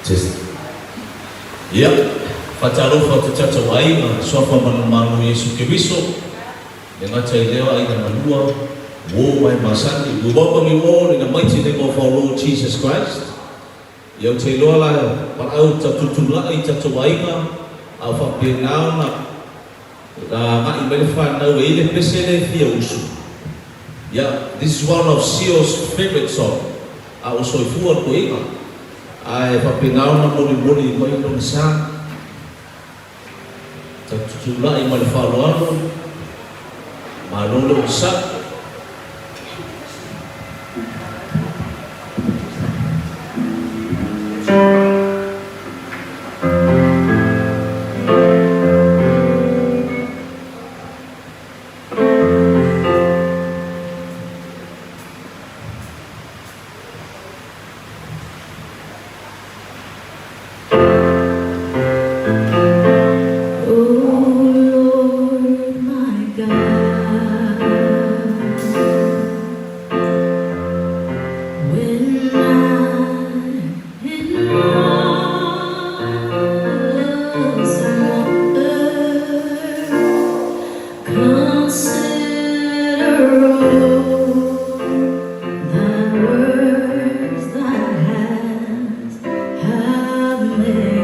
Test. Ia, faatalofa atu tatou aiga, suafa manumanu Iesu Keriso, le gata i lea aiga malua, uo ma e masani. We welcome you all in the mighty name of our Lord Jesus Christ. Ia ou te iloa la, valaau tatutulai tatou aiga, a o faapena ona agai mai le fanau e i ai le pese lea e fia usu. Ia, this is one of Sio's favourite song, a ua soifua le toeaina, ae faapena ona molimoli mai lona sa. Tatutulai ma le faaaloalo, malo le onosai. O Lord my God, when I am lost and wonder, consider all Thy works thy hands have made.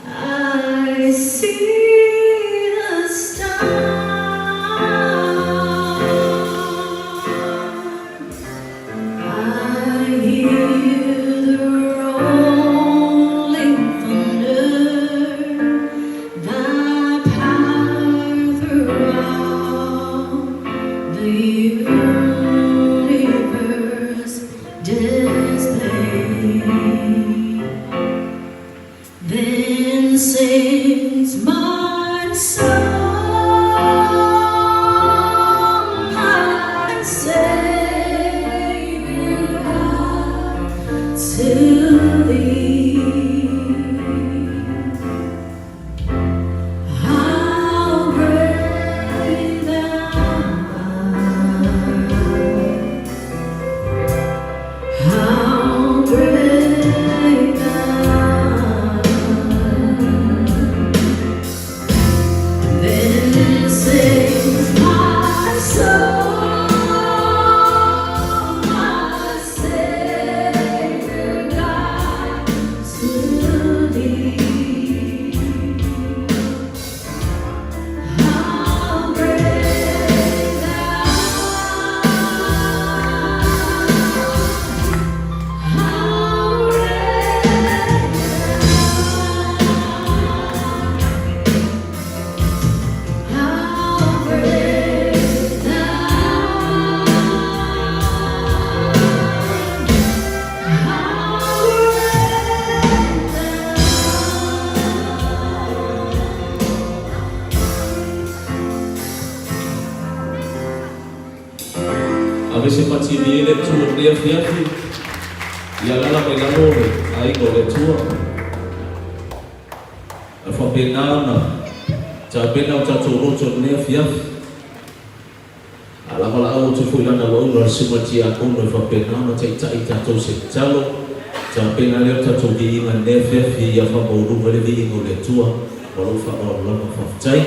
I see the stars. I hear the rolling thunder. Thy power throughout the universe display. Then sings my soul, my Savior God, to thee. How great thou art! How great thou art! Then sings my soul, my Savior God, to thee. How great thou art! How great How great thou art! How great thou Ave se patili e le Atua i lenei afiafi, ia alaala mai lalo le aiga o le Atua. A faapena ona tapena o tatou loto i lenei afiafi. A lavalaau atu foi lana auauna o le Susuga Tiakono e faapena ona taitai i tatou se tatalo, tapena lea o tatou viiga i lenei afiafi ia faamaualuga ai le viiga o le Atua ma lou faaaloalo lava. Faafetai.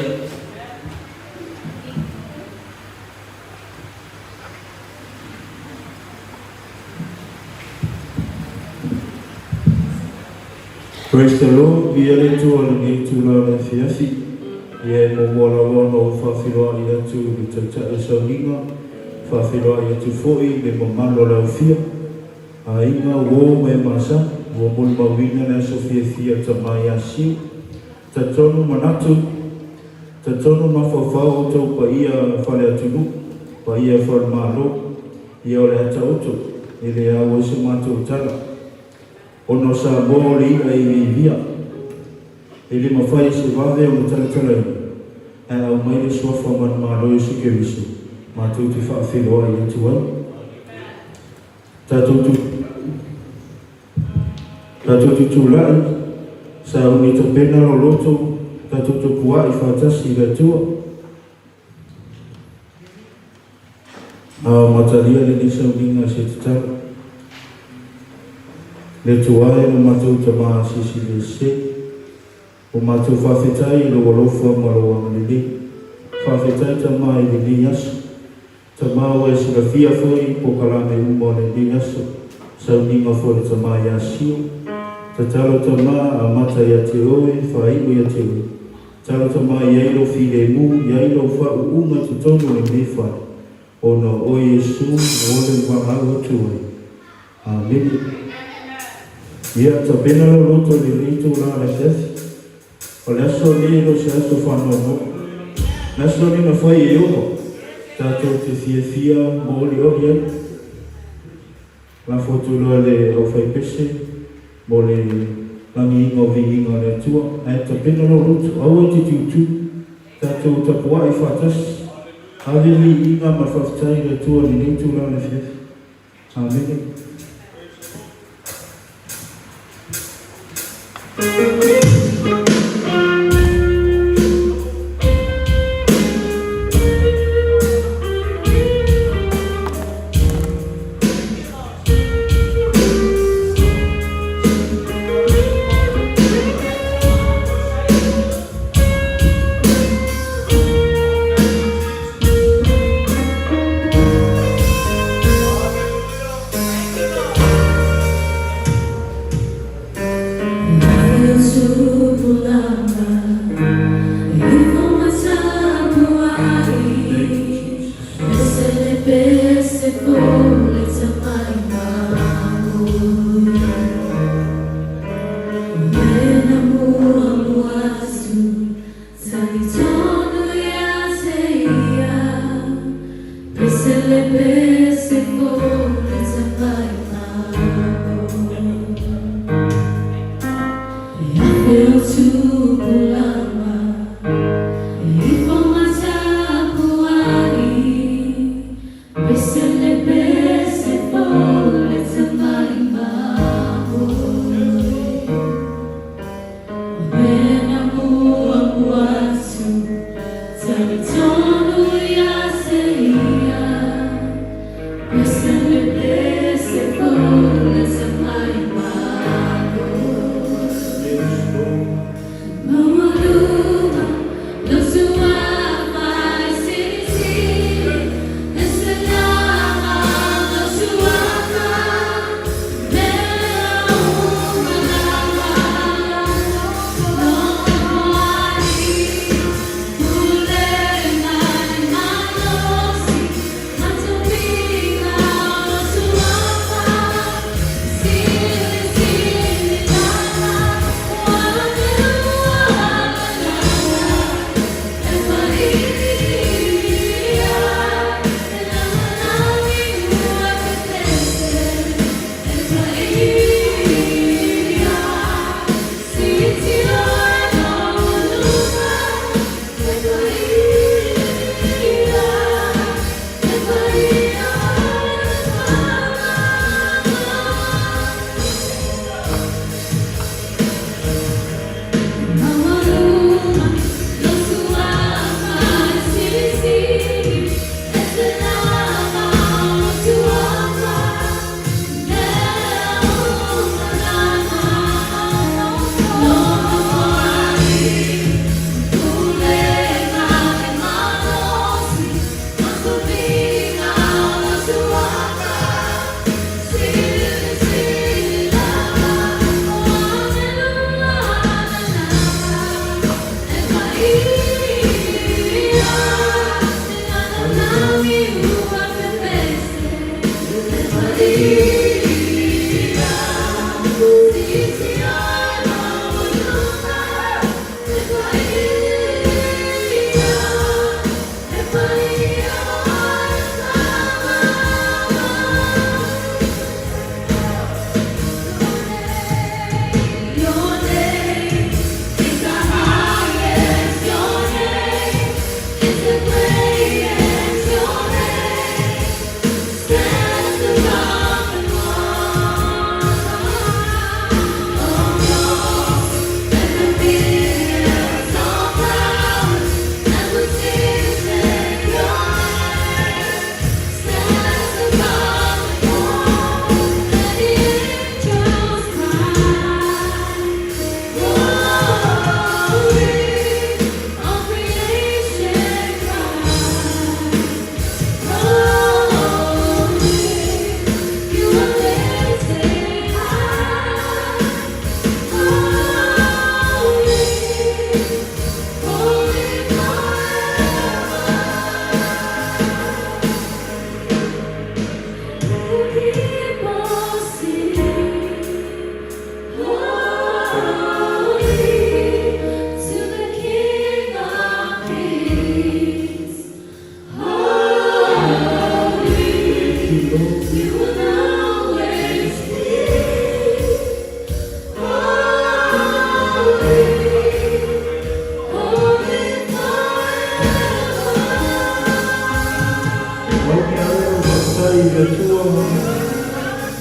Praise the Lord, Viia le Atua i lenei itula o le afiafi. Ia e muamua lava ona ou faafeiloai atu i le Taitai o Sauniga, faafeiloai atu foi i le mamalu o le aufia, aiga, uo ma e masani, ua molimauina le aso fiafia Tama ia Siu. Talitonu manatu, talitonu mafaufau outou paia faleatunuu, paia falemalo, ia o le a taoto, e le au ai se matou tala. Ona o Samoa o le i'a e iviivia, e le mafai e se vave ona talatalaina, ae aumai le suafa manumalo Iesu Keriso matou te faafeiloai atu ai. Tatou tu, tatou tutulai, sauni tapena loloto, tatou tapuai faatasi i le Atua. A o matalia lenei sauniga se tatalo. Le Atua e lo matou Tamā Silisili Ese, ua matou faafetai i Lou alofa ma Lou agalelei. Faafetai Tamā i lenei aso. Tamā ua e silafia foi polokalame uma o lenei aso, sauniga foi a le Tamā ia Sio. Tatalo Tamā, amata ia te Oe, faaiu ia te Oe. Tatalo Tamā i ai Lou filemu, i ai Lou faauuga i totonu o lenei fale, ona o Oe Iesu ua le valaau atu ai. Amene. Ia, tapena lou loto i lenei itula o le afiafi. O le aso lenei e le o se aso faanoanoa. O le aso lenei na fai e Ieova, tatou te fiafia ma olioli ai. Lafo atu loa i le aufaipese mo le lagiina o viiga o le Atua. Ae tapena lou loto, aua e te tiutiu. Tatou tapuai faatasi. Ave viiga ma le faafetai i le Atua i lenei itula o le afiafi. Amene. Thank you, Jesus.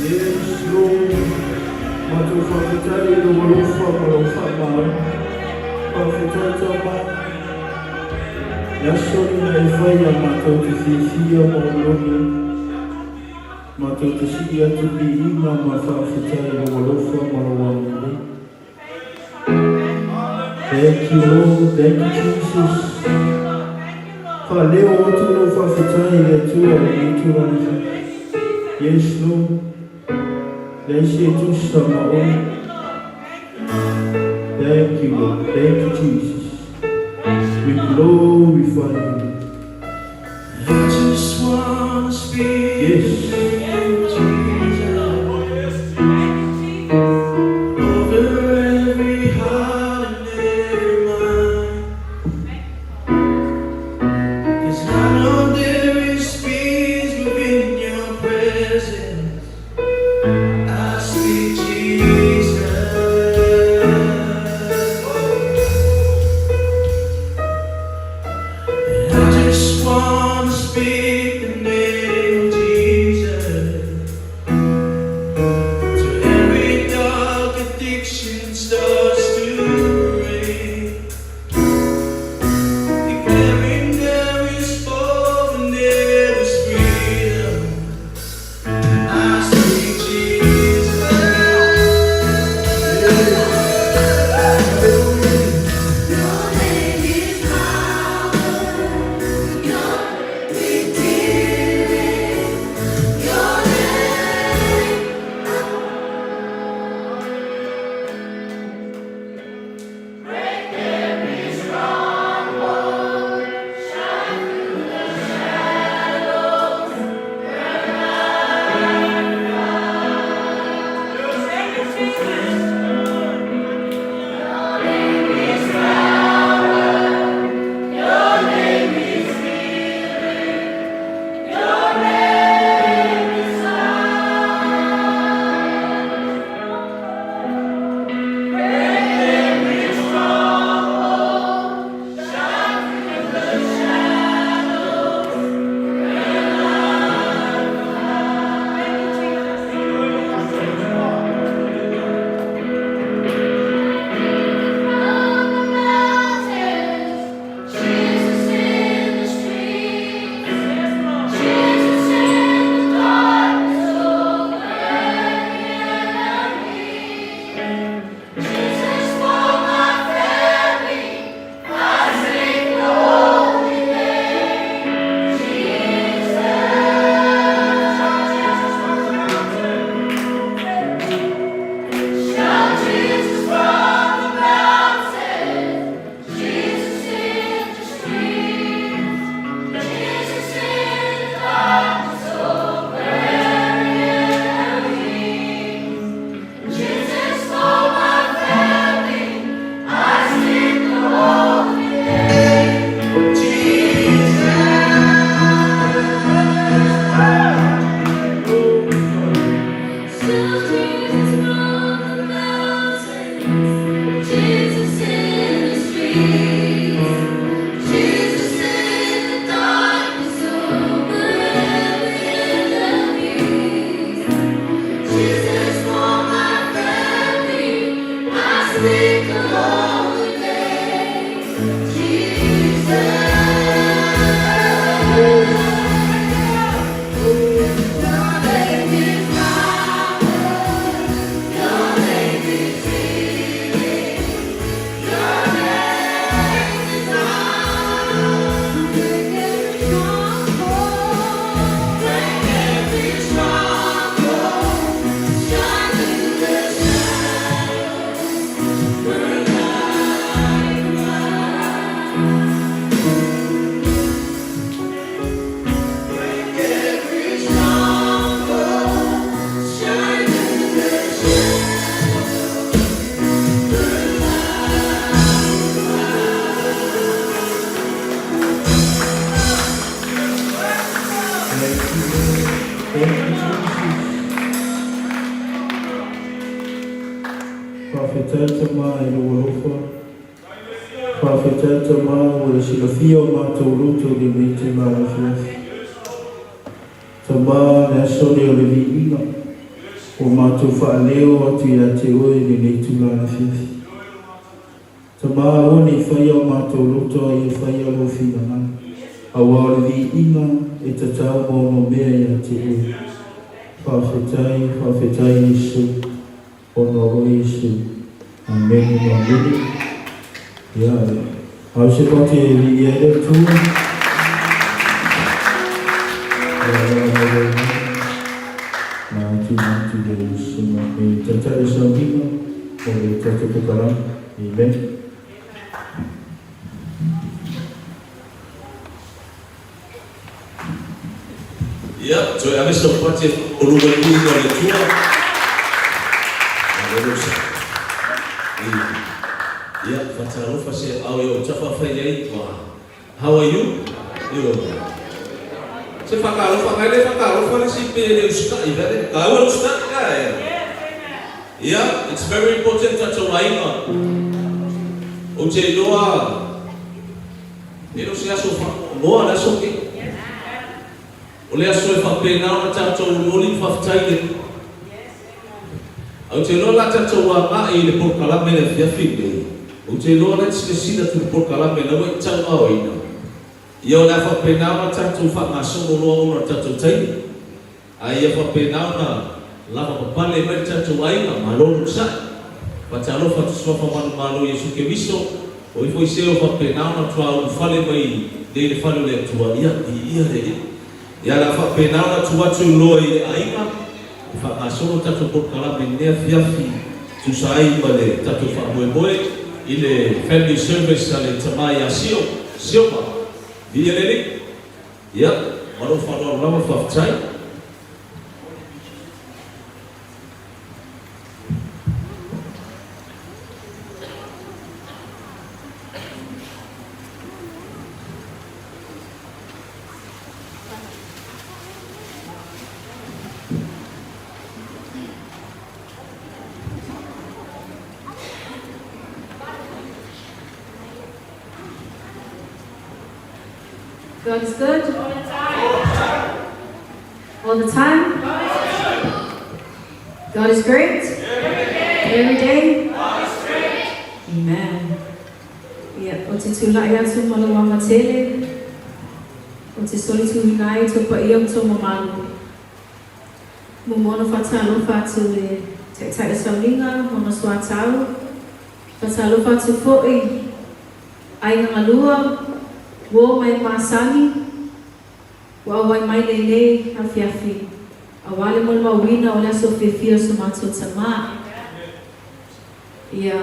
Yes, Lord. Matou faafetai i lou alofa ma lau faamalo. Faafetai Tama. Le aso lena e faia matou te fiafia ma oneone ai. Matou te sii atu viiga ma faafetai i lou alofa ma lou agalelei. Thank you Lord, thank you Jesus. Faaleo atu lau faafetai i le Atua i lenei itula afiafi. Yes Lord. Leai se tusa ma oe. Thank you Lord, thank you Jesus. We glorify you. I just wanna speak Yes. the name of Jesus over every heart and every mind. 'Cause I know there is peace within your presence. I speak Jesus. And I just wanna speak the name of Jesus till every dark addiction starts to break. Declaring there is hope and there is freedom. I speak Jesus. Your name is power, your redeeming, your name. From the mountains, Jesus in the streets, Jesus in the darkness over every enemy. Jesus for my family, I sing the holy name, Jesus. Shout Jesus from the mountains, Jesus in the streets, Jesus in the darkness over every enemy. Jesus for my family, I sing the holy name. Shout Jesus from the mountains, Jesus in the streets, Jesus in the darkness over every enemy. Jesus for my family, I speak the holy name, Jesus. Your name is power. Your name is healing. Your name is love. Break every stronghold. Break every stronghold. Shine through the shadows. Burn like fire. Break every stronghold. Shine through the shadows. Burn like Thank you, Lord. Thank you, Jesus. Faafetai Tama i lou alofa. Faafetai Tama ua le silafia o matou loto i lenei itula afiafi. Tama, le aso lea o le viiga, ua matou faaleo atu ia te Oe i lenei itula afiafi. Tama, aua ne i faia o matou loto a ia faia Lou finagalo, auā o le viiga e tatau ma onomea ia te Oe. Faafetai, faafetai Iesu, ona o Oe Iesu. Amene ma amene. Ia, au se pati e viia ai le Atua. Ia, ia, ia, ia. Na atu na atu le susuga e taitai le sauniga o le tatou kokalama. Amen. Ia, toe ave sau pati e whakaoluga i inga o le Atua. Malo lou sa. Ia, whatalofa se au i o tafa whai ai, wa. How are you? Ioe. Se whakaalofa ngai le whakaalofa le si pe le usitai vele. Ka ua usitai ka e. Ia, it's very important tatou aiga. Ou te iloa e le o se aso whaanoa le aso ke. O le aso e whapena ona tatou olioli ma whawhetai i le Atua. Ou te iloa la tatou agai i le polokalame le afiafi lenei. Ou te iloa la e silasila atu i le polokalame la ua i tauaoina. Ia o le a faapena ona tatou faagasolo loa ona o le tatou taimi. A ia faapena ona lava papale mai le tatou aiga, malo le onosai. Faatalofa atu Suafa manumalo Iesu Keriso, o ifo i se o faapena ona toa ulufale mai nei le fale o le Atua, ia, viia le Alii. Ia o le a faapena ona tuu atu loa i le aiga e faagasolo tatou polokalame i lenei afiafi tusa ai ma le tatou faamoemoe i le Family Service a le tama ia Sio, Sioma. Viia le Alii. Ia, ma lou faaaloalo lava, faafetai. God is good. All the time. All the time. God is good. God is great. Every day. Every day. God is great. Amen. Ia, ou te tulai atu ma lou ava tele, ou te solituina ai tou paia ma tou mamalu. Muamua ona faatalofa atu i le Taitai o Sauniga ma ona soatau, faatalofa atu foi aiga galua, uo ma e masani, ua auai mai lenei afiafi aua le molimauina o le aso fiafia o so matou tama. Ia,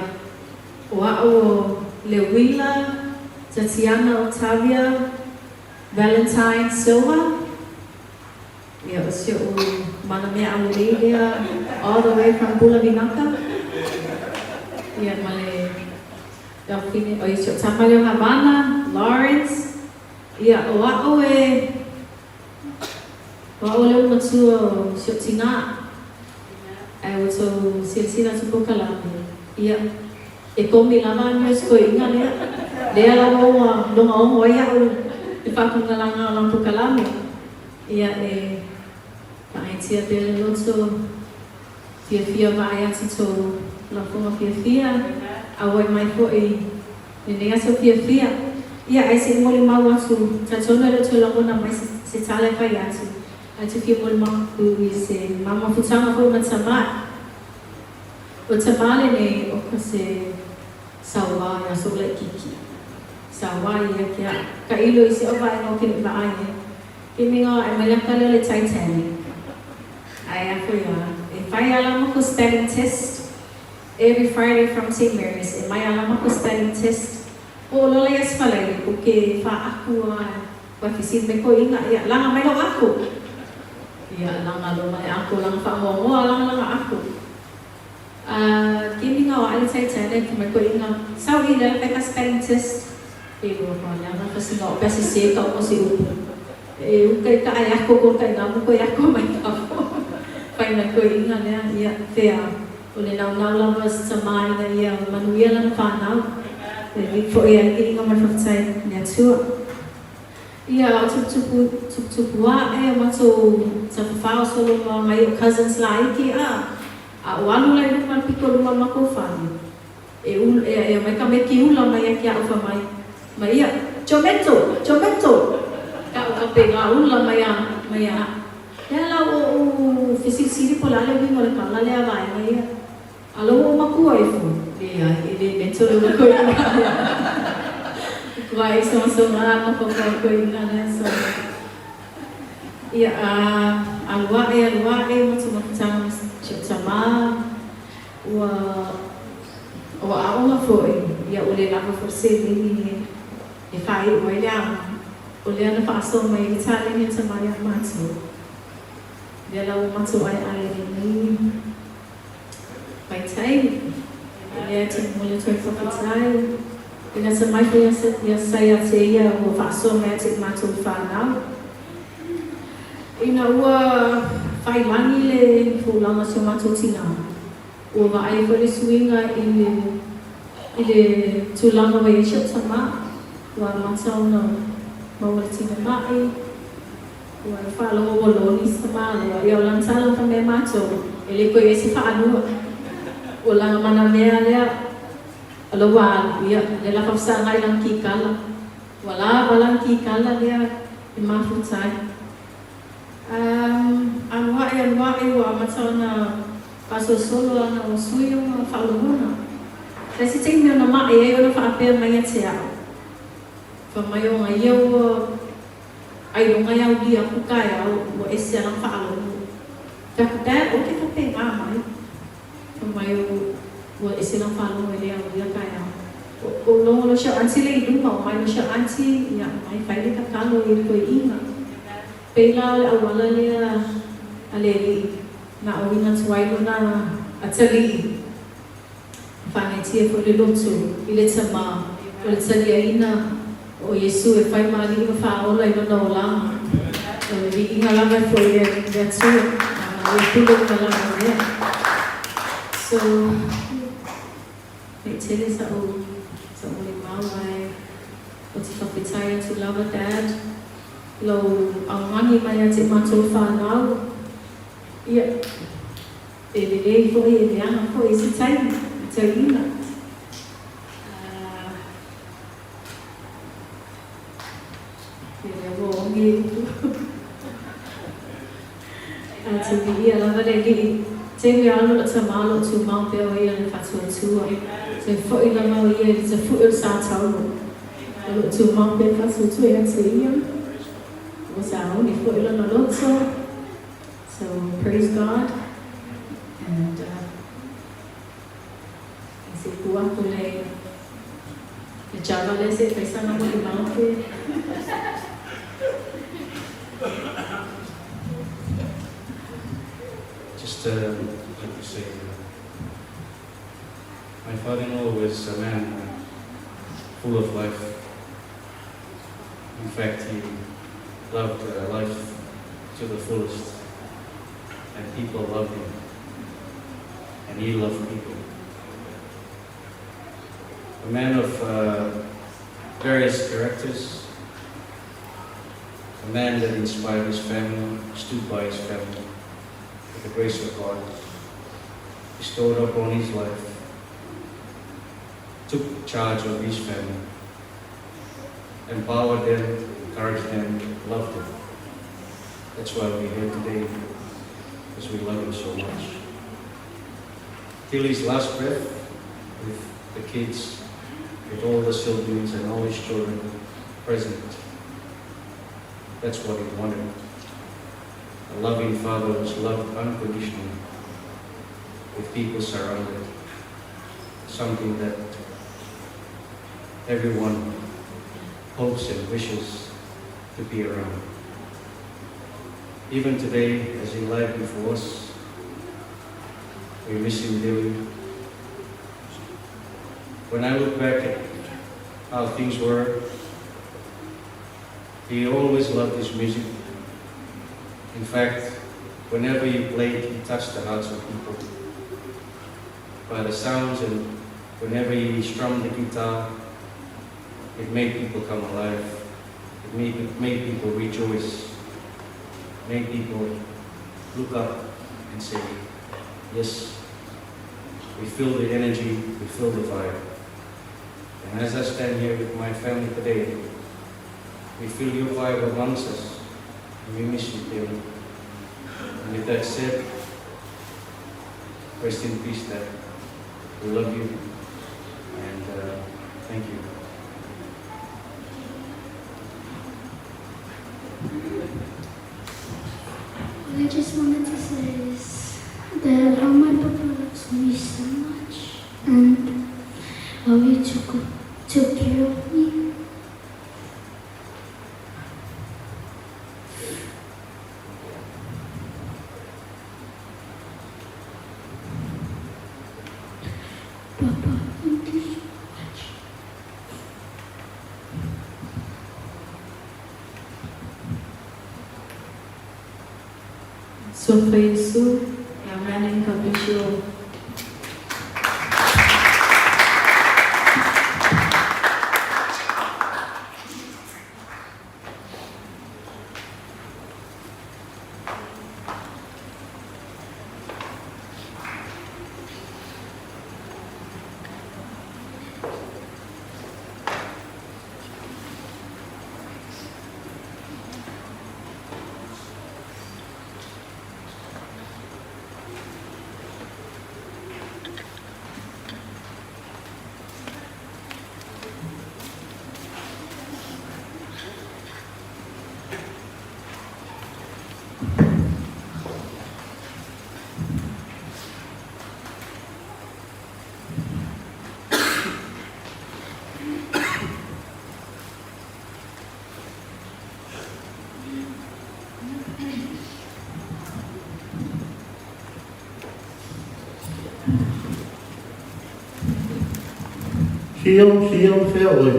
o a'u o Leuila Tatiana Octavia Valentine Silva. Ia, o si o'u mana mea aulelei lea all the way from Bula Vinaka. Ia, ma le Delphine, oi si o'u tama lea o Havana, Lawrence. Ia, o a'u e, o a'u lea ua matua o si o'u tinā. Ae ua tou silasila atu po kalame, ia, e komi lava a mea o si toeaina lea. Lea lava ua logaogo ai a'u i le faatungalaga o lana pokalame. Ia, e faaitia pea le loto, fiafia vaai atu tou lafoga fiafia, auai mai foi lenei aso fiafia. Ia, ae se i molimau atu, talitonu e le o toe lagona mai se tala e fai atu. Ae te fia molimau i se ma mafutaga foi ma Tamar. O Tamar lenei o ka se sauā iā soʻu laʻikiki. Sauā ia ke aʻo. Ka ilo i se o vaega o ke leʻi vaai ai. Ke minga ae mai laka lea o le Titanic. Ae a koe a e fai ala ma ko spelling test every Friday from St. Mary's e mai ala ma ko spelling test. O lola ia sfalaile ko ke fa aku a Ua fesili mai koe inga, ia, laga mai lau ako. Ia, laga lo mai ako, laga whaangoangoa, laga laga ako. A, kini nga o ale Titanic, mai koe inga, sau i lala fai ka spelling test. E lua pa langa kasi nga o pea se se ka o se upu. E uka i ka ai ako ko kai nga mo koe ako mai ka ako. Fai mai koe inga lea, ia, fea, o le nau nau lava se tama ina ia manuia lana whanau. E li fo ia i inga mai whawhetai ni Atua. Ia, o tuputupu, tuputupu a'e o matou tafafao solo ma nai o'u cousins laiti a, a ou alu la i luma i le pito o luma o le matou fale, e ulu, e, e aumai tamaiti ula mai ia te a'u fai mai, mai ia, Tomato! Tomato! Ta'u faapena ula mai a, mai a a'u. Lea la ua ou fesilisili po o le a le uiga o le tala lea a vaega ia. A lou ou matua ifo, leai, e le mental le ula koe ina lea. Matua sogasoga mafaufau koe ina lea so. Ia, a alu aʻe, alu aʻe, matou mafutaga ma si ou tamā, ua, ua aoga foi, ia ua le lava foi le seleni e faaiu ai le aoga. O lea na faasoa mai ai le taleni a tamā iā matou. Lea la ua matou aeae i lenei vaitaimi. O lea e te momoli atu ai le faafetai i le atamai foi ia sa ia te ia ua faasoa mai ia te i matou le fanau. Ina ua faiilagi le folauga a si o matou tinā, ua vaai foi le suiga i le i le tulaga ua i ai si ou tamā, ua amata ona maua le tinamai, Ua faalogo ua loni se tamāloa, ia o lana tala ka mea matou, e le koe i ai se faalua. O lana manamea lea, o la ua alu, ia, lea la faafesagai i lana kikala. Ua lava lana kikala lea e mafuta ai. Um, alu aʻe, alu aʻe, ua amata ona faasolosolo lana ua sui ona faalogona. Leai se taimi ona maʻe ai ona faapea mai ia te a'u, Fai mai o ia ua Ailoga e aulia aku taeao ua ese ala faalogo. Fai atu, Dad, oke faapena mai. Fai mai ua ese lana faalogo e le aulia taeao. O logo loa si au aunty lea i luma, o mai loa si au aunty, ia mai fai le tatalo i le toeaina. Pei la o le auala lea a le alii na auina atu ai lona atalii. E faagaitia foi le loto i le Tamā, o le taliaina o Iesu e fai ma alii ma faaola i lona olaga. O le viiga lava e foi i le Atua, a ua pule uma lava i mea. So, nei tele sa'u sa'u molimau ae ou te faafetai atu lava Dad i lou augani mai ia te matou fanau. Ia. E lelei foi, e leaga foi i se taimi, i tauina. Ia lea ua oge i upu. Ae tauviia lava le alii. Taimi o alu lou tamā o loo tumau pea o ia le faatuatua. Toe foi lava o ia i le tafuʻe o le sa taulo. O loo tumau pea le faatuatua ia te ia. Ua sauni foi lona loto. So praise God and se i tuu atu le le java lea se i fai sana molimau pe. Just like to say, my father-in-law was a man full of life. In fact, he loved life to the fullest, and people loved him, and he loved people. A man of various characters, a man that inspired his family, stood by his family, with the grace of God, bestowed upon his life, took charge of his family, empowered them, encouraged them, loved them. That's why we're here today, because we love him so much. Till his last breath, with the kids, with all the siblings and all his children present. That's what he wanted. A loving father was loved unconditionally, with people surrounded. Something that everyone hopes and wishes to be around. Even today, as he lied before us, we miss him dearly. When I look back at how things were, he always loved his music. In fact, whenever he played, he touched the hearts of people by the sounds, and whenever he strummed the guitar, it made people come alive. It made people rejoice. Made people look up and say, yes, we feel the energy, we feel the vibe. And as I stand here with my family today, we feel your vibe amongst us, and we miss you, Teli. And with that said, rest in peace, Dad. We love you, and thank you. All I just wanted to say is that how my papa loves me so much and how he took care of me. Papa, thank you so much. So for Yesu, amen and God bless you all. Fio, fio, fea oe.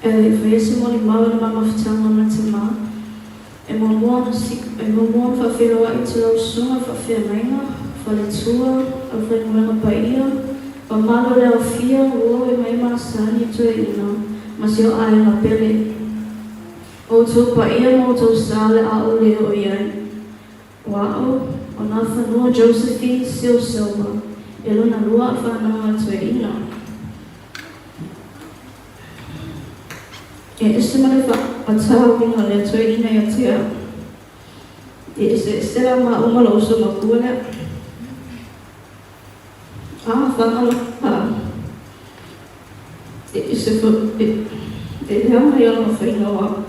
E fai se moli mau le mamafutaga ma tamā. E muamua ona e muamua ona faafeiloai i te lau susuga faafeagaiga, faletua, aufaigaluega paia, mamalu o le aofia, uo e mai masani i toeaina ma si o aiga pele. O outou paia ma outou sa o le a ou le oo i ai. O a'u, o Nafanua Josephine Seal Silva, e lona lua a'u fanau a toeaina. E ese ma le faatauina o lea toeaina ia te au. E eseese la maua ma lou uso makua lea. A fagalo a e ese fo e e leaga i ona faiga o a'u.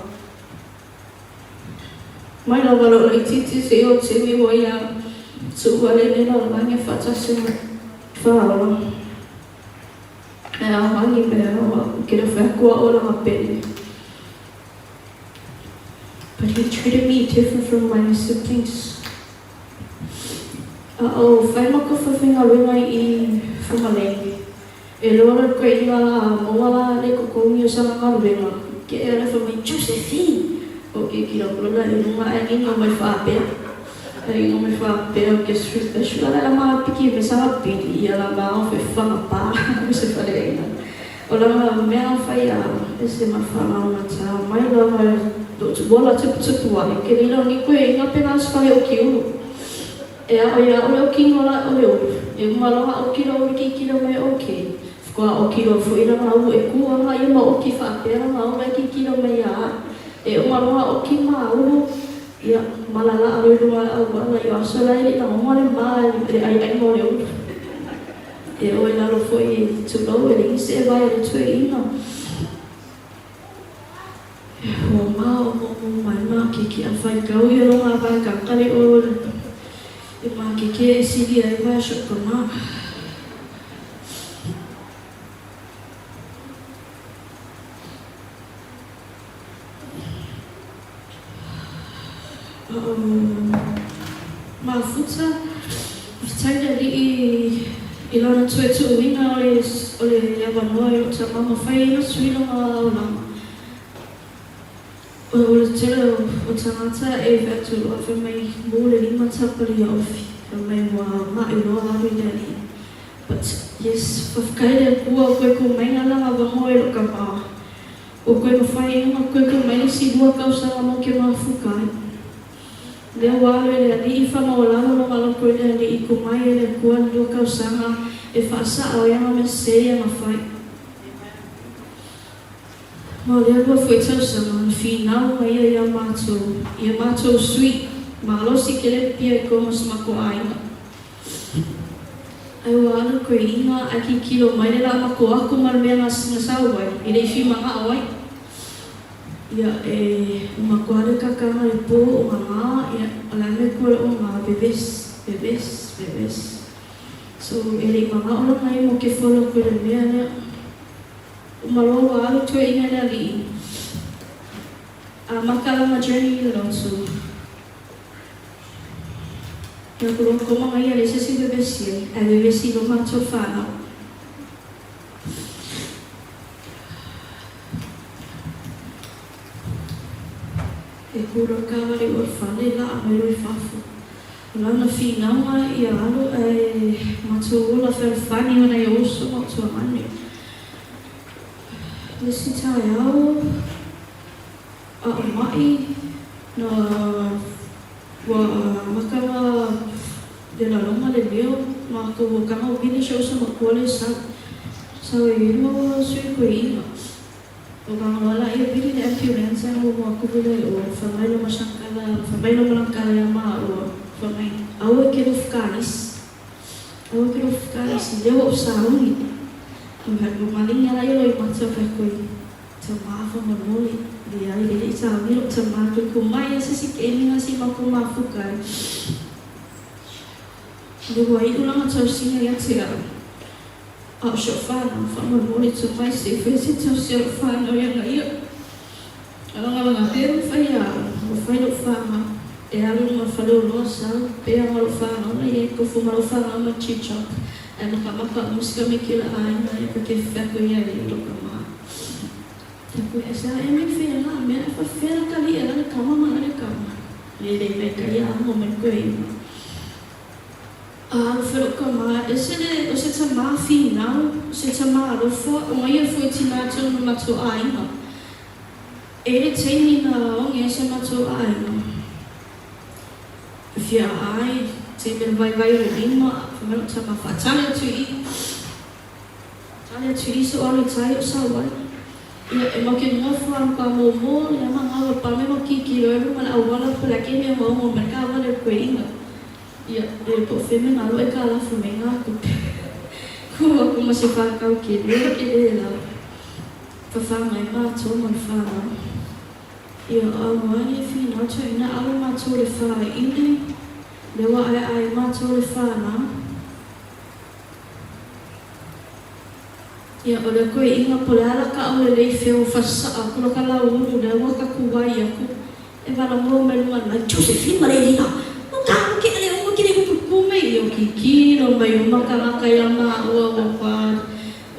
Mai lava lou laitiiti seia o taimi ua ia tuua lenei lalolagi e faatasi ma faaola. E aoagi mea o a'u ke le fai atu a'u o lana pele. But he treated me different from my siblings. A o fai ma ka faafaigaluega i Fugalei, e loa le koeina la maua la le totogi o sana galuega, ke ea le fai mai, Josephine! O ke kila kula la i luga ae nginga mai faapea. Ae nginga mai faapea o ke sui la la ma piki me sana pili ia la ma o fe whanga pā me se whare aina. O lana mea fai a ese ma whanga mai lava ua la tuputupu ae ke lilo ni koe inga pe na se fale o ki ulu. E a o ia o le o kino la o le ulu. E uma loa o kilo o ki kilo mai o ke. Fukua o kilo fu ila ngā u e kua ngā ia ma o ki whaapea ngā ula ki kilo mai a. E uma loa o ki mā ulu. Ia malala a le lunga au ala i o aso la e le ma le ma le ai ai mo le ulu. E o e lalo foi e tulou e le isi e vai le tue ina. E hoa mā o mo mo mai mā ke ki a whai kau i ronga vai ka kare o e mā ke ke e siri ai vai so ka mā. Mafuta, fitaina li'i i lana toe tuuina o le avanoa i lou tamā ma fai ai suiga olaga. O le tele o tagata e featuloa fai mai mo le lima tapalia ofi, fai mai ua ma'i loa alu i le alii. But Yes, faafetai le Atua ua toe tuu mai lana avanoa i lou tama. Ua toe mafai ai ona toe tuu mai le isi lua tausaga mo ke mafuta ai. Lea ua alo e le Alii faamaualalo lona loto i le Alii tuu mai e le Atua le lua tausaga e faasaao ai ana mea sese ia na fai. Ma o lea lua foi tausaga na finau mai ia ia matou, ia matou sui, malosi tele pia i tonu o se matou aiga. Ai ua alu koe iga ae kikilo mai le la matou aku ma le mea na sau ai, e le i fiu manao ai. Ia e uma atu lava le kakaga le po o gaga, ia o le a le mea koe o ga vevesi, vevesi, vevesi. So e le i manao lana ia mo ke follow atu i le mea lea. Uma loa ua alu toeaina i le alii, amata lana journey i le lotu. Ia ku loa koma ngai a leai se isi vevesi ai, ae vevesi loa matou fanau. E ku loa kava le ua fale laa mai loa i fafo. O lana finauga ia alu ae matou ola fealofani ma nai ou uso ma ou tuagane. Le isi taeao a o maʻi na ua amata ona le lalona le leo matou ua taga o vili si ou uso matua lea e sau. Sau e lua sui toeaina. Ua taga loa laia vili le ambulance ae ua atu vili ai o fai mai lo masangala fai mai lo malangala ia maua fai mai aua e ke lofu kalisi. Aua ke lofu kalisi lea ua ou sauni. Ua malinga laia lo i mata fai koe tama faamolemole leai le le i sauni lou tama toe ku mai a se isi kemiga se i matou mafuta ai. Le ua iu lana tausiga ia te au. A o si ou fanau faamolemole tuu mai se i fai se tausi a lou fanau ia na ia. Alagalaga pea ma fai ia au, ua fai lou fanau e alu ma faleoloa sau pea ma lou fanau na ia e tofu ma lou fanau ma chichok ae makamaka o musika me kela aiga e ka ke feako ia i lou tama. Aku e sa e me fea la mea e fa fea la kali e la le kama ma la le kama. Le le mai ka ia amo mai koe i. A alofa lou tama, ese le, o se tama finau, o se tama alofa, o ia foi tina tonu ma matou aiga. E i ai le taimi na oge ai se matou aiga, e fia ai, taimi o le vaivai o le lima, fai mai lou tama, faatali atu i i. Faatali atu i i se o alu i tai o sau ai. Ia, e mau ke nofo a pa momo le ama ngau e pa me mau kikilo e luma le auala po le ake mea ogaoga mai le kaawale o le koeina. Ia, e po o fea mea nalo e kalafo mai ngā tupe. Ku aku ma se whakau ke le, ke le la. Whawhangai mātou ma le whanau. Ia, au ai e whinau tau ina alo mātou le whaine, le wa ai ai mātou le whanau. Ia, o le koeina po le ala ka o le lei feo whasaa ku la ka lau ulu le ua ka ku ai aku. E valamoa mai luga mai, Josephine Malerina, o ka o ke ale o ke le upu ku mai i o ki ki lo mai o makangaka ia maua ua pa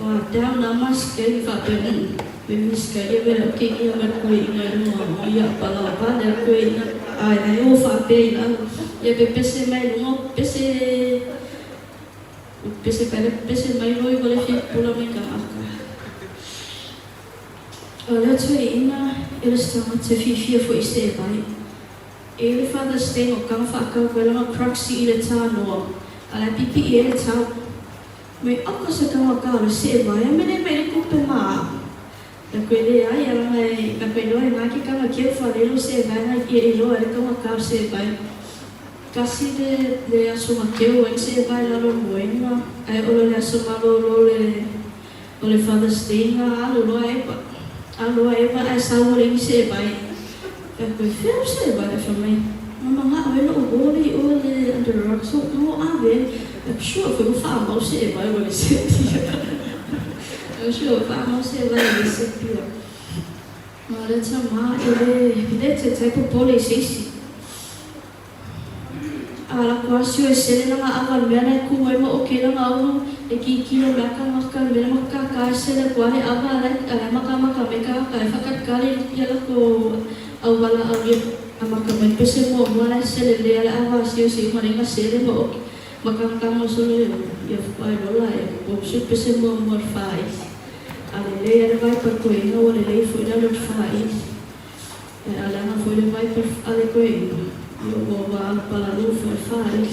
ua down na mask e fa pe me miska ia vele o ke ia mai koe i ngai lunga o ia pa la pa le koe ina ai ai o fa pe ina ia pe pese mai lunga pese pese pele pese mai loi wale fi pula mai ka aka. O lea toeaina e le se tagata e fiafia foi i se vai. E le Father's Day o kanga whaakau koe langa proxy i le tānoa, a la pipi e le tau. Mai aka se kanga ka le se vai a mele mai le kupe ma au. Na koe le ai a langa e na koe loa e ngā ke kanga keu whalelo se vai ngai ia i loa le kanga ka se vai. Kasi le le aso ma keu ai se vai lalo moenga ai olo le aso malolo le O le Father's Day nga alu loa Eva. Alu loa Eva ae sau o le igi se Eva e. Fai atu ai, Fea o se Eva? Ae fai mai, Mama nga oe lou uo le i oe le under the rock so mo ave. Fai atu, Sure, fai ua faamau se Eva e ua le sepia. Fai atu, Sure, ua faamau se Eva e ua le sepia. Ma le tama e le, le taitai popole i se isi. A lako asio e sele langa ava le mea la e ku ai ma o kela nga ulu e kikilo mea kangaka le mea makaka e sele aku a he ava ala ala makamaka me kangaka e whakatkale ia lako au wala au ia a maka mai pese muamua la e sele le ala ava asio se uma lenga sele ma o makaka mo solo e Ia faatoa iloa la e ua sui pese muamua i le faaili. A lelei lava le vibe a le toeaina ua lelei foi le alu a le faaili. Ae a leaga foi le vibe a le toeaina, ia ua ua palalu foi le faaili.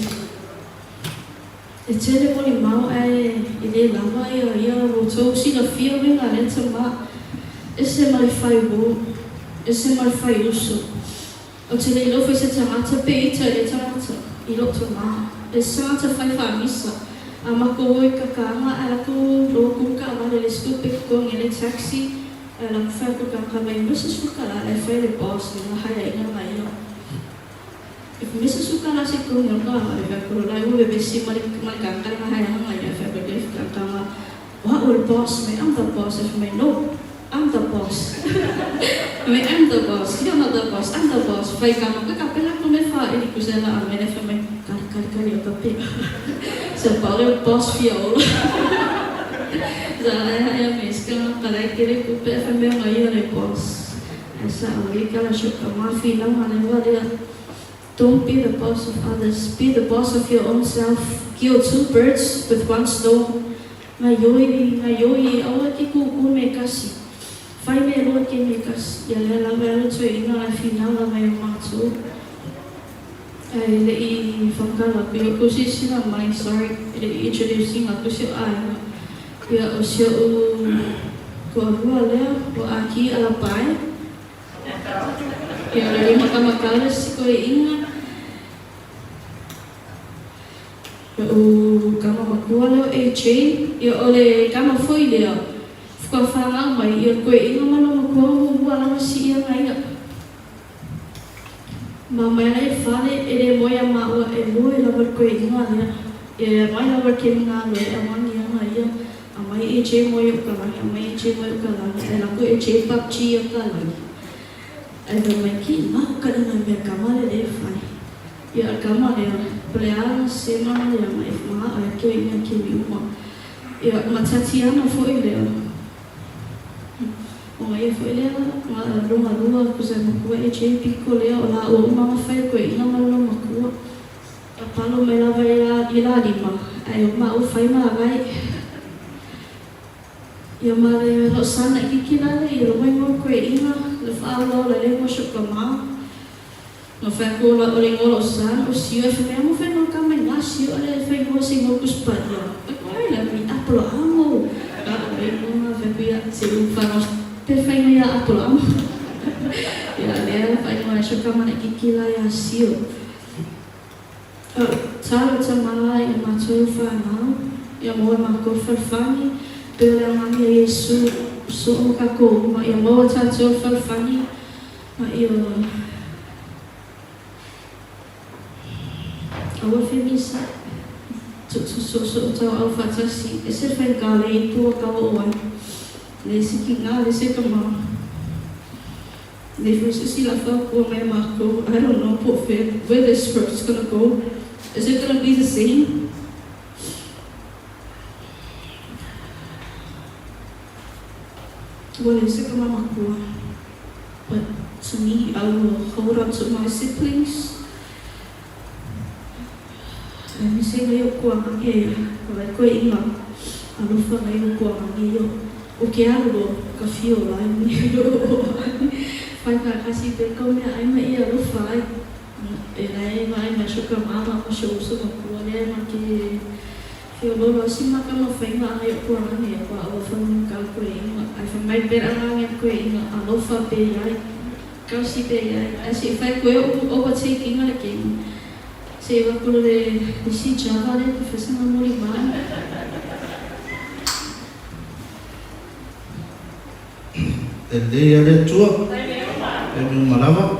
E tele molimau ae e le lava ia ia ua outou silafia uiga a lea tama. Ese ma le fai uo, ese ma le fai uso. Ou te le iloa foi se tagata pe ita i lea tagata i lou tama. E se tagata fai faamisa. A makou o i Kakaanga ae latou loku taavale le isi tupe totogi ai le taxi ae latou fai atu tagata mai Mrs Fukala ae fai le boss i lana haiaiga na ia. If Mrs Fukala se totogi o le taavale fai atu lola ai ua vevesi ma le ma le tagata lena haiaga na ia fai atu ai le tagata O au o le boss mai, I'm the boss. Fai mai, no, I'm the boss. Fai mai, I'm the boss, you're not the boss, I'm the boss. Fai ka ma ka kapela ko me fa ili kusela a mele fai mai, kali kali kali o ka pe. Sa pa le boss fia ola. Sa le hai a me ska ka le kere ku pe fai mai nga ia le boss. Ai sa o le kala shoka ma fi na ma le wa le. Don't be the boss of others, be the boss of your own self. Kill two birds with one stone. Gaioi, gaioi, aua e te kūkū me kasi. Whai me roa ke me kasi. Ia lea lava e alu toeaina lai finau lava e o matou. Ae le i whakala aku ia kou silasila mai, sorry, e le i introducing aku si o aiga. Ia o si o'u toalua lea, o Aki Alapae. Ia o le lima le isi toeaina. Ia o kama makua lea o AJ, ia o le kama foi lea faatoa fanau mai, ia o le toeaina ma lona makua muamua lava si ia na ia. Ma mai ana i fale, e le moe ia maua e moe lava le toeaina lea. Ia mai lava le kemi galue e awangi ana ia, amai AJ moe o ka lagi, amai AJ moe o ka lagi, ae lako AJ PUBG o ka lagi. Ae fai mai, ki mau ka lena mea kama le le fai. Ia a kama lea, po le a na se mana lea ma e whanga ai ke inga ke mi uma. Ia ma Tatiana foi lea. O nga ia foi lea, nga longa lua ko sa makua e che piko lea o la o uma ma fai koe inga ma lona makua. A palo mai lava i la i la lima, ae o ma o fai ma vai. Ia ma le lo sana i kikila le ia lo mo koe inga le whaaloa le le mo sho ka ma. Ma fai ko la o le ngola o sana o sio e fai mo fai no ka mai nga sio le fai mo se mo kus pa ia. Ko ai la mi apolo amo. Ka o le mo ma fai ku ia se u fa no pe fai no ia apolo amo. Ia le fai mo sho ka mana kikila ia sio. Talo tama ia matou whanau, ia moe mākou whalwhani, pe o le angani a Iesu, so o kākou uma, ia maua tātou whalwhani, ma ia aua whenisa, tu tu so so o tau au whatasi, e se whai ka le i tua ka o ai, le se ki ngā, le se ka mā. Le foi se si la fa kua mai mākou, I don't know po where, where this script's gonna go. Is it gonna be the same? Ua le se ka makua. But to me, I will hold on to my siblings. E mi se ngai o kua ngangi e o lai koe inga. Alofa ngai o kua ngangi o. O ke alu o ka fio lai mi o whai ka kasi pe kau mea ai ma ia alofa ai. E lai ma ai ma sho ka mama ma sho uso ma kua lea ma ke fio lolo si ma ka ma whai ma ai o kua ngangi e kua alofa ngai ka koe inga. Ai whai mai pera ngangi koe inga alofa pe ai. Kau si pe ai. Ai si whai koe o overtaking le ke. Se wa kolo le le si java le te fesa nga moli mai. E lei a le Atua, e mi uma lava.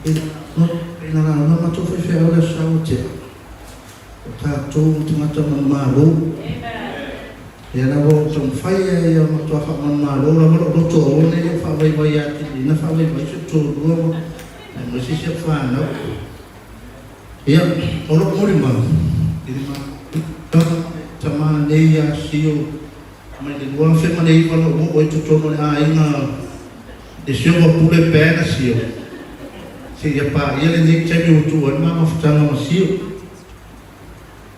I no i na na matou faifeau le aso sa ua tea. O tatou tagata manumalo. Ia lava o taumafai e ia matua faamanumalo lava lou loto aua ne i ou faavaivai atili ina faavaivai si ou toalua ma aemaise si au fanau. Ia, o lou molimau, i le matou tama nei ia Sio mai le 2009 na ou oo ai totonu o le aiga le Silver Pule Band a Sio, seia paia lenei taimi ua tuu ai le ma mafutaga ma Sio.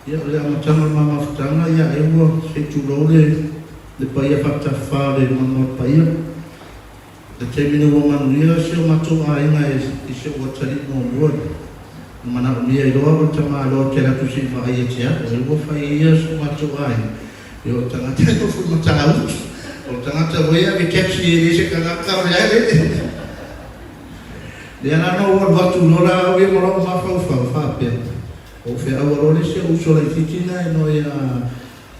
Ia, o le amataga o le ma mafutaga, ia ai ua se i tulou le le paia faatafafa o le Manuao Paia. I le taimi nei ua manuia si o matou aiga i si ou atalii muamua na manaomia ai loa au e le tamaloa ou te alu atu se i vaai ia te au, ai ua fai ia si o matou aiga, ia o le tagata e nofo i Matautu, o le tagata foi e ave taxi e le se tagata o le a le. Lea la na ou alu atu loa la au ia ma lou mafaufau faapea, Ua ou feaua loa le isi ou uso laitiiti lena e igoa ia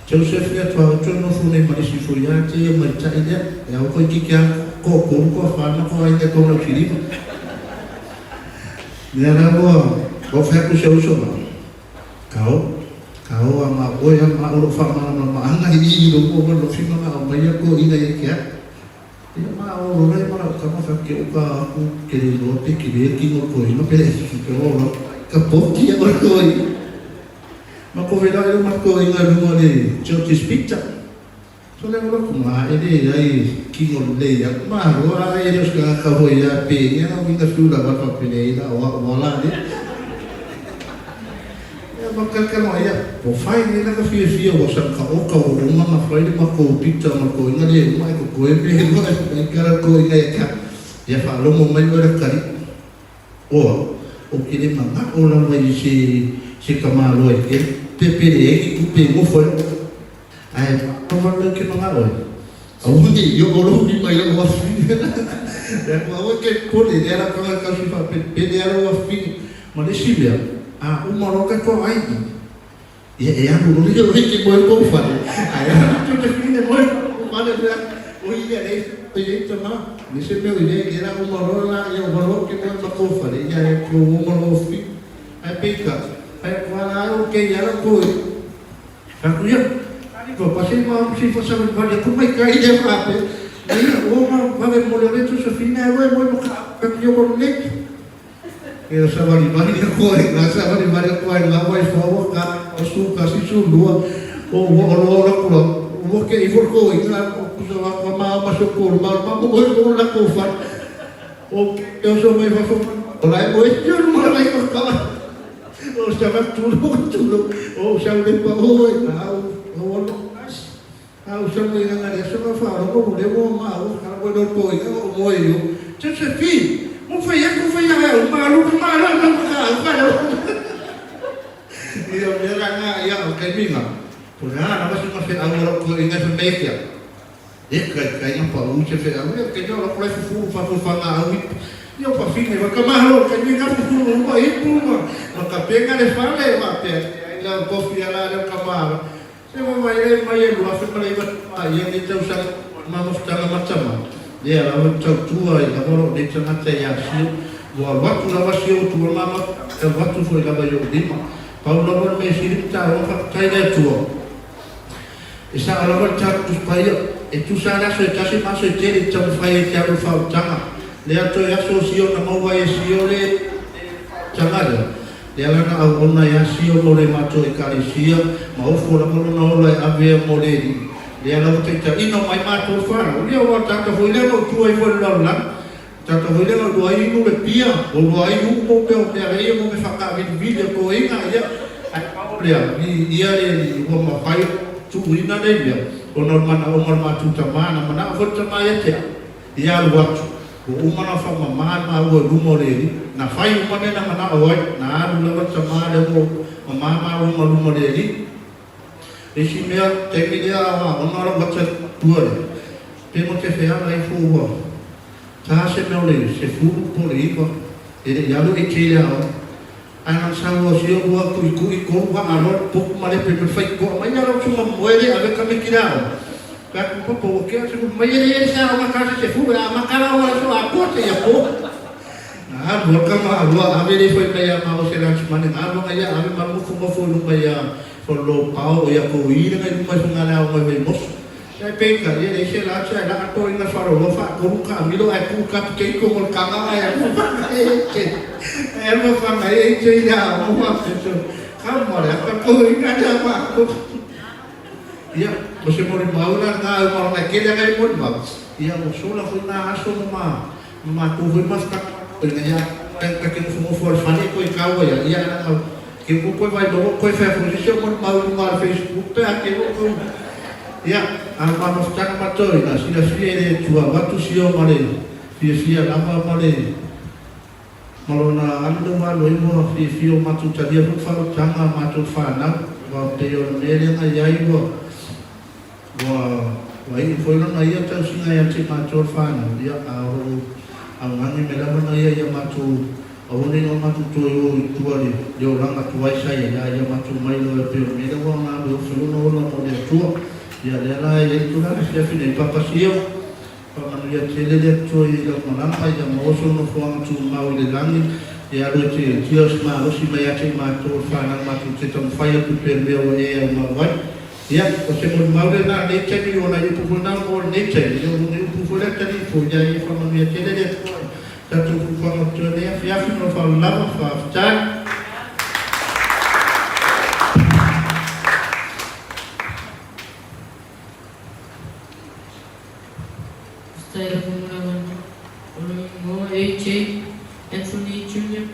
Joseph lea tuaoto e nofo nei ma le isi foi ia te ia maitai lea. E ao toeitiiti lava toatolu toafa le matou aiga e tolu atu i lima. Lea la ua ou fai atu i si ou uso la, Kao, kao a ma oe a ma o lou faamalamalamaga i i i lou ua ma aumaia toeaiina ia te au. Ia ma o lola ia ma lau tama fai atu ke uka aku ke le iloa pe kele le kino o le toeaina pe le pe o lau ka poti ia o le toeaina. Ma kove la ia ma toeaina i luga o le George's Pizza. So le ola ku ma e le ai kino lelei aku ma roa ai e le o se tagata foi ia pe ia na uiga fiu lava fa pele ila o au ala le. Ia ma talanoa ia, ua fai nei la ka fiafia ua sa ka oka ua uma na fai le matou pizza ma le toeaina lea e uma ae totoe mea e lua ae fai kala le toeaina ia te au. Ia faalogo mai oe Latalii, oa, ou te le manao lava i se se tamaloa e tele, pe pele ai ni tupe e nofo ai lou Ae pau lava le mea ou te manao ai, aua ne i oo lou lima i lou afafine. Lea ku aua e te popole, lea la taga tausi faapelepele lava lou afafine. Ma le isi mea, a uma loa tatou aiga, ia e alu loa ia oe e te moe i le tou fale, ae alu le Josephine e moe i le tou fale lea, o i lea leai se mea o i ai tama, leai se mea o i ai, lea la uma loa la, ia ua loa ou te moe i le matou fale, ia e tou o ma lou afafine. Ae peitai, fai atu lava la au, kei lava lau toeaina. Atu ia, ua pasi ma si fa sa vali atu mai kai le fa pe. Ia o ma vave mo le le tu Sofina e moe mo ka ka ki o le. Ia sa vali vali ia ko e na sa vali vali ko e la wai fa wa ka o su ka si su lua o o o lo la ko o ke i for ko i na ko sa wa ko ma ma so ko ma ma mo ko la ko fa. O ke o so mai fa fa o la e mo e tio no ma la ko ka. O sa va tulou tulou o sa le pa o e na o o lo as a o sa le nga le sa va fa ro mo le mo ma o ka mo lo ko i o mo e yo te se fi mo fa ya ko fa ya o ma lu ma la ma ka ka lo ia o le nga ia o kai minga po na na va se ma fe a o ko i nga fe me kia E kai kai nga pa u te fe au ia ke no ko le fufu fa fu fa nga au ia pa fi ne ka mahalo kai ni nga fufu no ma ipu ma ma ka penga le fale ma pe ai la ko fi ala le ka ma se mo mai le mai e lua fe ma le va ma ia ni tau sa ma mo ftanga ma tama ia la o tau tua i la mo le tanga te ia si ua watu la wasi o tua ma ma e watu fo i la va yo lima pau la mo me siri ta o ka tai le tua. E sao lava le tatou Tusi Paia, e tusa ai le aso e tasi ma aso e tele i taumafai ai te alu i le faautaga. Lea toe aso o Sio na maua ai e Sio le faautaga lea, lea la na auauna ai a Sio mo le matou Ekalesia, ma ofo lava lona ola e avea mo le Alii. Lea lava taitaiina o mai matou fanau, lea ua tata foi lea na ou tu ai foi i le lalolagi, tata foi lea na lua ai inu le pia, ua lua ai uu mo mea o mea ia mo mea faataavilivili a toeaiina, ia, ae pau lea, i ia le Alii ua mafai ona tuuina nei mea, ona o le manaoga o le matou tama, na manao foi le tama ia te au, ia alu atu, ua uma ona faamama le maua i luma o le Alii, na fai uma mea na manao ai, na alu lava le tama lea ua mama maua ma luma o le Alii. Le isi mea, taimi lea a ona lou ata tua lea, pe mo te feaga ifo ua ta se mea o le sefulu po o le iva, e le i alu e te le aoga. Ae na sau o si ou ua tuitui tolu waa loa le potu ma le pe me fai toa mai ia lau tuma moe le ave tamaiti le aoga. Pe atu papa ua kea se mai ele ele se aoga ta se sefulu e amata la oa le so atoa te ia po. Na alu a kama alua ave le fai mai ia ma o se lunch money na alu anga ia ave ma mofo mofo i luma ia fo lo pao o ia ko i le ngai luma i fonga le aoga i Vaimoso. Ia pei ka ia leai se laacha e laa to ina faaloloa faatolu taamilo ae tuu cupcake mo le taga ae alu fana e te ae alu fana e te i le aoga faapea ka ma le ata to ina le matou. Ia o se molimau la lena au ma ona e tele anga i molimau ia ua sola foi na aso ma ma ma matou foi mafutaga ina ia ta te nofonofo o le fale toe tau ai ia ia Ke ua toe vaivaiga toe fai atu foi se isi au molimau i luga o le Facebook pe a te iloa tou. Ia, a o le ma mafutaga ma toeaiina, silafia e le Atua avatu sio ma le fiafia lava ma le ma lona alu lea ua alu ai ua fiafia ua matou talia foi le faautaga a matou fanau aua pei o le mea lea na i ai ua ua ua iu foi lona ia tausiga ia te matou le fanau ia a o lo o augani mai lava na ia ia matou aua nei ona matou toe o i tua i le olaga tuai sa i ai a ia matou mai loa e pei o le mea lea ua ona alu ai o fai lona ola mo le Atua ia lea la e i ai le tulaga afiafi nei Papa Sio Faamanuia tele le Atua i lau malama, ia maua sou nofoaga tumau i le lagi, e alu e te tia o se malosi mai ia te i matou o le fanau matou te taumafai atu pea i mea ua e aumau ai. Ia, o se molimau lena i lenei taimi, o nai upu foi na mo lenei taimi, ia o nai upu foi lea talii foi, ia ia faamanuia tele le Atua i tatou fuafuaga o totoe i lenei afiafi ma le faaaloalo lava. Faafetai. AJ Anthony Jr.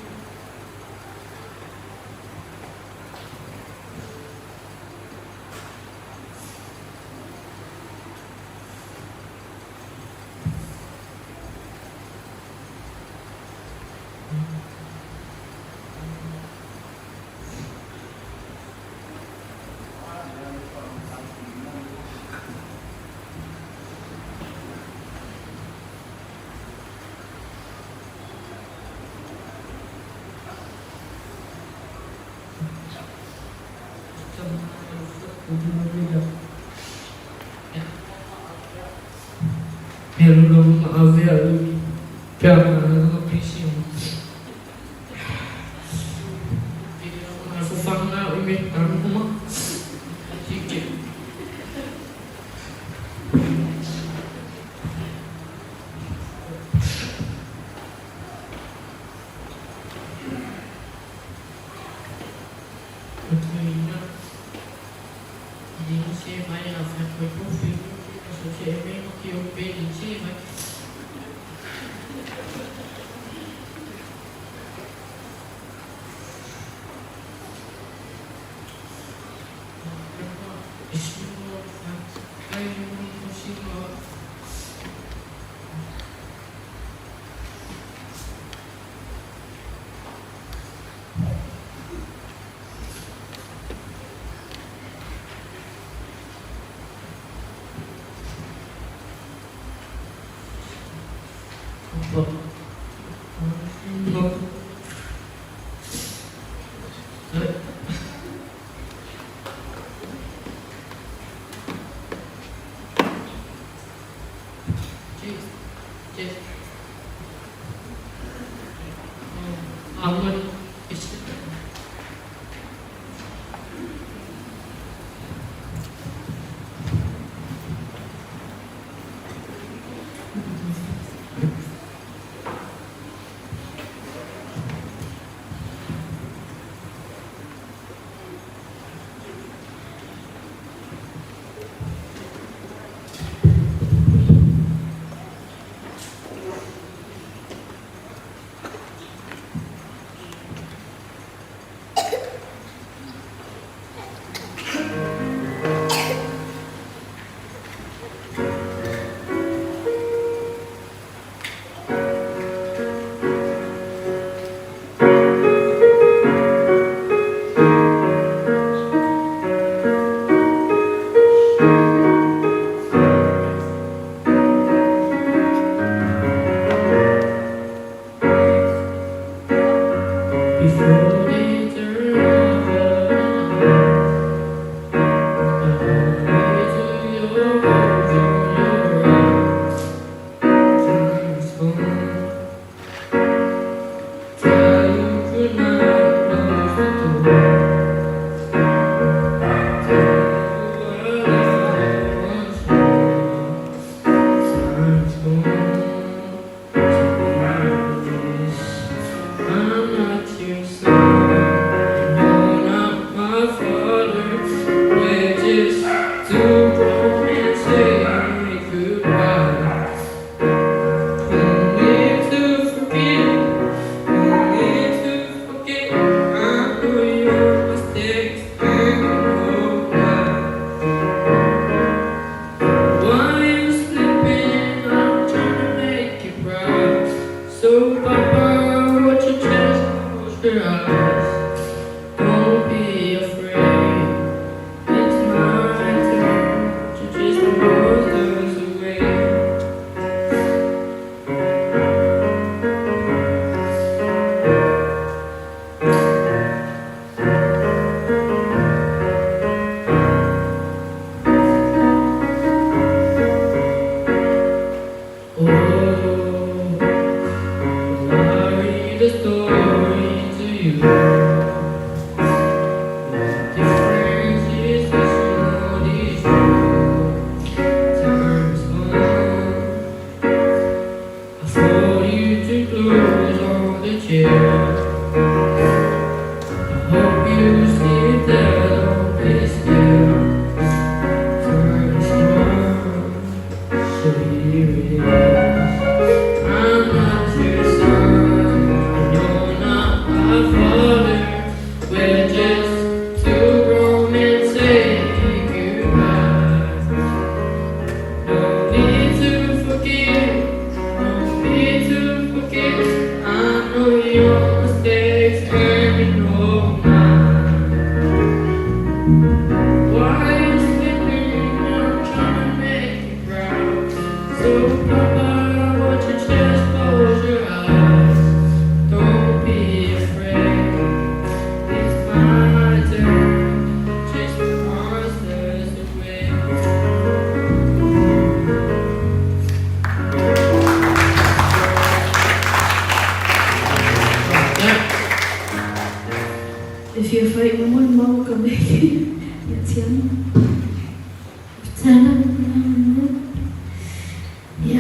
Ia,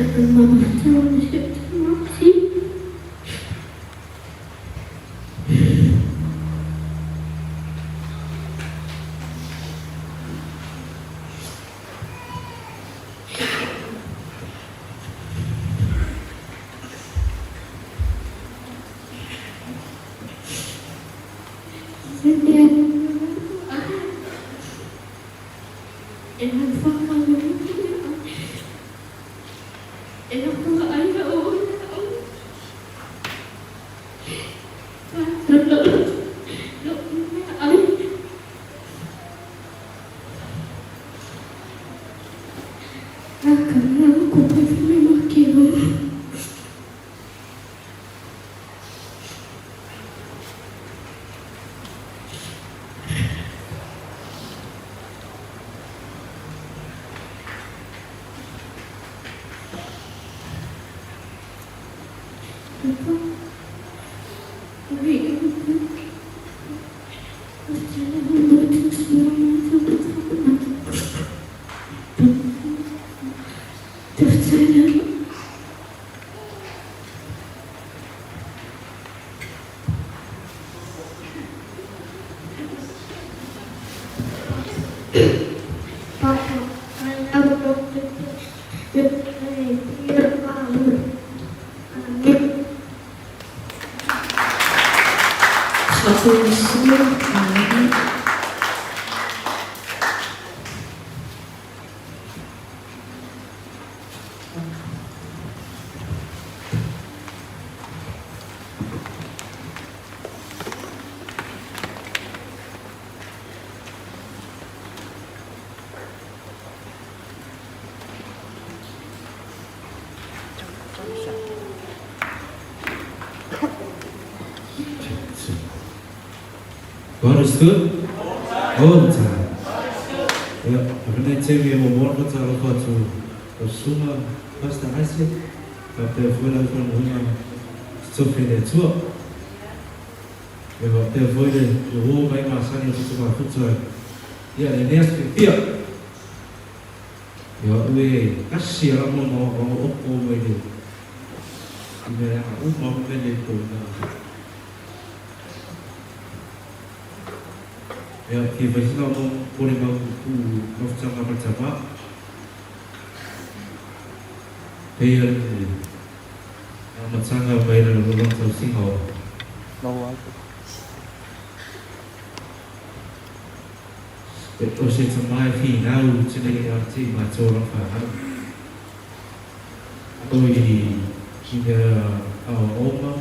o le mamafa o si ou tamaiti. God is good all the time. Ia, a lenei taimi e momoli ma talofa atu lau susuga Pastor Isaac, faapea foi lau faamanuiaga totofi e le Atua. Ia faapea foi le uo mai masani o Tutu Mafuta ia lenei aso fiafia. Ia au e tasi a lama ma oko mai le i mea leaga uma ma mea le tou ina. Ia, fia fai sina mo pole mau ku mafutanga ma le tama. Pei a le amatanga mai le lalolagi tausiga o. O se tama e finau tenei a te ma tōna whanau. Oi ki mea aoaoga,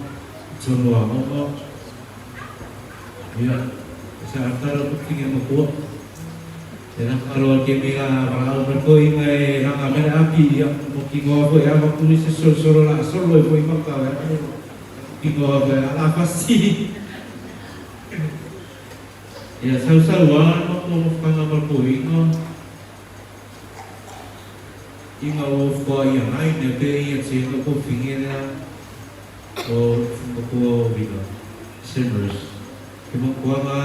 tono aoga. Ia, sa atara kuki nge makua. E ranga roa ke mea varao mai koe inga e ranga mea api ia mo ki ngoa foi a makuri se solo solo la solo e foi maka e ki ngoa foi a la fasi. Ia sau sau a makua mo whakanga mar koe inga. Inga o whakua ia ngai ne pe ia te inga ko whingera o makua o vila. Sinners. Ke makua ngā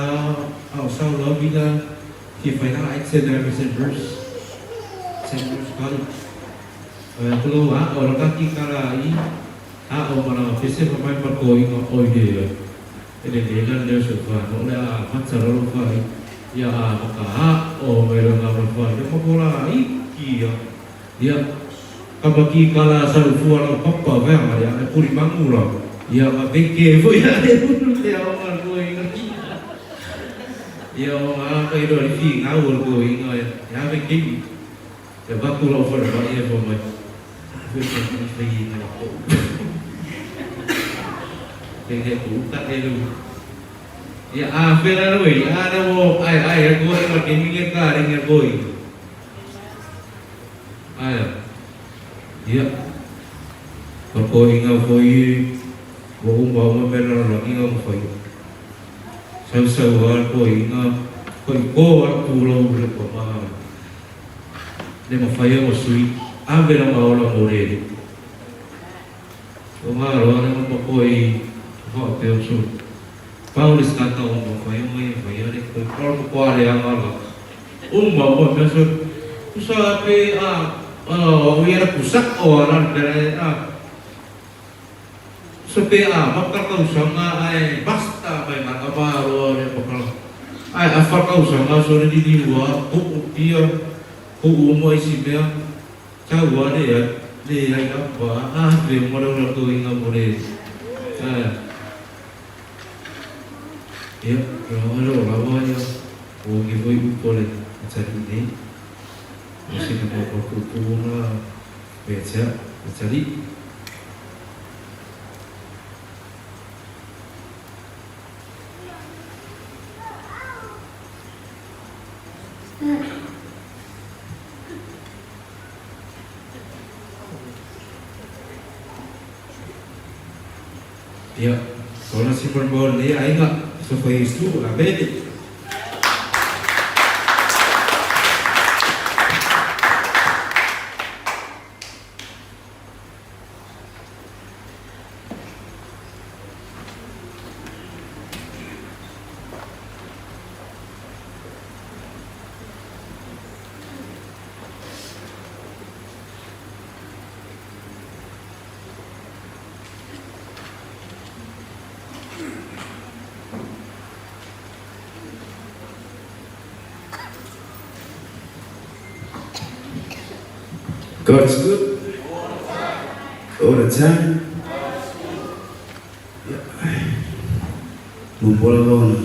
ao sau loa vila ki whai nā ai te nā sinners. Sinners kari. O tolo a o raka ki kara i a o mana pese whamai mako inga o i le e le le lan leo so wha no le a mata roro wha i ia a maka a o mai ranga ma wha i mako la i ki ia ia kapa ki kala salu fua lau papa wea ma ia e puri mangu la ia ma peke fo ia e uru te ao ma ko inga ia o ngā kai roa i fi ngā ua ko inga ia me ki ia baku lau whare ma ia fo mai a fe fo mai fai inga ko te he ku uka e lu ia a fe la roi a na mo ai ai e ko e ma ke minge ka ringa koi ai ia ko inga foi o uma uma mera la inga mo foi sau sau a ko inga ko i ko a tu lo le ko ma le ma fai o sui a vera ma ola mo re o ma ro na mo ko i ho te o su Paulis kata o mo fai o mai fai ale ko ko ko ale a ngala uma mo me so Tusa pe a o ia na pusak o ala le a so pe a maka kausanga ai basta mai maka ma ro le maka ai a fa kausanga so le ni wa ko pia ko o mo isi mea tau wa le ya le ai ka pa a le mo le ko inga mo le a ia ro ro la wa ia o ki voi u ko le a ta ni o se ka ko ko ko na be cha tali. Ia, kona si mo le aiga so fai istu la bene. God is good all the time. Yeah. Mumpola lona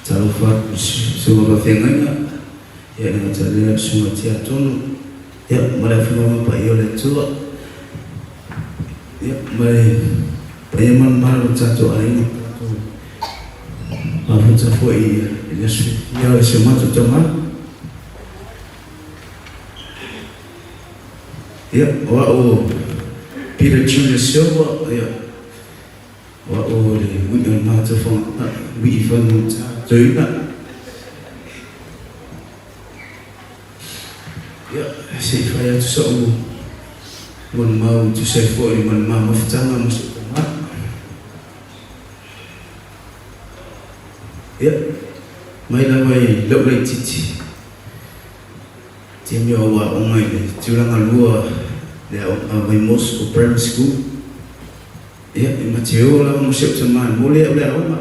talofa sunga pa ya dengan cara sunga tia tonu ya mala funga pa yo le tua ya mala pa ya man malo tato ai ma futa fo i le su ya le se mato tama ya wa o Peter Junior Silva ya wa o le wi o ma to fo wi fa no ta na ya se fa ya tu so mon mau tu se fo i mon ma maftanga mo se ma ya mai la mai lo le titi ti mi o wa o mai le tūranga lua le o mai Moscow Primary School. Ya e ma te o la mo se o mai mo le o le o ma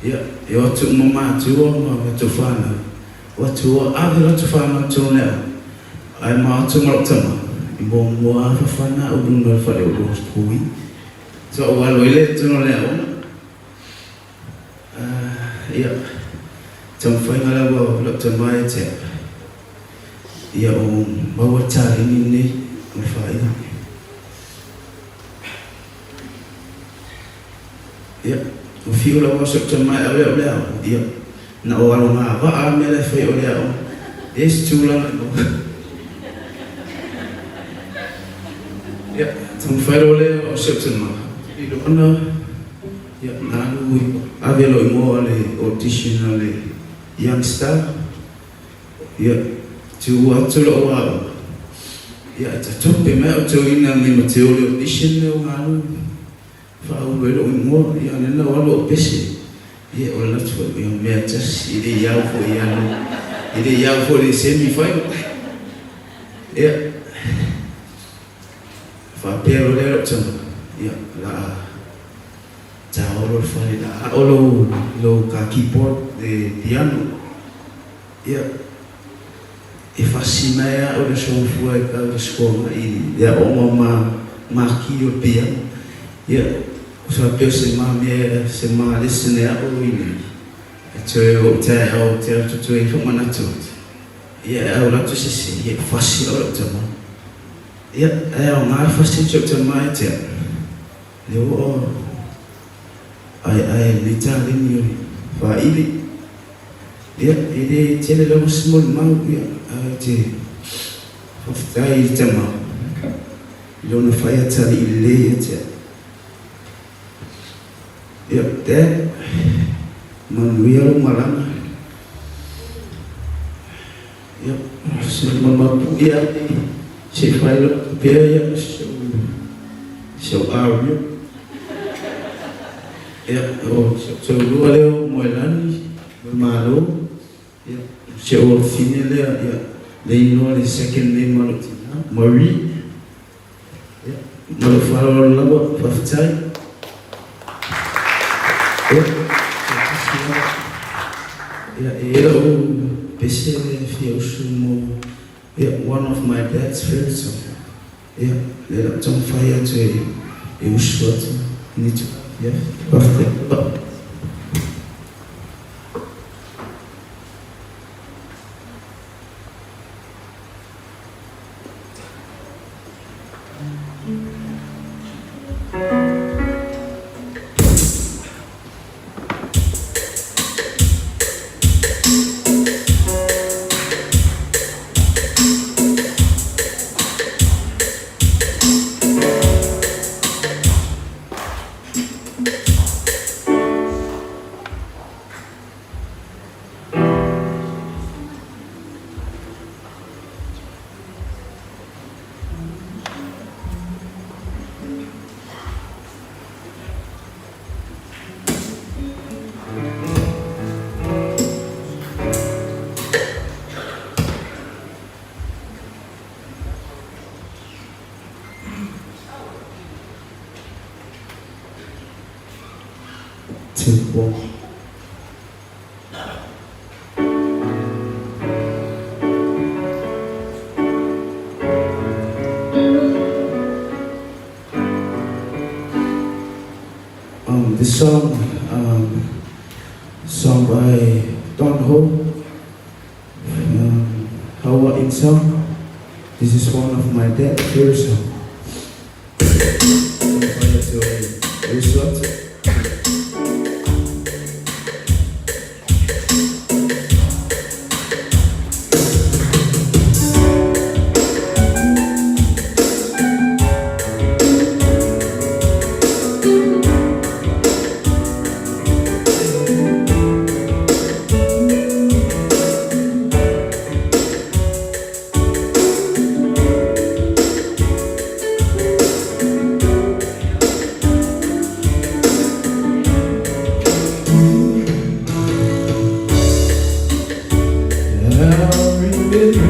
ya e o tu mo ma tu o ma ma tu whānau o tu o a ve tu whānau tu le ai ma tu ma tama i mo mo a fa whānau o lunga whare o lo hui so o alo ile tu no le o ya tau whainga lawa lo te mai te ia o maua tārini nei o whainga. Ia, o whio lawa so te mai au leo leo. Ia, na o alo ngā waa mea le whai o leo. Es tūlanga. Ia, tau whairo leo o se te mai. I lona, ia, nālu ave lo i moa le audition a le Young Star. Ia, tu atu lo au. Ia, ta tupe mai o tau ina me ma te ole audition leo ngālu. Wha ulu e lo i mua, ia nena o alo o pese. Ia, o le latu ia mea tasi, i le iau fo i alo. I le iau fo le semi final. Ia, wha pea lo leo tama. Ia, la ta olo le whare, la olo lo ka keyboard, le piano. Ia, e whasi mai a o le songfua e ka o le skola i ia o ma ma ki o piano. Ia, o sa peo se ma mea, se ma listen e o i nei. E toe o te o te o te toe i whamanatu. Ia, au latu se se, ia, whasi o tama. Ia, e au ngā whasi o te mai te. Le o ai ai le tārini o whaili. Ia, e le tele lawa small mau, ia, ai te whawhitai i tama. I lona whai atari i le ia te. Ia, te, manuia lo malanga. Ia, se mamapu ia, se whai lo pea ia, se o au ia. Ia, o, se o lua leo moelani, malo. Ia, si ou afafine lea, ia, le inoa le second name a lou tina, Marie. Ia, ma lou faaaloalo lava, faafetai. Ia, se tasi lava. Ia, e i ai lau pese lea e fia usu mo, ia, one of my dad's favorite song. Ia, lea la ou taumafai atu e usu atu i lenei itula afiafi. Faafetai. Two, one. This song, song by Don Ho, Hawaiian song. This is one of my dad's favorite song. I remember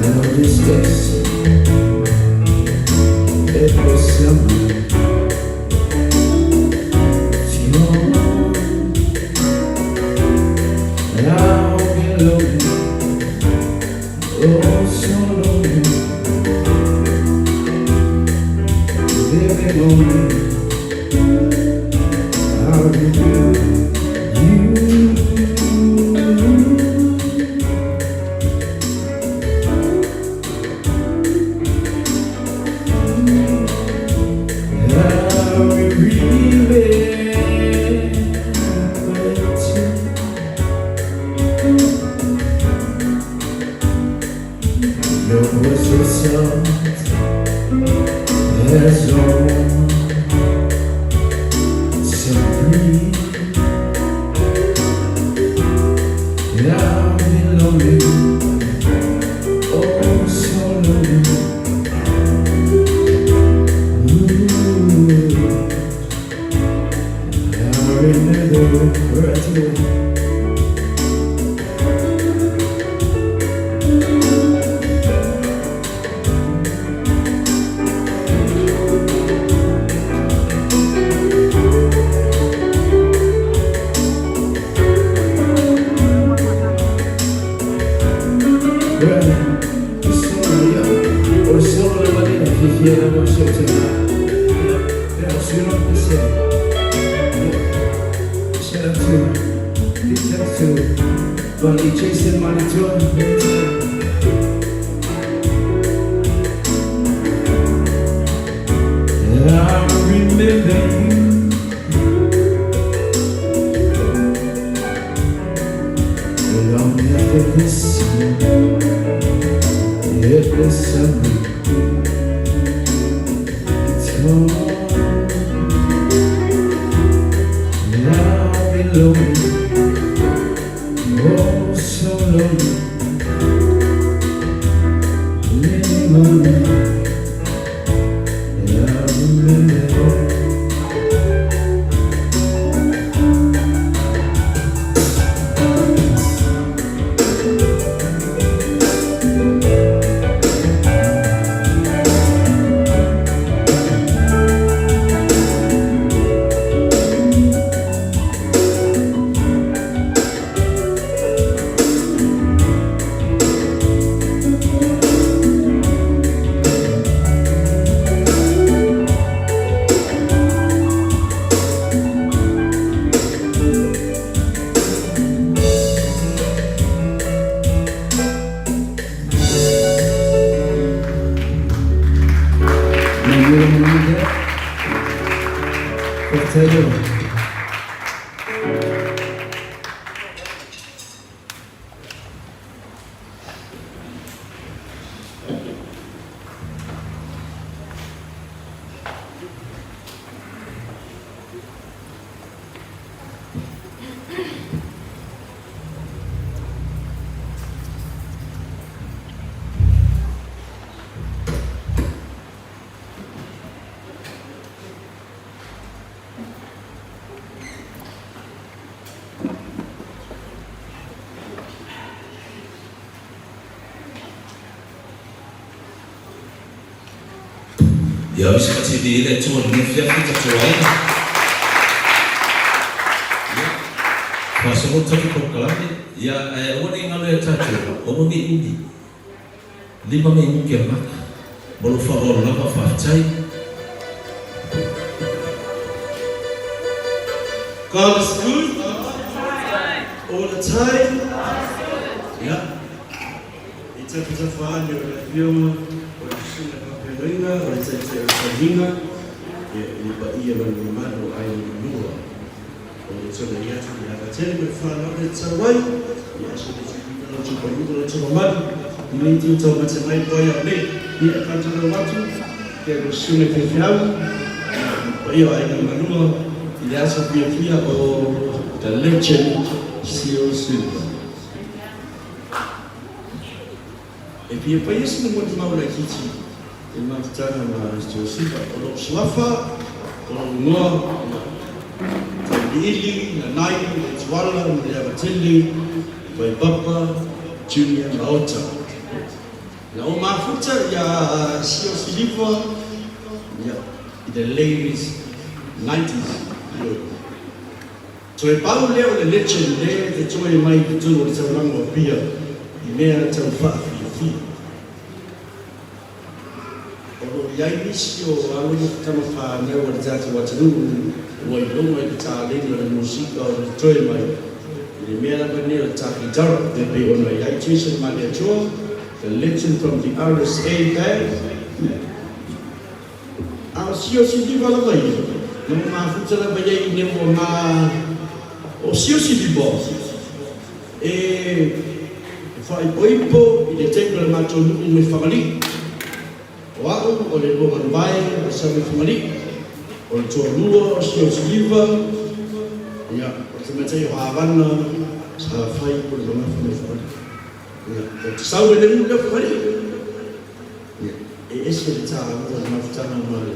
now this is every summer. It's gone, and I'll be lonely, oh so lonely, living only. I remember you. I remember too. Your voice so soft as on some breeze. And I'll be lonely, oh so lonely. Ooh, I remember right here. O le solo le manera fiafia lava o si ou tina. Ia, o sui loa pese. Ia, shout out to, big thanks to Buddy Jason Malitua. I remember you. Long after this, every summer, it's gone. And I'll be lonely, oh so lonely, living on. And I remember. Faafetai lava. Ia isi ka TV i le Atua i lenei afiafi tatou aiga. Ia, faasolo le tatou polokalame, ia ae aua ne i galo ia tatou, aua ne i umi. 5 minute a mata. Ma lou faaaloalo lava, faafetai. God is good all the time. Ia, i tafatafa ane o le Afioga o le Susuga Faafeagaiga o le Taitai o le Tauniga, ia, i le paia ma le mamalu o aiga manua. O le tulai atu i le ava tele ma le faaaloalo e tatau ai, ia, ae se i la outou paia ma la outou mamalu i lenei itu taumate mai po ai au nei. Ia, e faatulou atu i le Susuga i Faifeau, ia, ma le paia o aiga manua i le aso fiafia o The Legend Sio Silva. E fia faia sina molimau laitiiti i le mafutaga ma Sio Silva. O lou suafa, o lou igoa, ia, Tauiliili, Nanai, Leituala, Muliavatele, Vaipapa, Junior Maota. Na ou mafuta ia Sio Siliva, ia, i the late nineties, ioe. Toe pau lea o le legend lea e toe mai i totonu o le taulaga o Apia i mea tau faafiafia. O lo o i ai nisi o alo ma tama whānau a le tātou atunuu ua iloga i le taleni o le musika o le toe mai i le mea lava nei o le takitara e pei ona i ai Jason Maliatua, the legend from the RSA band. A o Siosiliva lava ia, na ua mafuta lava ia ina ua ma o Siosiliva e faaipoipo i le taimi o le matou nuu mai Fagalii. O a'u o le lua manuvae o sau mai Fagalii, o le toalua o Siosiliva, ia, o le tamaitai o Havana sa fai po le mamafa mai Fagalii. Ia, ou te sau i le nuu lea o Fagalii. Ia, e ese le taua o le mafutaga ma le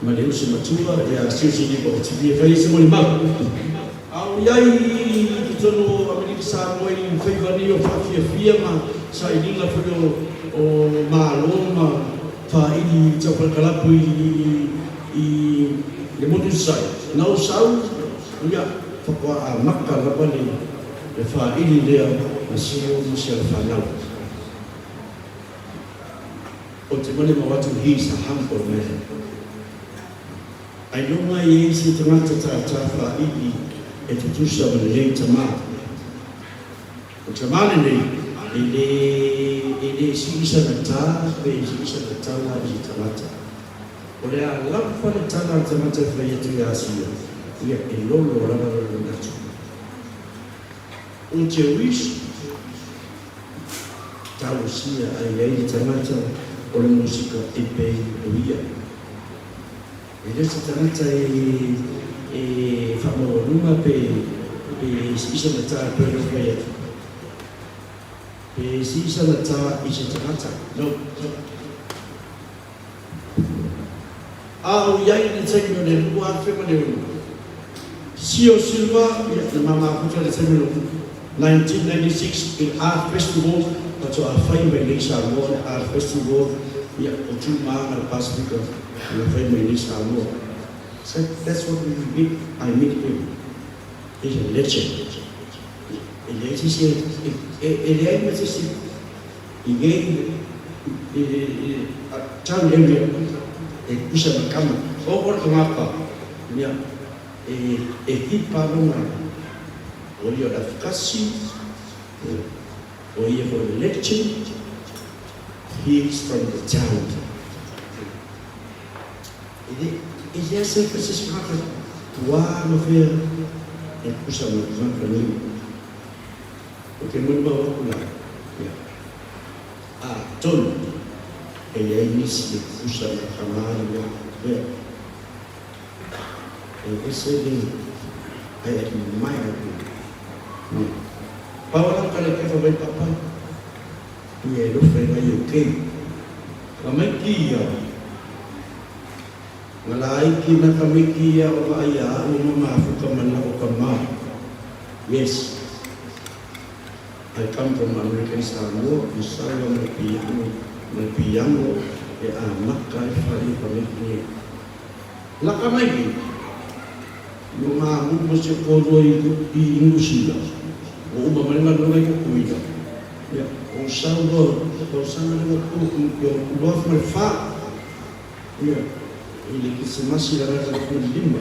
ma le uso matua ia Siusi Lipa o TV e fai ai se molimau. A o i ai i totonu o Amerika Samoa i faiva nei o faafiafia ma sailiga foi o o Malo ma faaili tau falakalapu i i i le motu i Sasae, na ou sau, ia, faatoa amata lava le le faaili lea a Sio ma si ana fanau. Ou te molimau atu he is a humble man. Ailoga e i ai se tagata tātā whāiwi e tutusa ma lenei tamā. O le tamā lenei, e le, e le sii sana tā pe e sii sana tala i se tagata. O le a lava le tala a le tagata e fai atu ia Sio, ia e lolo lava lona manatu. O te uisu. Talosia ai ai le tagata o le musika e pei o ia. E le o se tagata e e faamaualuga pe pe sii sana tā e pei ona fai atu. Pe sii sana tā i se tagata. No. A o i ai le taimi o le 2006, Sio Silva, ia, na mamafuta le taimi o 1996 i le Art Festival, faatoa fai mai nei Samoa le Art Festival, ia, o Tūmāga le Pasifika na fai mai nei Samoa. So that's what we meet, I meet him. He's a legend. E leai se isi e, e, e leai ma se isi i nei i, i, i, town area e kusa ma kama. O o le tagata, mea, e, e hipa lona, o ia o le afukasi, o ia foi le legend, he is from the town. E le, e leai se se tagata. Puā ma fea e tutusa ma le tagata nei. Ou te molimau atu la, ia, atonu e i ai nisi e tutusa ma tama i mea faapea. E ese le I admire you. Ia. Pau lava ka le kefa mai papa, ia e lofa i ngai o kei. Ka mai ki ia. Ngalaiki na ka miki ia o vaai a au ma mafuka mana o ka ma. Yes. I come from American Samoa, i saua ma le piango, ma le piango e amaka ai fale ka miki nei. Laka mai ki, no ngā mu ma se kōrua i, i Inusila. O uma mai ngā nora i Kukuila. Ia, o saua, o sanga le wa ku, i o luaf ma le fa. Ia, i le Kirisimasi la rata le 15.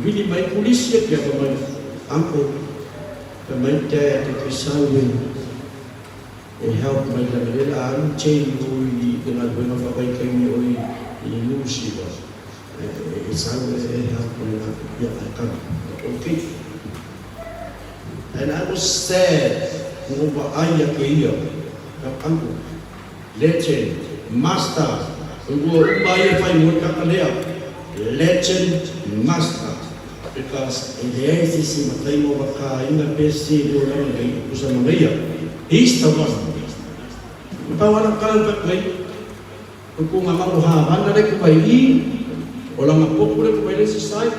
Vili mai pulisi e pia mai uncle, fa mai dad e ke sau e e help mai la le la alu chain o i te galuega faavaitaimi o i i New Zealand. E sau e help mai la ia I come. Okay. And I was sad ngo vaai a ke ia, ka uncle. Legend, Master, ua uma ai e whai mo kaka lea. Legend, Master. Because e leai se isi matai mo waka inga pe se leo lama nei o kusa mangaia. He's the one. Ma pau ana kala uka koe, o ko ngā maro hāhana le ku mai i, o langa popo le ku mai le si side,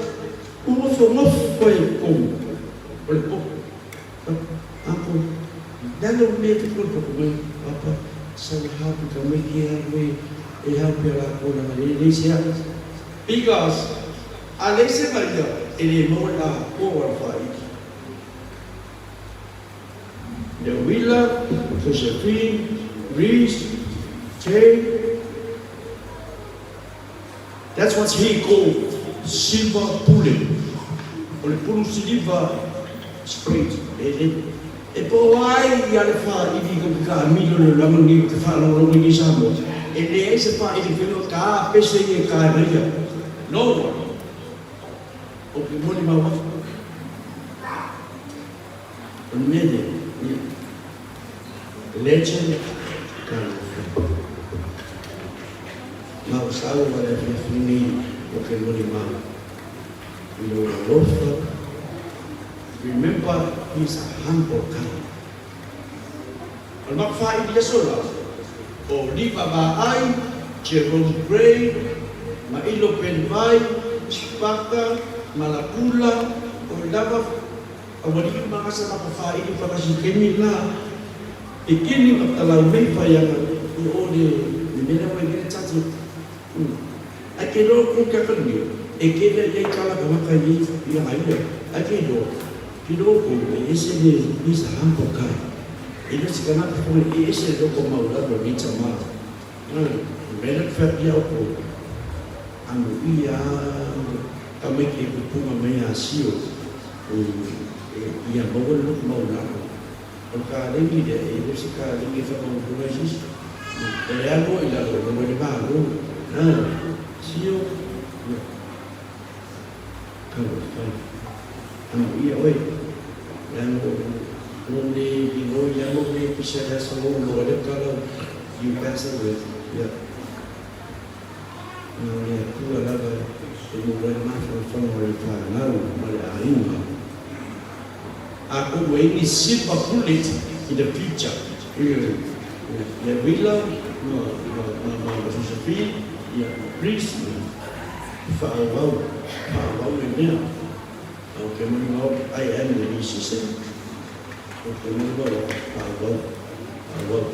u ngofo ngofo e kou, o le popo. Ako, lalo me te kore poko mai, papa, sau hapu ka mai ki a koe, e hapu a la kona nga le le se a. Because, a le se mai ia, e le maua la ko wa whaiki. Le Willa, Josephine, Reese, Jane, That's what he called silver bullet. O le pulu siliva straight. E le e po ai ia le whaili ko ki ka milo le lama ni te whaalongolongo i ni Samoa. E leai se whaili whenua ka pese i e ka e maia. No one. O ke moni mau atu. O le mea lea, ia. Legend Talofa. Ma o sau a le afiafi nei o ke moni mau. I lou alofa. Remember he is a humble guy. O le maka whaili aso la, o Liva Vaai, Jerome Gray, Mailo Penvai, Spaka, Malakula, o lava Awalii ma gasa maka whaili whakasikemi la e kini ma talau mei whaianga i o le le mena wai kene tati ai ke lo ko ka ka ni e kene i kala ka waka i i a ia ai ke lo ki lo ko e ese le ni sa hampo kai e lo sika na ko e ese lo ko mau la lo ni chama mena ka ia o ko anu ia ka mai ke pupunga mai a sio Ia maua le loto maualalo. O le kalegi lea, e le o se kalegi e faamaualuga ai se isi. E le alu i lalo, e maua i le Malo. A, sio, ia. Talofa e. Amuia oe. Leaga o lou le lilo ia lou le pisa i le aso lou loa lea tala you pass away. Ia. Na o le Atua lava e maua ai le mafanafana o le fanau ma le aiga. Atonu e ai ni silver bullet in the future. Ia Willa ma ma ma Josephine, ia ma Chris, ia faaauau, faaauau le mea. Ou te molimau atu, I am the musician. Ou te molimau atu, faaauau, faaauau.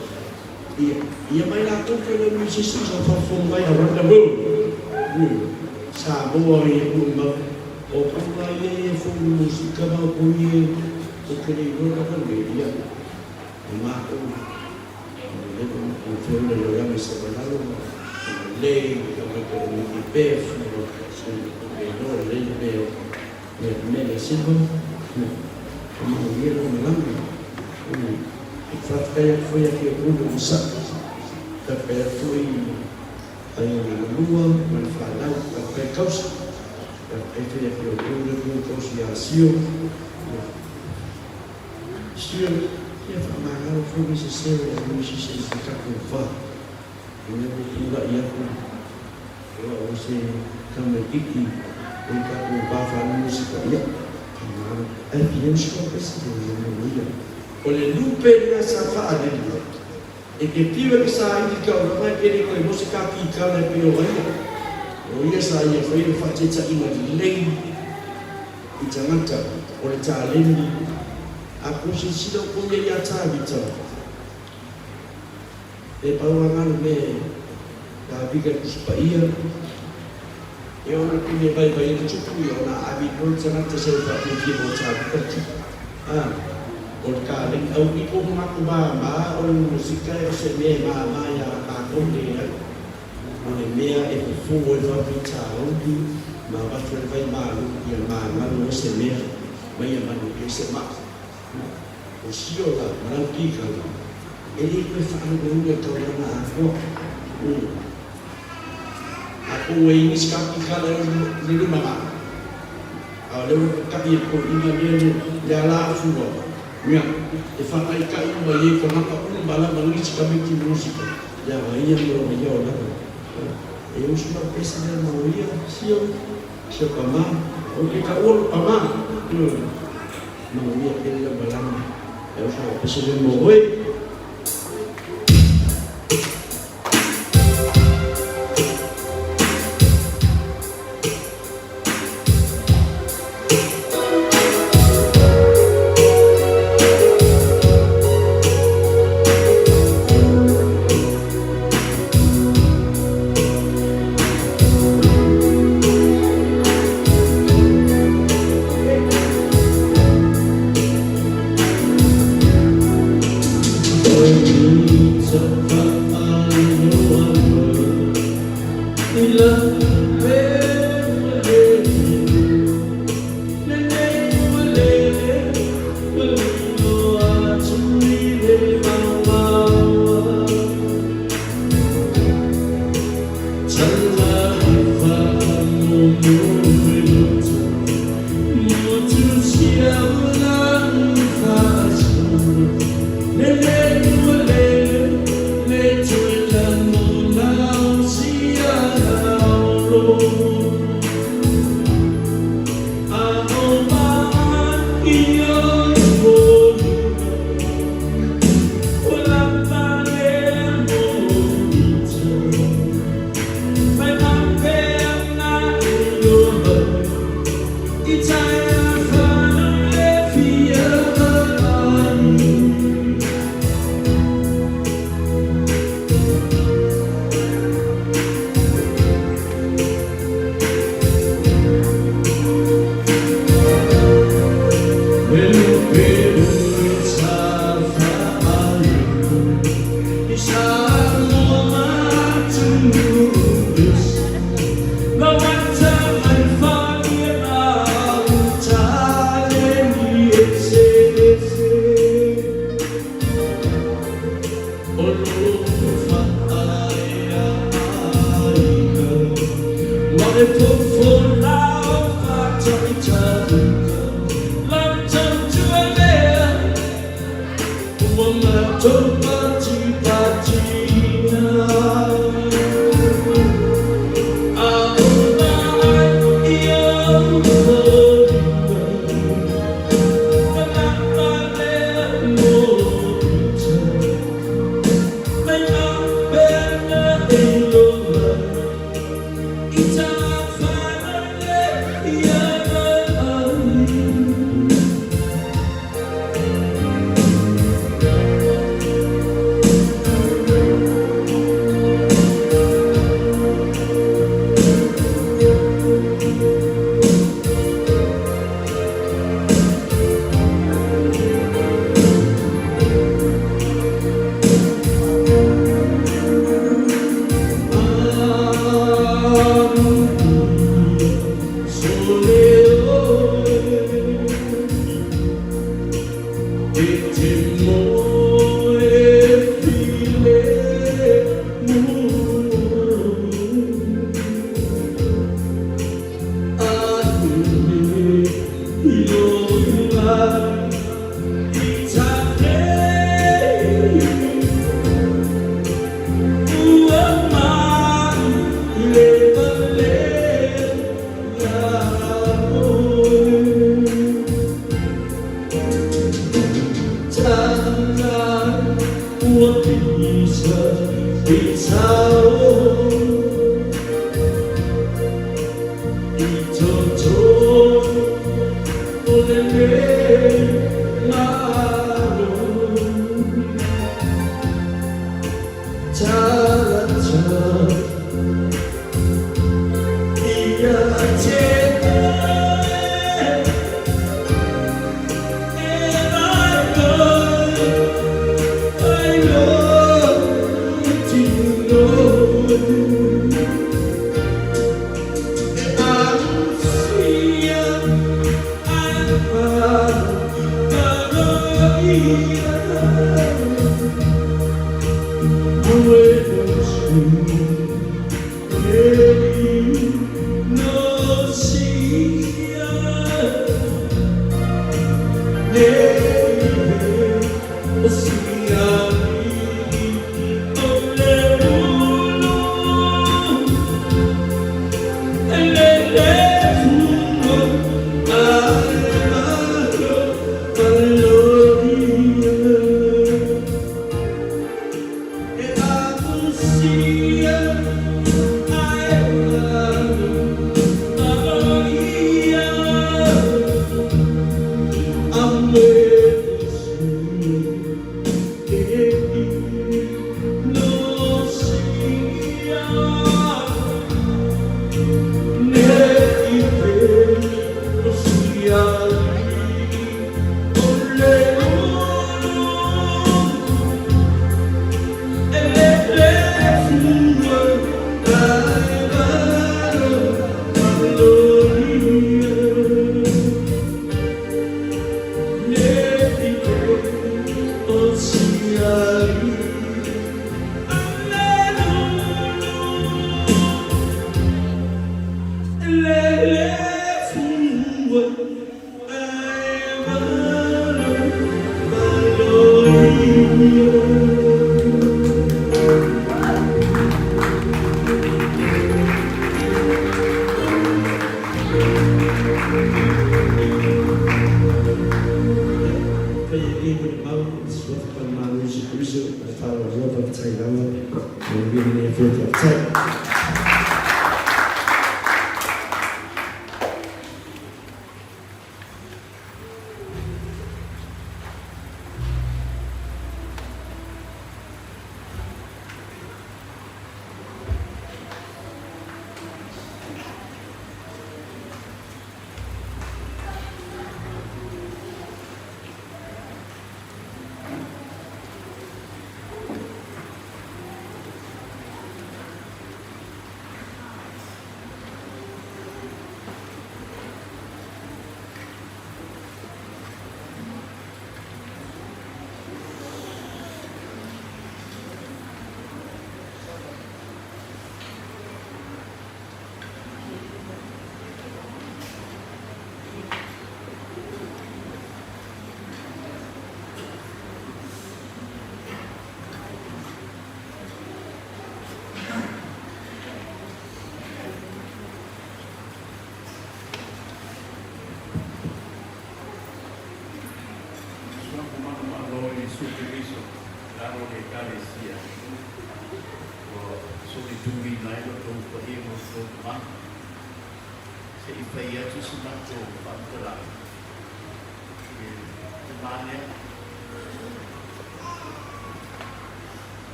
Ia, ia mai latou fellow musicians o faafofoga mai around the world. Samoa ia molimau. O kaunga ia ia fou musika ma o ia o ke le iloa lava le ia. O matou, o le o feula le lama i sa malalo ma le ka mai ka o i bef ma o le iloa le le o le mele silva. O mau ia lo malama. E whawhetai atu foi a ki o kulu o sa. Whawhetai atu foi ai o le lua ma le whanau, whawhetai kausa. Ia, e fia fia o le Atua tausi ia Sio. Ia, Sio, ia faamagalo foi le sese o le aumisi se i se tatou va. O lea ua tulai atu o au o se tamaitiiti o le tatou va faamusika, ia, faamagalo. Ae fia usi ka pese le mo ia. O le lupe lea sa faalele e te piu e te saili taulaga e te le toe maua se kakikala e pei o ia. O ia sa ia faia le faataitaiga lelei i tagata o le taleni. A kou silasila outou ia ia Tavita, e pau lava le mea e Tavita e Tusi Paia, e ono pine vaivai ai le tupu ia ona ave i le tagata se faafiafia mo Tavita le tupu. A, o le taleni au i ko matou mama o le musika e o se mea e mama ia matou leai. O le mea e fofo ai faafitauli ma avatu ai le vai malu ia magalo ai se mea ma ia manuia ai se maa. O sio la ma lau kikala e le toe faalugaluga i taulaga atoa. A kou e ini se ka kikala e le lumanai, a o lea ua ta'i e toeaiina lea le ala afua, ia, e faataitai uma i ai tagata uma lava nisi tamaiti musika, ia vaia ma lona ia olaga. E usu lau pese lea ma o ia, sio, sio tama, o ke taua lo tama, ma o ia tele lau malama, e usu lau pese lea ma oe.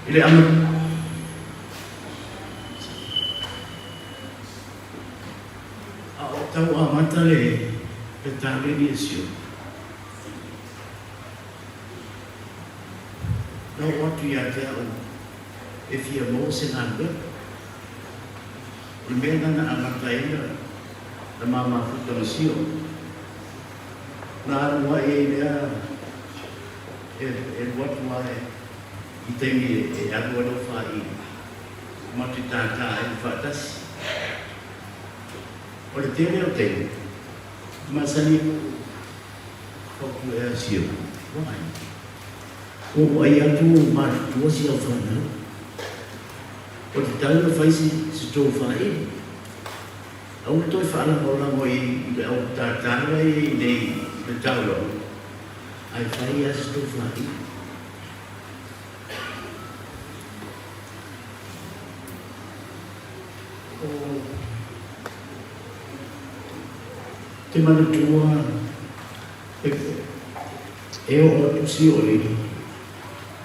I le ama a o tau amata le le taleni e sio. Na oo atu ia te au e fia maua se galuega. O le mea lena na amata ai na na ma mafuta ma sio. Na alu ai ai lea e e alu atu lava e i taimi e alu ai lau faaiuga. matou tātā ai faatasi. O le tele o taimi, e masani ona ou fautua ia Sio, Why? Ua ou ai atu ua ou matutua si au fanau. O te tau ona fai se tou faaili. Aua toe faalagolago i le au tātā la e i ai nei i le taulaga, ae fai lava se tou faaili. O te manatua e oo atu si o i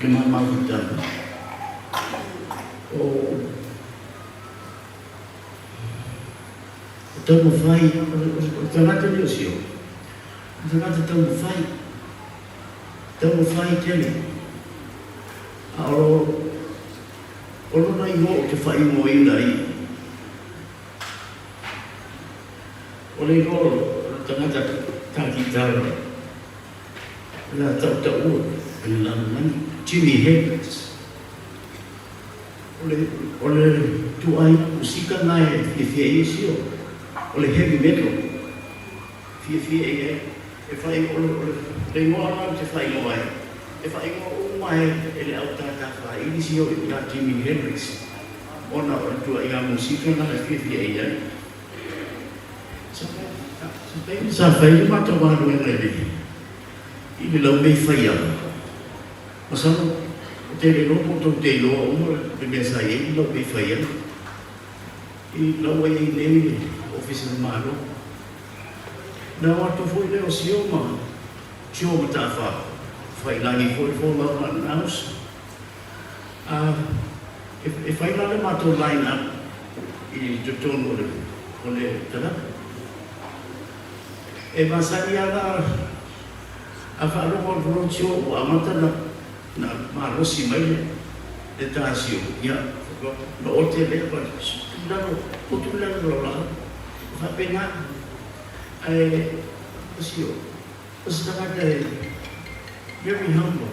le mamafutanga o taumafai o le tagata nei o Sio, o le tagata taumafai, taumafai tele, a o O lona igoa ou te faaigoaina i O le igoa o le tagata tākitara o le a tautaua i le lalolagi, Jimi Hendrix. O le, o le ituaiga musika lena e fiafia ai sio, o le heavy metal. Fiafia i ai, e fai, o le, o le igoa lena ou te faaigoa ai, e faaigoa uma e, e le au tātā whāili si o i a Jimi Hendrix, ona o le tuaiga musika lena e fiafia i ai. Sa, sa taimi sa fai le matou galuega i le, i le laumei faiaga. Masalo, ou te le iloa po o tou te iloa uma le mea sa i ai le laumei faiaga. I lau ai ai nei le Ofisa o le Malo. Na o atu foi lea o Sio ma Sio Mataafa, Failagi foi le folauga a le House. A, e, e fai la le matou line up i totonu o le, o le kalaka. E masani lava la a faalogo atu loa Sio ua amata na, na malosi mai le, le ta Sio, ia, na ote lea pa, tu lalo, potu i lalo lau laau. E faapena, ae o si o se tagata e very humble.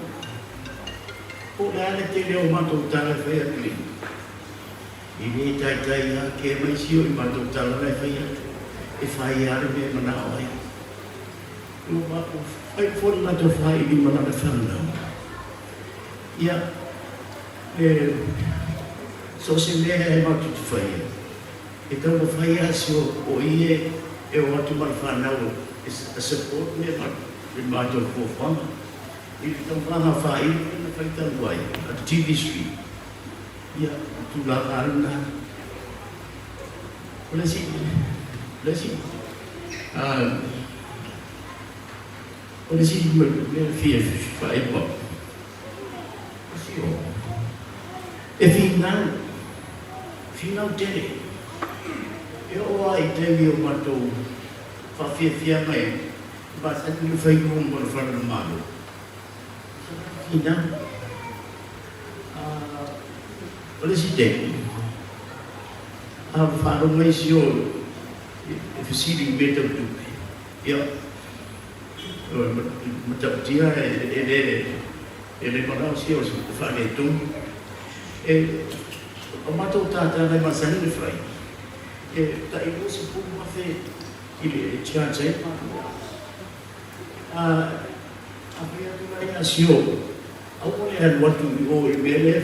Po o le a le tele o matou tala e fai atu i i le taitai ake mai si o i matou tala la e fai atu, e fai lava le mea e manao ai. Ua fai foi le matou faaivi ma lana fanau. Ia, e so o se mea e matou te faia, E taumafai lava si o i e o atu ma le fanau e support le matou fuafuaga i le tauvaga faaiu lea na fai talu ai a le TV Street. Ia, o le tulaga lava lena. O le isi, o le isi, o le isi mea fia faailoa, o si o, e finau Finau tele. E oo lava i taimi o matou faafiafiaga e masani ona fai room mo le fale o le Malo. Finau. O le isi taimi, a faalogo mai si o e fesili i mea tau tupe, ia, matautia e le manao si o e faaletonu. E, o matou tātā nai masani le fai, e tai 20,000 i le charge ai matou. A, a fai atu la ia sio, aua le alu atu i o i mea lea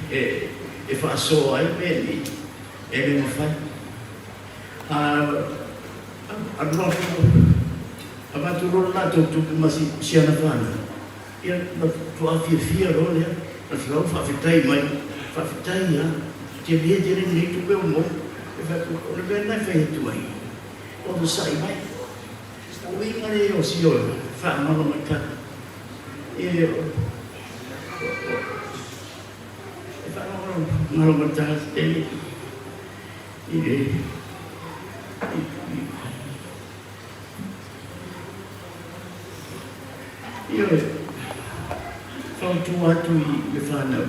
e, e faasoa ai mea nei, e le mafai. A, alu atu, avatu loa le latou tupe ma si, si ana fanau, Ia, na matua fiafia loa lea, na filau faafetai mai, faafetai lava, tele tele lenei tupe ua maua. E fai atu, o le mea lena e fai atu ai, onosai mai. O uiga lea o si oe, faamalo mai tala. E, e faalogologo mai tala tele i le, i, i, Ioe, fautua atu i le whanau,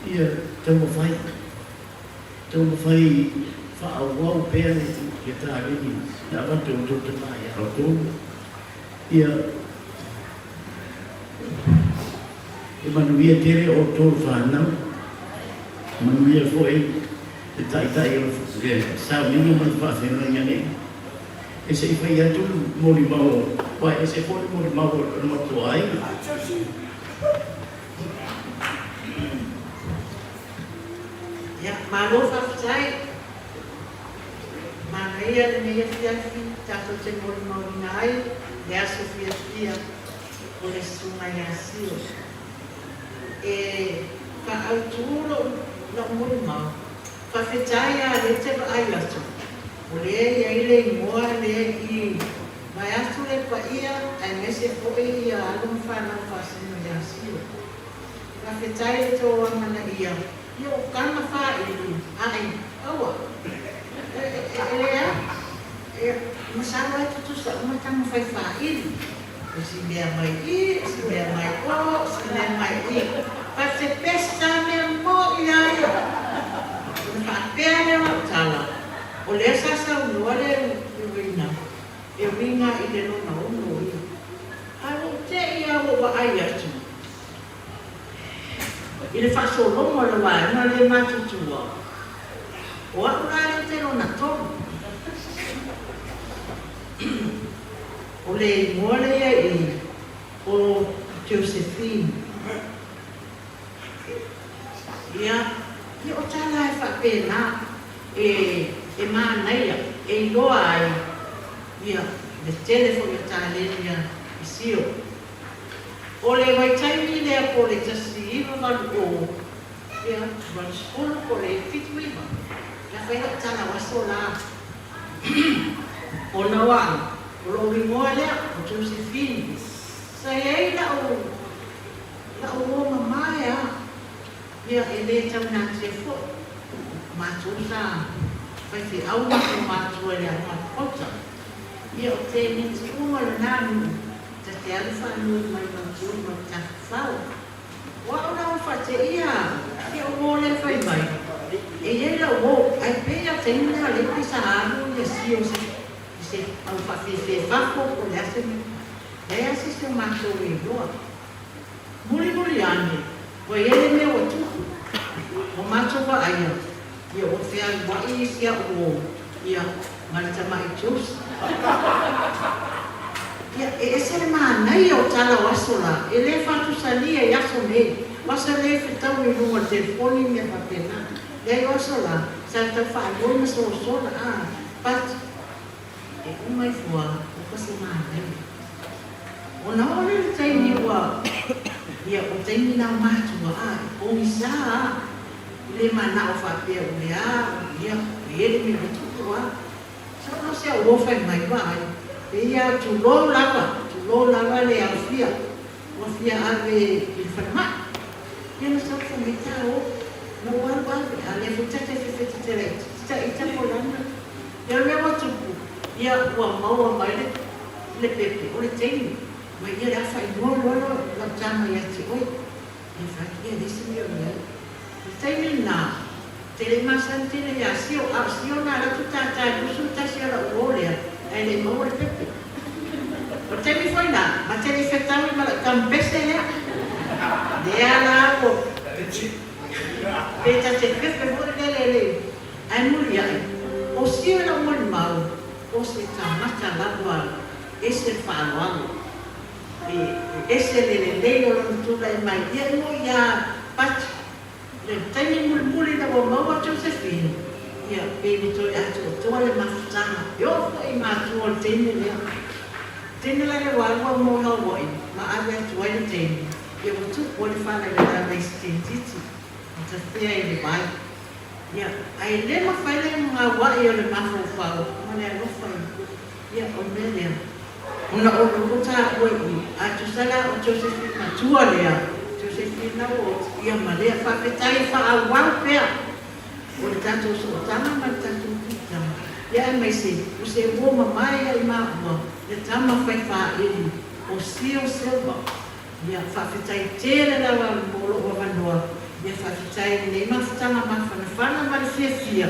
ia taumafai, taumafai faaauau pea le taleni na avatu e outou tama ia outou, ia e manuia tele outou le whanau. Manuia foi le Taitai o le sauniga ma le faafeagaiga nei. E se i fai atu le molimau, aua e ese foi le molimau o le matou aiga. Ia, malo faafetai. Manaia lenei afiafi tatou te molimauina ai le aso fiafia o le Susuga ia Sio. E faaautu lou lau molimau, faafetai a lea te vaai atu, o lea e i ai le igoa lea i vaeatu le paia aemaise foi ia alo ma fanau faasino ia Sio. Faafetai le tou amanaia i ou tama faailu ai aua e lea e masalo ai tutusa uma tama fai faailu o si mea mai i o si mea mai o o si mea mai i but the best a mea moʻi a ia ona faapea lea o lau tala o lea sa saunoa le uiga e uiga i le lona ono ia ae ua ou teʻi a ua ou vaai atu I le faasologa o le vaega lea matutua, o a'u la lea te lona tolu. O le igoa lea i o Josephine. Ia, ia o tala e faapena e, e manaia, e iloa ai, ia, le tele foi o taleni a Sio. O le vaitaimi lea po o le 1980, ia, 80 po o le 79, na fai lau tala o aso la. Ona o a'u, o lo'u igoa lea, o Josephine. Sa i ai la'u, la'u uo mamae a, ia, e lē taunatia fo'i. O matou sa faifeau matou matua i le aoga Kota. Ia, o teneti uma lena nuu. Ta te alu faanui mai Mautu ma Tafafao. O a'u la ua faateia a'u, ia o uo lea fai mai, e i ai lau uo, ae pei a taimi lea lea pei sa alu ia sio se i se au faafefee fafo po o le a se mea. Leai a se isi o matou e iloa. Mulimuli ane, ua i ai le mea ua tupu. Ua matou vaaia, ia ua fealuai isi a'u uo, ia, ma le tamai Josie. Ia, e ese le manaia o tala o aso la, e le faatusalia i aso nei. O aso nei e fetau i luga o le telefoni ma mea faapena. Leai o aso la, sa tau faanoi ma sosola, a, but, e uma ifo a, oka se manaia. Ona oo lea i le taimi ua, ia, o taimi na o matua, a, e pogisa a, i le manao faapea o le a, ia, o le mea ua tupu a. Sa ou se au fai mai vaai, e ia tulou lava, tulou lava le aofia, ua fia ave i le falemai. Ia na sau fai mai ta o, na ou alu ave, a lea foi ta te fefete te laitiiti ta ita po lana. Ia o le mea ua tupu, ia ua maua mai le le pepe o le teine, ma ia le afa inoa loa lau tama ia te oe. Ia fai atu, ia e leai se mea o i ai. I le taimi lena, te le i masani tele ia Sio, a o Sio na alu atu tātā i 21 o lau uo lea, ae le i maua le pepe. O le taimi foi lena, ma te le i fetaui ma lau tampese lea. Lea la ua pe ta te pepe foi lele le ae muliai, o Sio i lau molimau, o se tagata lava ese le faaaloalo. E ese le lelei o lona tulai mai ia i moi iā Pat le taimi mulimuli ina ua maua Josephine, ia, pei ua toe atoatoa le mafutaga e oo foi i matua o le teine lea. Teine la lea ua alu au mo Hawaii ma ave atu ai le teine, ia ua tupu ai le faalavelave i se tentiti ma tafea i le vai. Ia, ae le mafai le gaua'i o le mafaufau ma le alofa i, ia, o le mea lea. Ona o loko taua i i, a tusa la o Josephine matua lea, Josephine ua ia ma lea faafetai e faaauau pea o le tatou sootaga ma le tatou piitaga, ia aemaise o se uo mamae ia i maua le tama fai faaili o Sio Silva. Ia faafetai tele lava mo lou avanoa, ia faafetai i lenei mafutaga mafanafana ma le fiafia.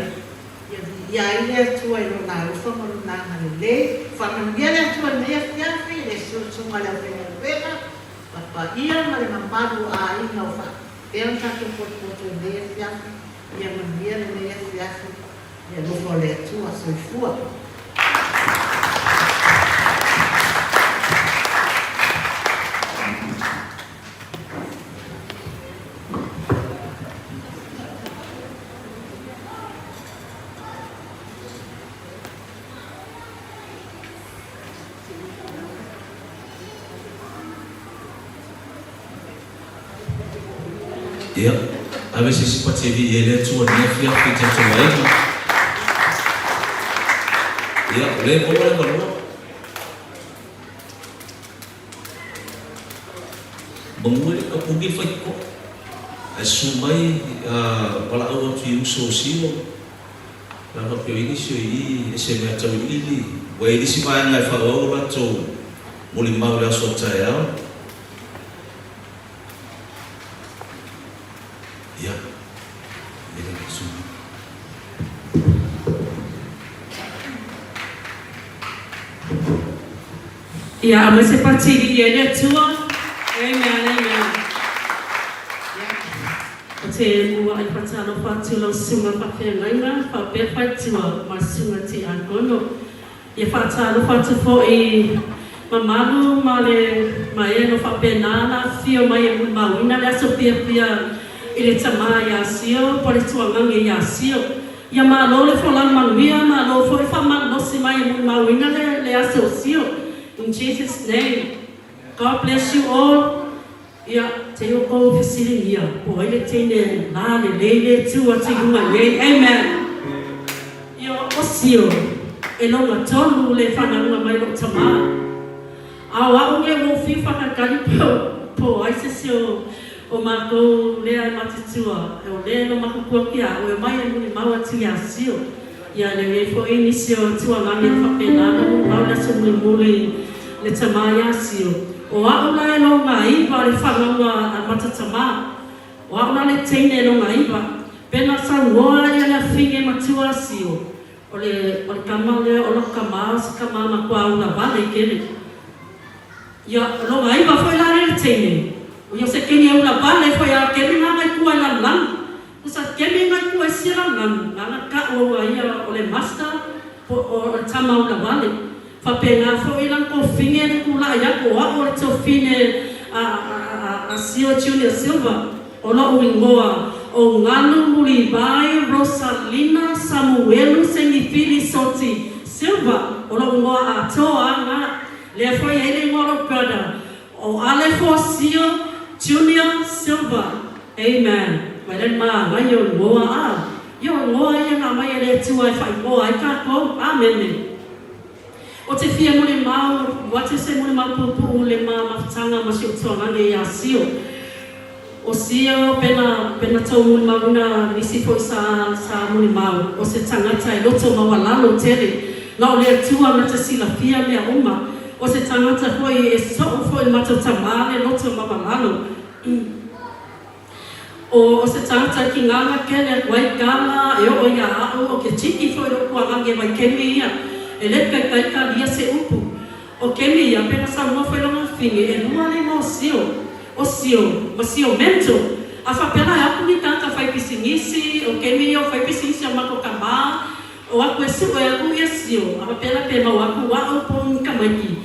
Ia viia ai le Atua i Lona alofa ma Lona agalelei. Faamanuia le Atua i lenei afiafi i le susuga a le aufaigaluega, papaia ma le mamalu o aiga o faapea ona tatou potopoto i lenei afiafi. Ia manuia lenei afiafi i le alofa o le Atua. Soifua. Ia, ave se isi pati e viia ai le Atua i lenei afiafi i tatou aiga. Ia, o lea e maua le avanoa. Manu e le tapuni le faitotoa. Ae susu mai valaau atu i uso o Sio, la faapea o i nisi o i i e se mea tauiliili, ua i ai nisi vaega e faaauau o latou molimau i le aso a taeao. Ia, e le susu. Ia aumai se pati i ai le Atua. Amen, amen. Ia, o te muaʻi faatalofa atu lau susuga faafeagaiga faapea faitoa ma susuga tiakono. Ia faatalofa atu foi mamalu ma le ma e o lo faapena ona afifio mai e molimauina le aso fiafia i le tama ia Sio po o le tuagage ia Sio. Ia malo le folau manuia, malo foi le faamalolosi mai e molimauina le le aso o Sio. In Jesus name. God bless you all. Ia, te o kou fesiligia, po ai le teine la lelei le tu atu i luga nei. Amen. Ia, o Sio, e loga tonu le whanauga mai lou tama. A o a'u nei ua ou fiu whakakali po, po ai se si o, o matou lea e matutua, o lea no makukua ki a'u e omai e mulimau atu ia Sio. Ia, le i ai foi nisi o tualagi e faapena ona mulimau le aso mulimuli le tama ia Sio. O a'u la e logaiva le fanauga a Matatama. O a'u la le teine e logaiva. Pena sauoa ia le afine matua a Sio, o le o le tama lea o lou tama o se tama matua ula vale tele. Ia, o logaiva foi la le teine, o ia o se teine ula vale foi a kele nga ngai kua i lalolagi. Sa kemi ngai kua i sia lalolagi, nga na ka'u aua ia o le master po o le tama ula vale. Faapena foi la tofine le tulaʻi atu o a'u o le tofine a a Sio Junior Silva, o lo'u igoa o Galu Mulivai Rosalina Samuelu Sengifili Soti Silva, o lo'u igoa atoa a ga lea foi e ai le igoa o lo'u brother o Alefo Sio Junior Silva. Amen. Mai le māngai o igoa a Ia o igoa ia na aumai e le Atua e faaigoa ai tatou. Amene. O te fia molimau, ua te se molimau puupuu le ma mafutaga ma si ou tualage ia Sio. O Sio pena, pena tou molimauina nisi foi sa, sa molimau, o se tagata e loto maualalo tele, na o le Atua na te silafia mea uma. O se tagata foi e soo foi le matou tama le loto maualalo. O se tagata ki nganga kele atu ai kala e oo ia a'u o ke tiki foi lo'u kuagange vai kemi ia e le kaikai kalia se upu o kemi ia pena saunoa foi lona fine e lua le igoa o Sio o Sio ma Sio Mento a faapea la e aku ni tagata fai pisinisi o kemi ia o fai pisinisi a mako kama o aku e su'e aku ia Sio a faapea la pe mau aku a'u po o ni tamaiti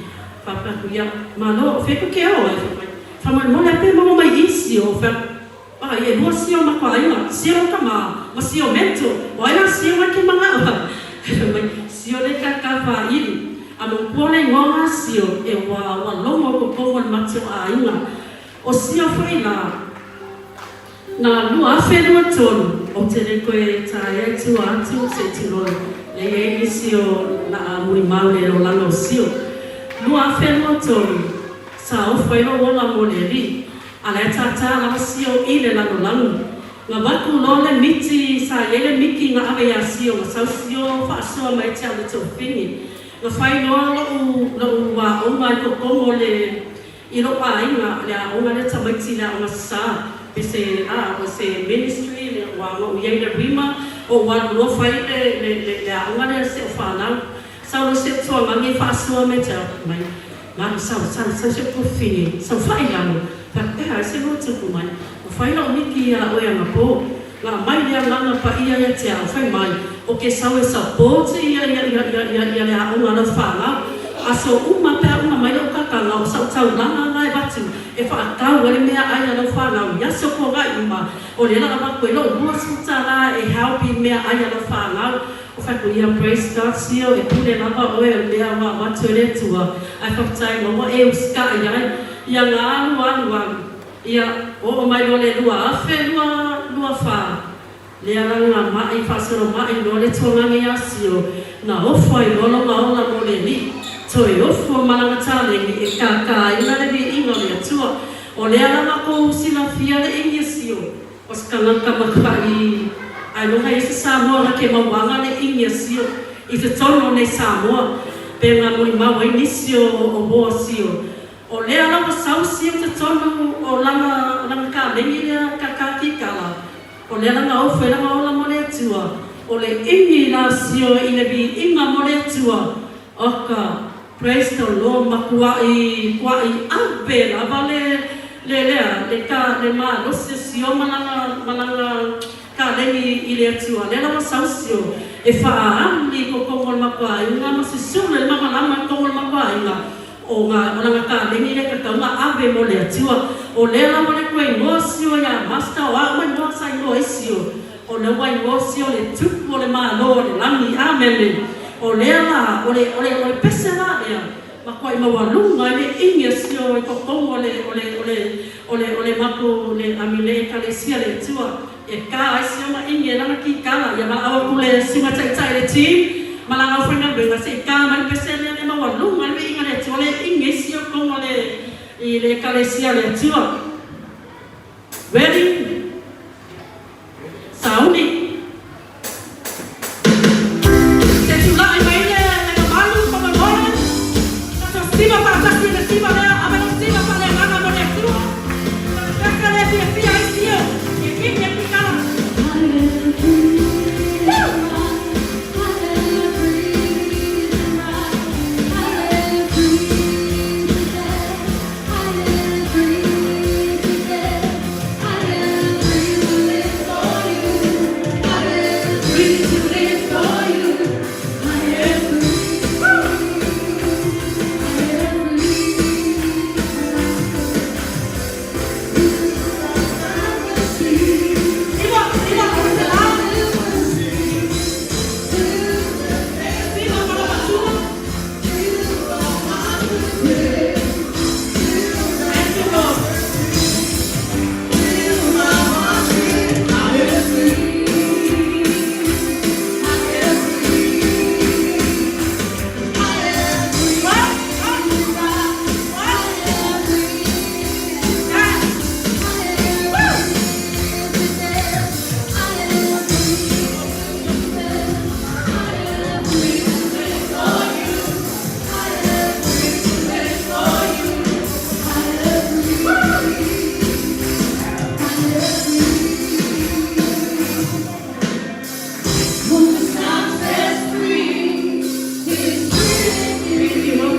faapea aku ia malo o fea ke o ai fai mai Faamolemole a pe maua mai i sio o fea a i elua sio ma ko aiga, sio o tama ma sio mento, o ai la sio mai ke manga'o ai fai mai sio le ka ka faaili a mo kua le igoa nga sio e ua ua logo ko koho le mate o aiga o sio foi la na 2023 o te le koe taea i tua atu se i tulou le i ai nisi o la a mulimau le lolaga o sio 2023 Sa ofo ai lou ola mo le alii, a la e tātā lava sio i le lalolagi. Ga avatu loa le miti, sa i ai le miki ga ave iā sio, ga sau sio faasoa mai te au le tofini. Ga fai loa loʻu, loʻu aoga i kokomo le, i loʻu aiga, le aoga lea tamaiti le aoga sa, pe se, a, o se ministry, le ua agoʻu i ai le rima, oʻu alu loa fai le, le, le, le aoga lea se o fanau. Sau loa se o tualagi faasoa mai te au mai. Malu sau sau sau se kofine sau fa'i lalo faapea ai se loa tupu mai ua fai la'u miki ia oe anapo. Na aumai le Agaga Paia ia te au, fai mai, o ke sau e support ia ia ia ia ia ia le aoga a lau fanau. Aso uma pe a uma mai lou kakaga o sau taulaga la e avatu e faatau ai le meaai a lau fanau i aso kogai uma, o lea la avatu ai lou 20 tala e help i meaai a lau fanau. O fai atu ia, Praise God sio, e pule lava oe o le mea ua avatu e le Atua, ae faafetai ma ua e usikai ai ia na alu alu alu. Ia, oo mai loa le 2024, lea la na ma'i faasolo ma'i loa le tuagage ia Sio, na ofo ai loa lona ola mo le alii, toe ofo ma lana taleni e kākāina le viiga o le Atua. O lea la makou silafia le ʻiʻini a Sio, o se kanaka makaʻi ailoga ia se Samoa na ke mauaga le ʻiʻini a Sio i totonu o nei Samoa, pe na molimau ai nisi o uō a Sio. O lea lava sau sio totonu o lana lana kalegi lea kakakikala, o lea lana ofo e lana ola mo le Atua, o le ʻimi la sio i le viiga mo le Atua, oka, praise the Lord, makuaʻi kuaʻi ave lava le le lea le ka le malosi o sio ma lana ma lana kalegi i le Atua, lea lava sau sio e faaali i kokogo o le makuaaiga ma susulu e le mamalama i kokogo o le makuaaiga. O nga o lana kaleni lea tatau na ave mo le Atua. O lea lava le koe igoa sio ia Master o a'u mai moa sa igoa ai sio. O lea ua igoa sio le Tupu o le Malo o le Lagi. Amene. O lea la, o le, o le, o le pese la lea, makuaʻi maualuga ai le ʻiʻini a sio i totonu o le, o le, o le, o le, o le matou, le, I mean, le Ekalesia le Atua. E ka ai si ona ʻiʻini e lana kikala, ia valaau aku le susuga taitai le team ma lana aufaigaluega se i ka mai le pese lea le maualuga ai le viiga le Atua le ʻiʻini ai si outou ma le i le Ekalesia le Atua. Ready? Sauni. Se tulaʻi mai le le mamalu faamolemole. Tatou siva faatasi i le siva lea, ave lou siva faaleagaga mo le Atua. O le pese lea e fiafia ai sio e ʻiʻini e kikala. Woo! Thank you, Lord. Thank you, Lord.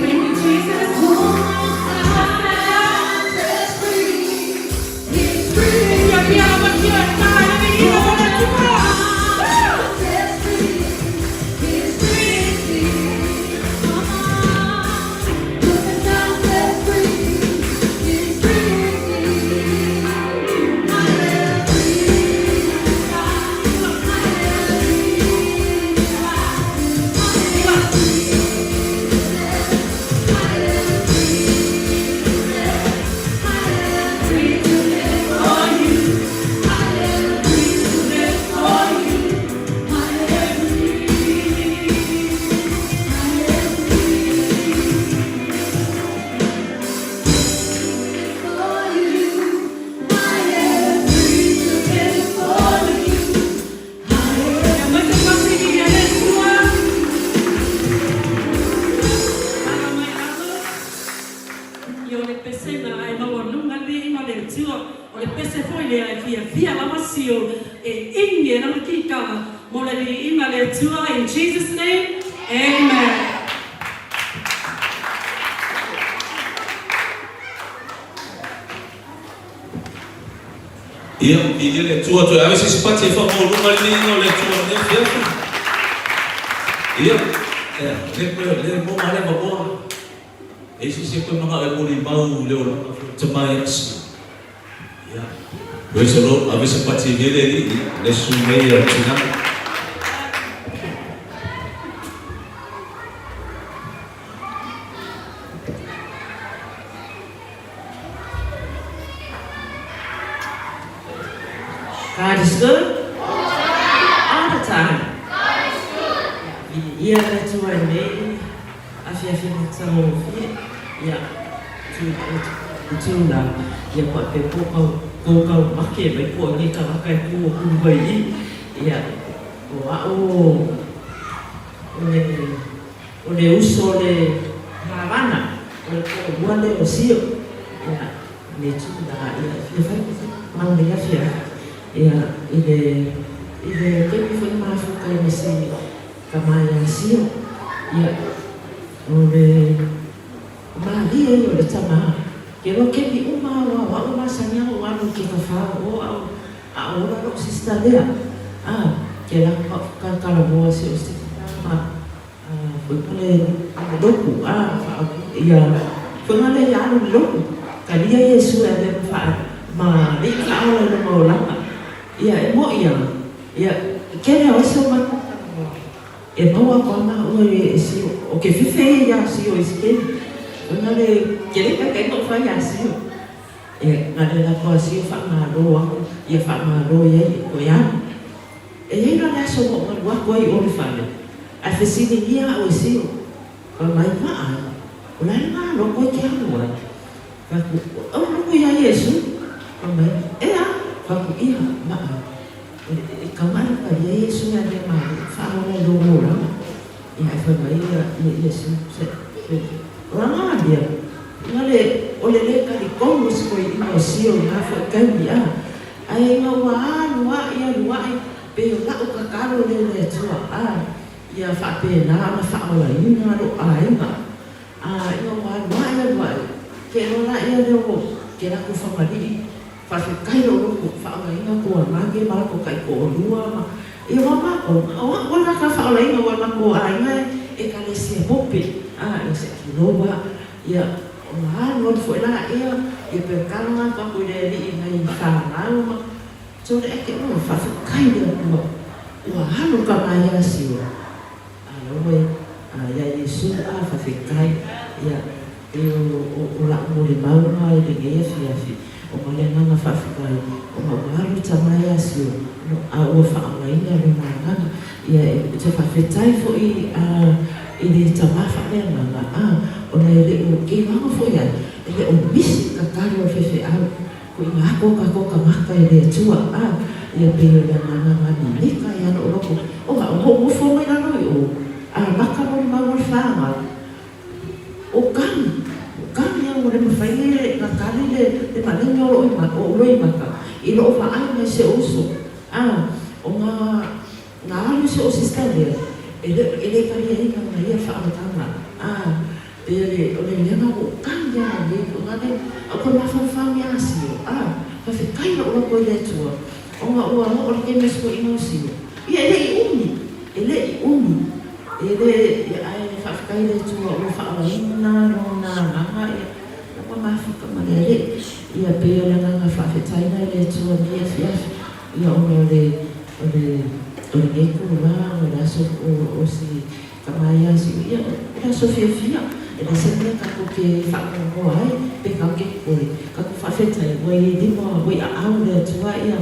Thank you, Jesus. Ia fia lava ia e ka e le viiga mo le Atua. Woo! Ia mai se pasili ia le Atua. Ala mai lalo. Ia o le pesega e maualuga le viiga o le Atua. O le pese foi lea e fiafia lava sio e ʻiʻini e lana kikala mo le viiga le Atua in Jesus name Amen. Ia, viia le Atua, toe ave se isi pati e faamaualuga le viiga o le Atua i lenei afiafi. Ia, ea, le koe, le moa le avanoa. E i ai se isi e toe manao e molimau i le olaga foi o le tama ia Sio. Ia, praise the Lord, ave se pati e viia le Alii, ia, le sui nei a tina. God is good all the time. God is good. Ia le Atua i nei afiafi matagofie. Ia tu tu la ia pa pe ko kau ko kau make mai ko ngi ka ka ku ku mai i. Ia o a o o le o le uso o le Havana, o le toalua lea o Sio, ia, le tulaga, ia, e fia fai mau nei afiafi, ia, i le, i le taimi foi mafuta ai ma si tama ia Sio, ia, o le malie ia o le tama, ke loa kemi uma au ao a'u masani au alu i ke kafao o au a o ola lo'u sista lea, a, ke la kalakalamoa si o sista ma Foi ma le lotu, a, ia, foi ma le alu i le lotu, talia Iesu e avea ma faa, ma alii faaola i lona olaga. Ia, e moʻi a, ia, kele o ese o matou talanoa, e maua aku a maua e sio, o ke fefe ia iā sio i se kemi, foi ma le, kele kaikaina o fai iā sio, e, na le lako a sio faamalo aku, ia faamalo iai e koe alu. E i ai la le aso ua ou alu aku ai i o le fale, ae fesiligia au e Sio, Fai mai, Maa, o le a le malo koe ke alu ai? Fai atu, Ua ou logo iā Iesu. Fai mai, Ea? Fai atu, Ia, maa, e kau aʻe ka ia Iesu ia mea malo, whaaola i lou olaga. Ia, ae fai mai ia Iesu, Se, se, o aga lia, ngale, o le le talikonu o se koeina o Sio i ngā foi taimi, a. Ae ina ua alu aʻe alu aʻe, pei o laʻu kakalo lea i le Atua, a ia faapena ona faaolaina lou aiga. A ina ua alu aʻe alu aʻe, ke loa la ia lea o ke lakou Fagalii, faafetai lou loto, faaolaina kou amage ma lakou taitoalua ma ia ua makou, o aʻu lava ka faaolaina ua makou aiga e ekalesia hope, a ia se kilou a Ia, ona alu alu foi laia, ia pe kala atu aku i le alii nai fanau ma tole eke ua faafetai le Atua ua alu ka mai ia Sio. A la ua a ia Iesu a faafetai ia e o o o la'u molimau na i lenei afiafi o ma le agaga faafetai ona ua alu ta mai ia Sio no a ua faaogaina lona agaga Ia, ou te faafetai foi i le tama faaleagaga, a, ona e le o kēlā foi ai, e le o misi ka tali o le faifeau, ko ina ako kākou tagata e le Atua, a, ia pei o le agaga mimita ia lou loko, o a, o hoʻonofo mai lalo i o, a laka molimau o le whānau, o kani, o kani au ua le mawhai e na tali le, le malenge o lou i o loimata, i lou vaai mai se uso, a, o ngā, Ngā alu se o Australia, e le, e le taliaina ona ia whaawatanga, ā, pea le, o le mea o kani ana nei, ko ngā nei, a koe mawhauwhau i a Sio, ā, whawhetai ra ora koe i le Atua, o ngā ua o le keme sua i ngau Sio. Ia, e le i umi, e le i umi, e le, ia, ae whawhetai le Atua ua whaalaina nō nā nganga, ia, na koe mawhaka ma le alii, ia, pea le nganga whawhetaina i le Atua nei awhiawhi, ia ona o le, o le, o lenei itulā o le aso o, o si tama ia si, ia, o le aso fiafia, e leai se mea tatou te faanoanoa ai, pe tatou te popole, tatou faafetai, ua i lima, ua i aao le Atua ia,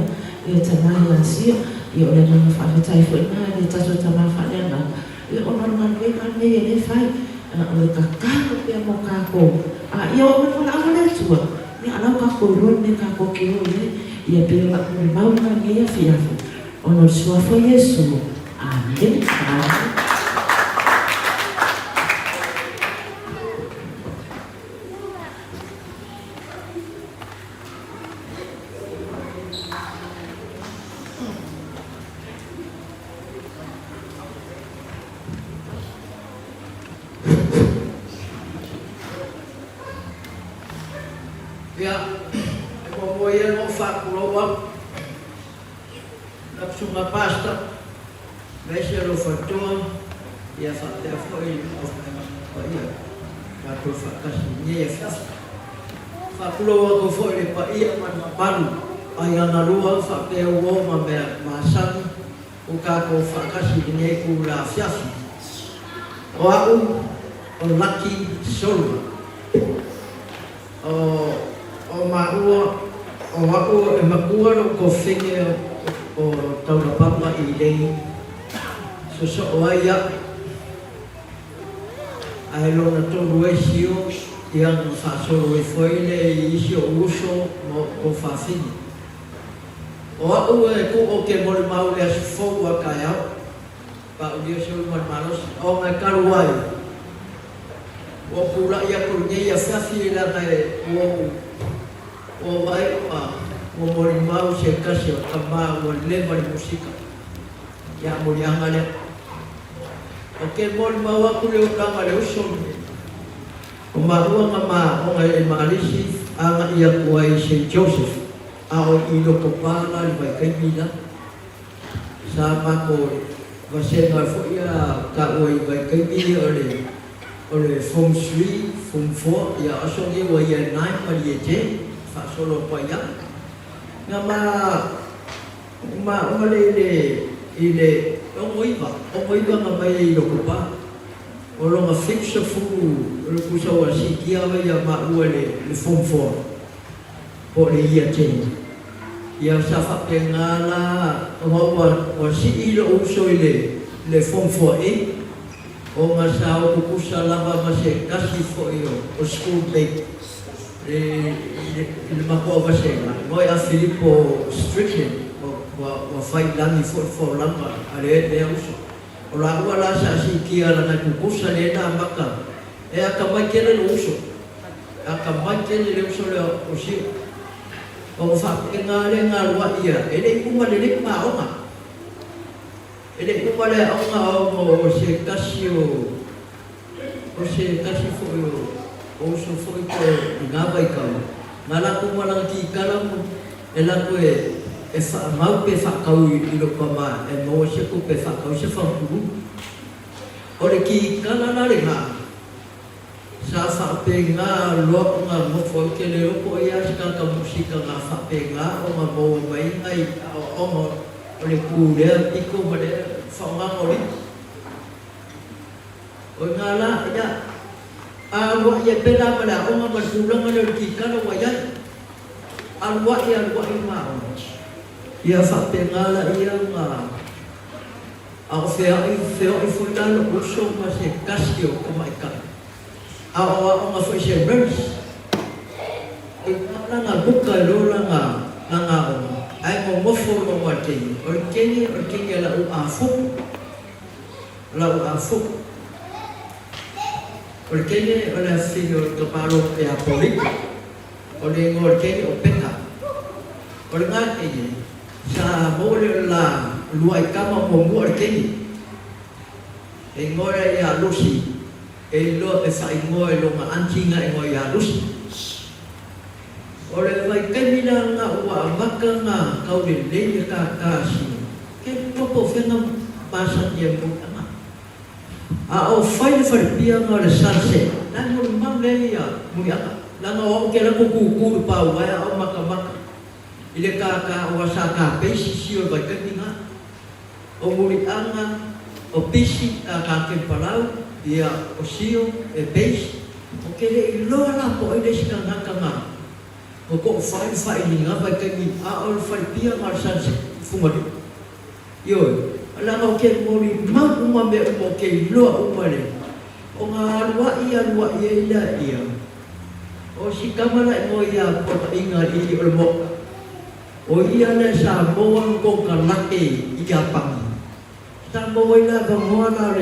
ia tama ia Sia, ia o le agaga faafetai foi lena i le tatou tama faaleagaga, ia ona o le galuega lenei e le fai, o le tatalo pea mo tatou, a ia oo mai le valaau a le Atua, Ia alau kākou iloa le mea kākou ke o i ai, ia pei o la'u molimau lena i lenei afiafi, ona o le Suafa o Iesu. Amene. Amene. Ia, e muamua ia ona ou faatulou atu. Lau Susuga Pastor, aemaise lou faletua, ia faapea foi le aufaigaluega paia tatou faatasi i lenei afiafi. Faatulou atu foi i le paia ma le mamalu ai agalua faapea uo ma mea masani ua tatou faatasi i lenei itula afiafi. O au o Lucky Solomon. O o maua o au e matua lou tofine o Taulapapa i lei sosoo ai au ae lona tolu ai sio ia na faasolo ai foi le i isi o'u uso ma o'u tuafafine. O au e ku o ke molimau i le aso fou a taeao, paulia sulu ma le malosi, ona e talu ai ua ou pulaʻi aku i lenei afiafi e leaga e ua ou ua vaai ua ua molimau se tasi o tama ua leva le musika ia muliaga lea. Ou te molimau aku i le olaga le uso lenei. O maua na ma ona e malisi agaʻi aku ai i Saint Joseph a o i loko pa la le vaitaimi la. Sa matou vasega foi a taua i vaitaimi o le o le Form 3, Form 4, ia aso nei ua Year 9 ma le Year 10, faasolo atu ai lava. Na ma maua le i le i le 69, 69 na mai ai i loko pa. O lona 70 o le tusa ua siitia ai ia maua i le Form 4 po o le Year 10. Ia sa faapena la ona ua ua sii lou uso i le le Form 4A ona sa o tutusa lava ma se tasi foi o school mate i le matou vasega, igoa ia Filipo Strickland ua ua fai i lagi foi le folauga a lea uso. O laua la sa siitia lana e tutusa lea na amata e atamai tele lou uso, e atamai tele le uso lea o Sio. Ona faapena lea na alu ai ia, e le i uma lelei ma aoga. E le i uma le aoga ona o se tasi o o se tasi foi o uso foi po i na vaitau, na latou malaga kikala mo e latou e e faamau pe faatau i lou tama e maua se tupe e faatau ai se fagupulu. O le kikala la lena, sa faapena loa ona nofo ai, ou te le iloa po o ai lava se tagata musika na faapena ona maua mai nai aoaoga o le tu lea pito ma le faaaogaina o lima. O i ina la, ia, a aluaʻi ai pēlā ma le aoga ma le tulaga lea o le kikala ua i ai. Aluaʻi, aluaʻi ma aoga. Ia faapena laia ma a o feaʻi, feoʻi foi la loʻu uso ma se tasi o tamaitai. A o aoga foi se nurse. O i ina la na buka ai loa lana, lana aoga, ae nonofo loa ma le teine. O le teine, o le teine a la'u afopo. Lau afu. O le teine o le afifine o le tamalo ia Polito. O le igoa o le teine o Peka. O lena teine, sa maua lea o le la luai tama muamua o le teine. E igoa lea ia Lucy. E iloa e faaigoa i lona aunty na igoa ia Lucy. O le vaitaimi la lena ua amata na taulelei le tata sina. Ke popo fena masani e moi ana. A o fai le falepia na o le sunset, la e molimau lea ia Muliaga. Leaga o au ke la ko kuku le pau ae a o matamata i le tata ua sa tapei sisi o le vaitaimi na. O Muliaga, o Pisi, tata Kempalau, ia o Sio, e Base, o ke le iloa la po ai le isi tagata na. O koʻu fai failiga vaitaimi a o le falepia ma le sunset i Fugalii. Ioe, leaga ou te molimau uma mea uma ou te iloa uma le o ngā aluaʻi aluaʻi ai lea ia. O si tama la igoa ia Polaʻiga i o le moka. O ia lea sa maua le konekarate i Iapani. Sa maua ai le avanoa la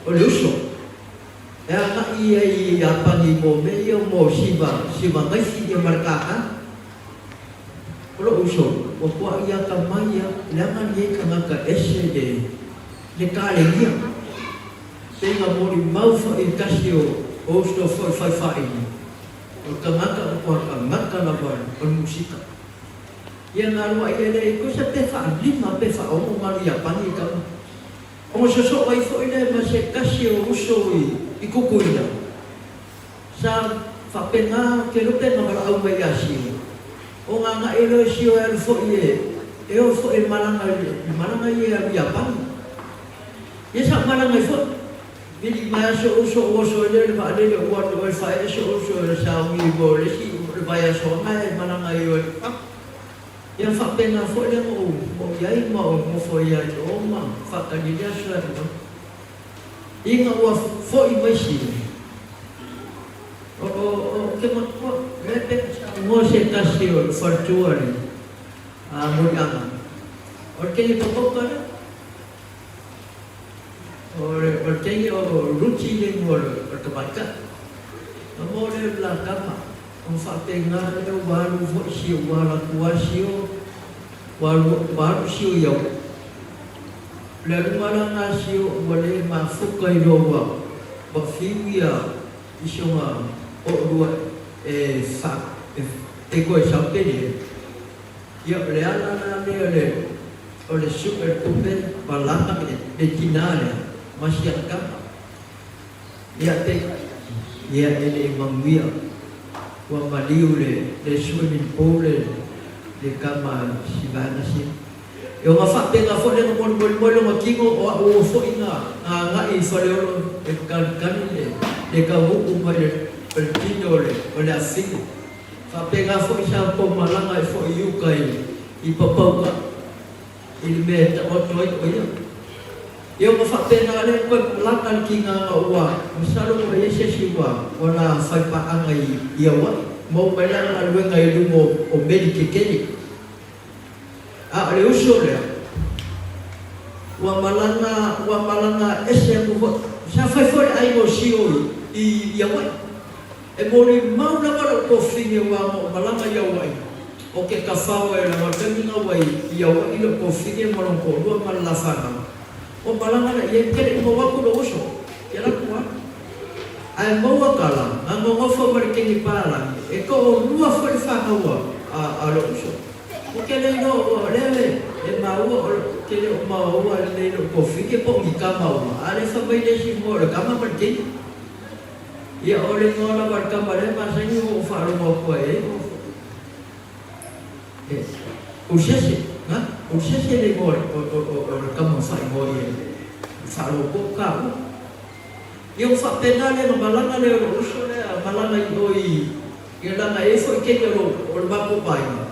o le uso. E agaʻi ia i Iapani mo mea ia mo siva, siva naifi ia ma le kākā. O loʻu uso, ua puaʻi akamai ia, leaga nei kanaka ese le, le kalegia. Pei na molimau foʻi i tasi o, o uso foʻi fai faili, o le kanaka o kua kanaka lava o le musika. Ia na aluaʻi ai lea i kosa pe faalima pe faaono. ma alu i Iapani le kama. Ona sosoo ai foi lea ma se tasi o uso i Tutuila, sa faapena ke iloa pe na valaau mai ia Sio, ona agai loa e Sio e alu foi e e o foi i malaga i malaga ia e alu i Iapani. Ia sa malaga ai foi. Vili mai a so'u uso ou oso ai lea i le vaalele ou alu oe faaee so'u uso e saogi mo le isi le vaiaso aga e malaga ai oe i fafo. Ia faapena foi lea na ou ou i ai ma ou nofo ai ia te o ma faatali ai le aso e alu ai. Ina ua fo'i mai sile, o o o ke matua lea pe saunoa se tasi o le faletua le a Moliaga, o le kene papauka lea. O le o le teine o Ruti le igoa o le tamaitai. Na maua lea o le la tama, ona faapena lea ua alu foi sio, ua alu atu lava sio, ua alu, ua alu sio i Aua. O le aluga la lena a sio ua le mafuta i loa ua, ua fiu ia i si ona toalua e fa, e toe sau pe leai. Ia o le ala la lea o le o le suʻe le tupe ma lana le tina lea ma si ana tama. Ia te ia e le i manuia ua maliu le le swimming pool le le tama si vaega sia. E ona faapena foi lea na molimoli lona tino o a'u ua foi na agai i Faleolo e kalikali le le taunuu mai le le tino o le o le afine. Faapena foi sa tou malaga ai foi i uka i Papauka i le mea e taoto ai o ia. Ia ua faapena lea toe malaga le kigana ua masalo ua i ai se isi ua ua la fai paaga i Hawaii maua mai lana galuega i luga o meli tetele. A o le uso lea ua malaga ua malaga ese atu foi. Sa fai foi le aiga o Sio i Hawaii. E molimau lava lou kofine ua na ou malaga i Auaʻi, o ke kafao e laga taimi na ua i Auaʻi lou kofine ma lona toalua ma le la fanau. Ua malaga la i ai, kele i mau aku lou uso, ke la ku ana. Ae maua ka la, na nonofo ma le keni palagi, e toalua foi le fanau a lou uso. O ke le iloa ua lea e maua o ke le o maua lelei lou kofine po o ni kama ua, a le fa mai le isi moa o le kama ma le keni. Ia, o le igoa lava o le tama lea e masani ua ou faalogo atu ai ai, o e, Ulsese, na, Ulsese le igoa o le tama na faaigoa i ai, i faalogo atu au taua. Ia, ua faapena lea na malaga lea o lou uso lea, malaga i o i, ia leaga e i ai foi keni o lou, o le matou aiga,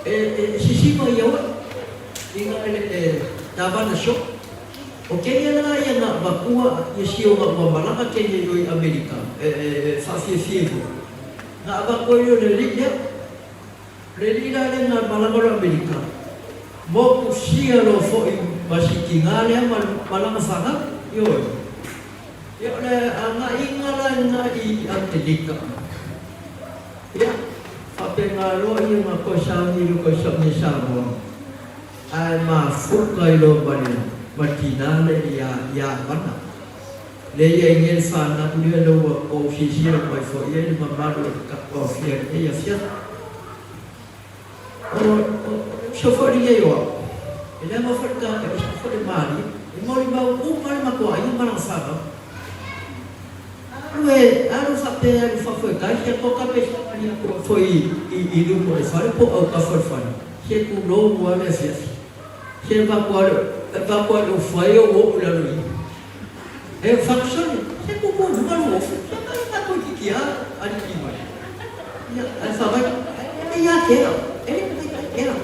e, e sisiva i Hawaii, ina e, e, Tavana Shop. O kēia lā ia na avatua ia sio na ua malaga kēia i o i Amerika e faafiafia iho. Na avatua i o le alii lea. Le alii la lea na malaga loa Amerika, moku sia loa foi ma si tinā lea ma lana fanau. Ioe. Ia o le agaiga la lena i Amerika. Ia, faapena loa ia na toe sauni i luga i sauni e Samoa. Ae mafuka i loa ma le ma le tina le ia ia Amana. Le ia i nei le fanau lea le ua ou silasila mai foi ai le mamalu o le tapuafia i lenei afiafi. O o uso foi lenei o au, e leaga foi le tagata e ese foi le malie, e molimau uma le matou aiga ma lana fanau. Alu e alu faapea e alu fafo e kai sia toka pe savali atu ai foi i i luma o le fale po o autafa o le fale. Se tulou lava le afiafi. Se vaku ale vaku ale o fai ou oo i lalo i E whakasone, se kuku hunga lo ofu, se kai ka toi ki kia ariki mai. Ia, ai whawai, e ia kera, e le kai kera.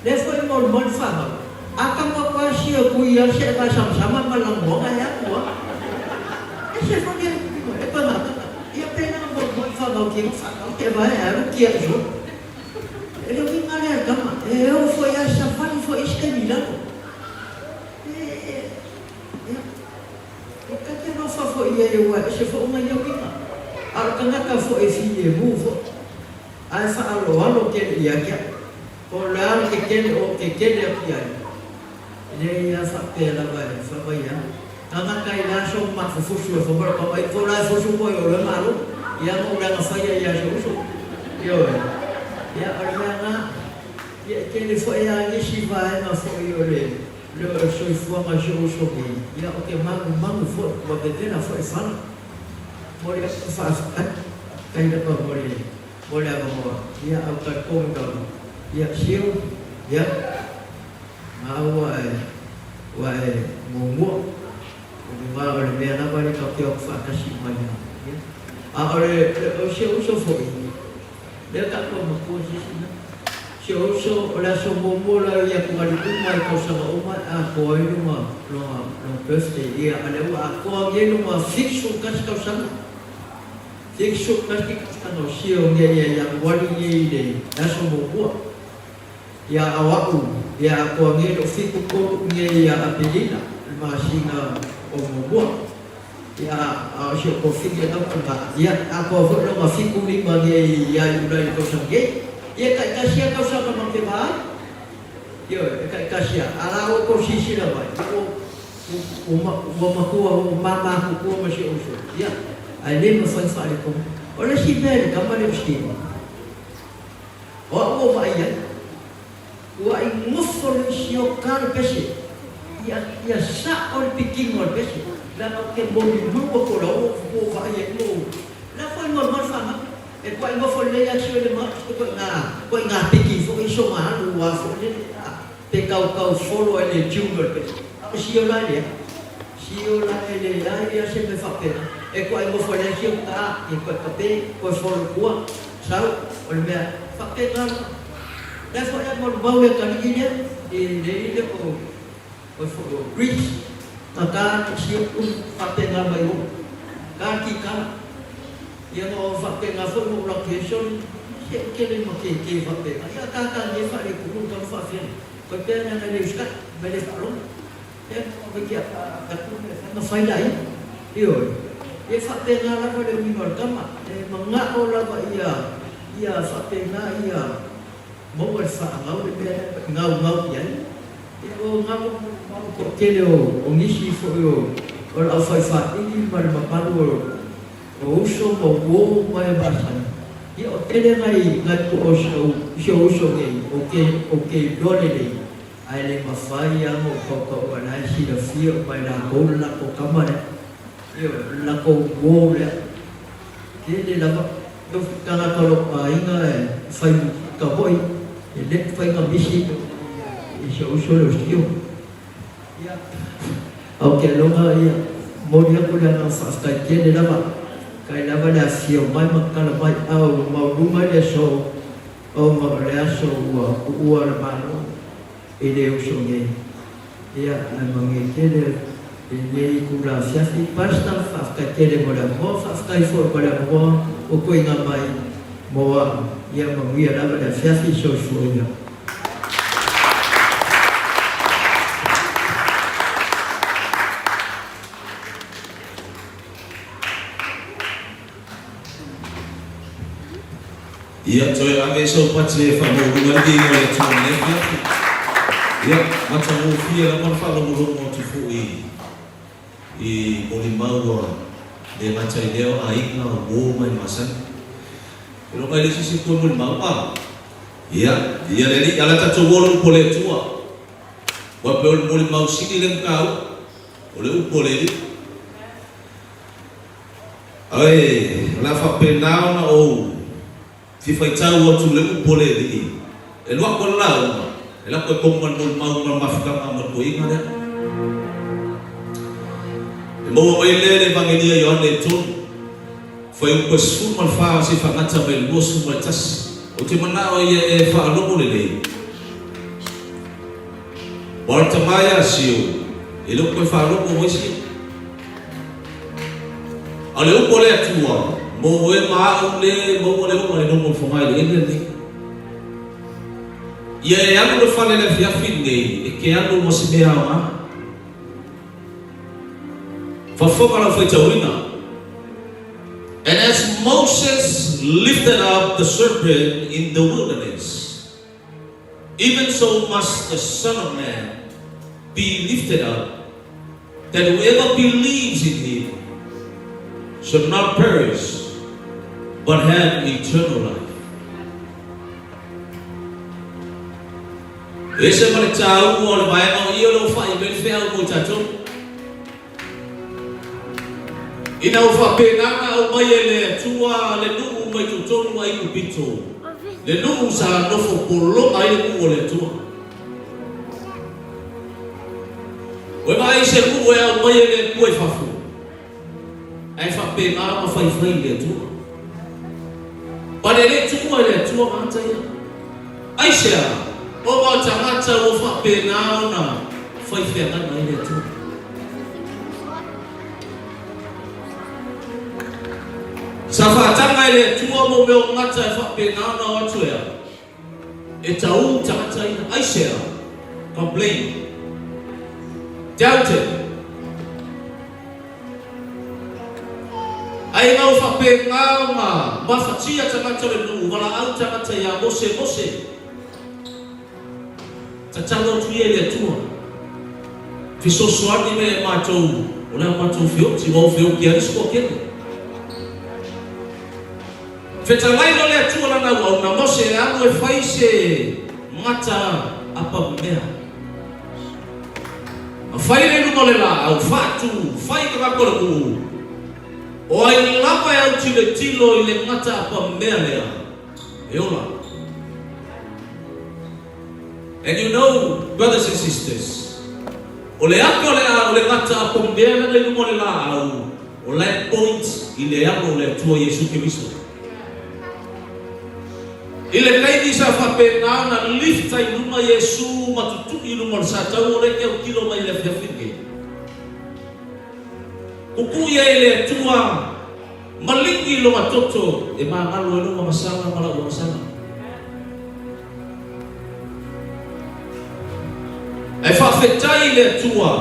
Le foi mo le moni whanau. A ka mua koe sia kui ia se e vai sama sama ma langoanga e atu a. E se foi e e pa ngā tata. Ia pēnā mo le moni whanau ki ngā whanau te vai e aru ki a iho. E le uiga lea e tama, e o foi a safari foi isi taimi i lalo. E, e, e, e ka te alofa foi ia e ua ese foi ona ia uiga. A o le tagata foi e filemu foi, ae faaloalo tele ia te au. Po o le a le tetele o tetele atu i ai. E leai a faapea lava e fai mai a. Tagata i le aso mafufusu e fai mai lou tama, fo la e fusu moe o le malo. Ia na ou leaga faia ia si ou uso. Ioe. Ia o le mea na. Ia e tele foi a nisi vaega foi o le le o le soifuaga o si ou uso nei, ia ou te magumagu foi, ua vevela foi le fala. Momoli atu le faafetai, faafetai lava mo le mo le avanoa, ia ae ou talitonu lava, ia Sio, ia, na ua e ua e muamua, o luga o le mea lava lea tatou te o atu faatasi uma ai lava, ia. A o le o si ou uso foi, Lea tatou matua se isi mea. Si ou uso, o le aso muamua la i atugalu uma i tausaga uma e atoa ai lona, lona, lona birthday. Ia, a lea ua atoa nei lona 71 tausaga. 71 tausaga o sio nei ia Ianuari nei i le aso muamua. Ia, a o a'u, ia atoa nei lou 73 nei ia Aperila, le masina o muamua. Ia, a o si ou toafine lava lena, ia, atoa foi lona 75 nei ia Iulai i le tausaga nei. Ia, e taitasi lava tausaga ma te va ai. Ioe, e taitasi lava. A la ua tou silasila mai, ua, ua, ua matua, ua mama tutua ma si ou uso. Ia, ae le mafai ona faaletonu. O le isi mea i le tama lea o Stephen, o au ua vaai i ai, Ua i nofo le isi o ka le pese, ia, ia sa'o le pikiga o le pese, leaga ou te molimau atu o la ua ua vaai ai lou, la foi molimau le fanau, e tuai nofo lelei a sio le ma, ituaiga, ituaiga piki foi soga alu ua foi lele, a, pe tautau folo ai le tune o le pese, a o sio la e leai, sio la e leai a se mea faapena, e tuai nofo lelei sio ta, ia toe tape, toe folo i tua, sau, o le mea faapena lava. La foi a molimau le atalii lea i le alii lea o o foi o Greece na ta si o faapena mai o ta kitara ia na o faapena foi na ou laki ai sole se o tele ma keke faapena ia ta ta nie faale tulu tau faafia koe pea na le usikai ma le faalogo ia ma kia ka tu me na fai la ia ioe e faapena lava le uiga o le tama e manga'o lava ia ia faapena ia Maua le faagau le mea lea e gaugau i ai. Ia o gau mau toatele o nisi foi o le aufaifaili ma le mamalu o uso ma uo ma e masani. Ia o tele nai nai o si ou uso nei ou te ou te iloa lelei ae le mafai lava ona ou tautau o la e silafia uma e latou le latou tama lea. Ioe, o le latou uo lea. Tele lava lou tagata o lou aiga e fai musika foi, e le mafai ona misi i si ou uso lea o Steve. Ia, ae ou te lagona ia, momoli atu le agaga faafetai tele lava, kai lava le afifio mai ma tatala mai, a ua maualuga le aso ona o le aso ua tuua le Malo i le uso nei. Ia, ae manuia tele lenei itula afiafi. Pastor, faafetai tele mo le avanoa, faafetai foi mo le avanoa ua tuuina mai mo au. Ia manuia lava le afiafi. Soifua ia. Ia, toe ave sau pati e faamaualuga ai le igoa o le Atua i lenei afiafi. Ia, matagofie lava le faalogologo atu foi i molimau a le gata i lea o aiga, o uo ma e masani. E loga i le isi se toe molimau, a? Ia, ia le alii, ala tatou o le upu a le Atua. Ua pei o le molimau sili lea mataupu, o le upu a le Alii. Ae o le a faapena ona ou fia faitau atu i le upu a le Alii, e alu aku a le lauga, e alu aku e komo ma le molimau ma le mafutaga ma le toeaina lea. E maua mai lea i le Evagelia a Ioane e 3, fuaiupu e 14 seia faagata mai i le 21. Ou te manao ia e faalogo lelei. Ua le tama ia Sio, e le o toe faalogo mai Sio. A o le upu a le Atua, mo e ma a'u le maua le ola i luma o le fogaeleele lenei. Ia e alu le fale i le afiafi lenei, e te alu ma se mea aoga. Faafofoga lau faitauina. And as Moses lifted up the serpent in the wilderness, even so must the Son of Man be lifted up, that whoever believes in him shall not perish, but have eternal life. E ese ma le tāua o le vaega o ia o lea ua fa'i mai le feau mo i tatou. Ina ua faapena ona aumai e le Atua le nuu mai totonu o Aikupito, le nuu sa nofo pologa ai le nuu o le Atua. Ua e vaai i se nuu e aumai e le Atua i fafo, ae faapena ona faifai i le Atua. Pale le tuua e le Atua tagata ia. Aisea? Ona o tagata ua faapena ona fai feagaiga ai le Atua. Sa faataga e le Atua mo mea o gata e faapena ona o atu e a? E taū tagata ia. Aisea? Complain. Doubted. Ai ina ua faapena ona mafatia tagata o le nuu, valaau tagata iā Mose, Mose, tatalo atu ia i le Atua, fesoasoani mai ia matou, o le a matou feoti, ua ou feoti ai isi toatele. Fetalai loa le Atua lana auauna, Mose e alu e fai se gata apamea. A fai le luga o le laau, faatu, fai ka kako le kuu. O ai lava e au tilotilo i le gata apamea lea, e ola. And you know, brothers and sisters, o le ake o le a, o le gata apamea lena i luga o le laau, o la e point i le alo o le Atua Iesu Keriso. I le taimi sa faapena ona lift ai luga Iesu ma tutu'i i luga o le sa tau o le ke autilo mai i le afiafi lenei. Kuku'i ai e le Atua ma ligi i lona toto e magalo ai lou agasala ma la'u agasala. Ae faafetai i le Atua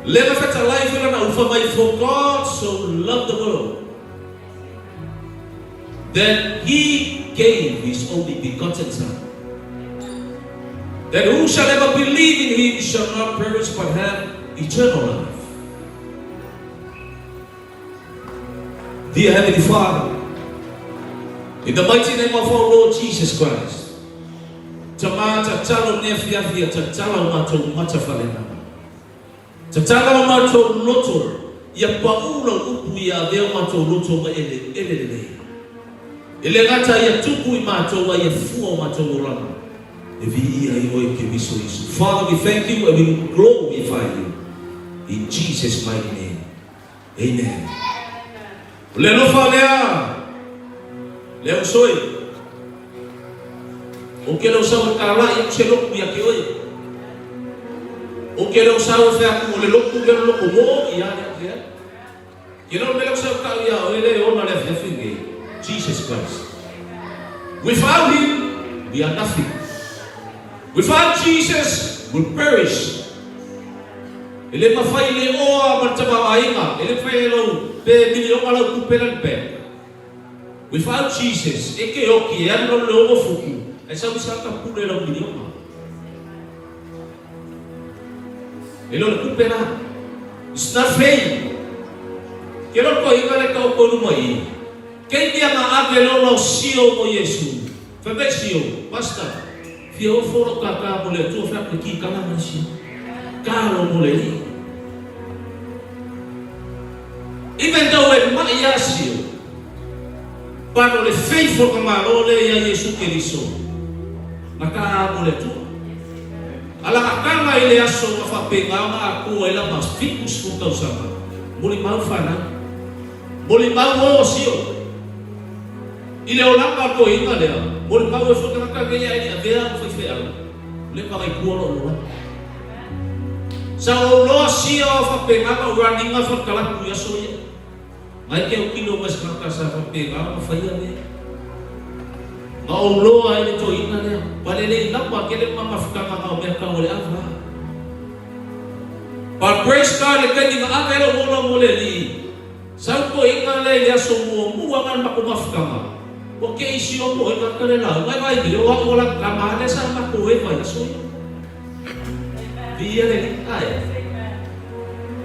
lea na fetalai foi lana ufa mai for God so loved the world. That he gave his only begotten son. That who shall ever believe in him shall not perish but have eternal life. Dear Heavenly Father, in the mighty name of our Lord Jesus Christ, Tama tatalo nei afiafi ia tatala o matou mata faaleagaga. Tatala o matou loto ia paʻu lau upu ia avea o matou loto ma eleele lelei. E le gata ia tupu i matou a ia fua o matou olaga e viia ai oe Keriso Iesu. Father we thank you and we glorify you in Jesus mighty name. Amen. O le alofa lea, le uso e. O ke leo sau e kālaʻi aku se loku ia ke oe. O ke leo sau e whea aku o le loku leo loko mo ia lea lea. Ke leo me leo sau kau ia oe le ona le afiafi nei. Jesus Christ. Without him, we are nothing. Without Jesus, we perish. E le mafai le oa ma le tamaoaiga, e le mafai e lou pe miliona lau tupe la le bank. Without Jesus, e ke oki, e alu lalo le ono futu, ae sau i sa ka pule lau miliona. E le o le tupe la. It's not fame. Ke lo toeaiga le tau tonu mai i. Kei mea nga ave lo lao sio mo Iesu. Fai mai sio, Pastor, fia ofo lou kākā mo le Atua fai aku le ki kala mai sio. Kalo mo le Alii. Even though e ma'i a sio, but o le faith o ka Malo lea ia Iesu Keriso, na ka mo le Atua. Alakakaga i le aso na faapena ona atoa ai lana 70 tausaga, molimau fanau. Molimau o sio. I le olaga o le toeaina lea, molimau e foi tagata nei ae le i avea ma faifeau, o lea maga i tua lou olaga. Sa ou loa sia o faapena ona ou running a fale-kalapu i aso ia. Ngai ke autilo mai se tagata sa faapena ona faia mea. Na ou loa ai le toeaina lea, palele i lapa kele ma mafutaga na o mea tau o le ava. But praise God le taimi na ave ai lou ola mo le Alii, Sau toeaina lea i le aso muamua na le matou mafutaga, ua kei si o toeaina ka le lauga e vaai mai, o au o la tama lea sa matou e vai aso ia. Viia le Alii, ae.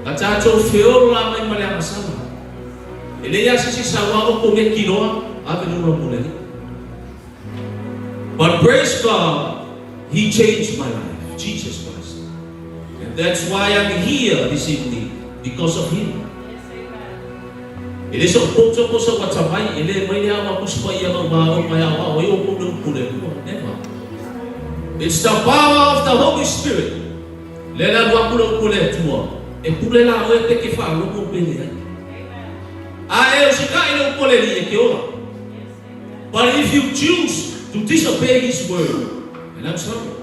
Na tatou feola mai ma le agasala. E leai lava se isi sau a oko mea kiloa, ave le ola mo le Alii. But praise God. He changed my life, Jesus Christ. And that's why I'm here this evening, because of Him. E le so poto ko sa watamai, e le mai le awa kuspa ia mau mau mai awa o yo ko le pule kua. Never. It's the power of the Holy Spirit. Le la lua kula pule tua. E pule la oe te ke wha loko pele ai. A e o sika i le upole li e ke ola. But if you choose to disobey His word, and I'm sorry.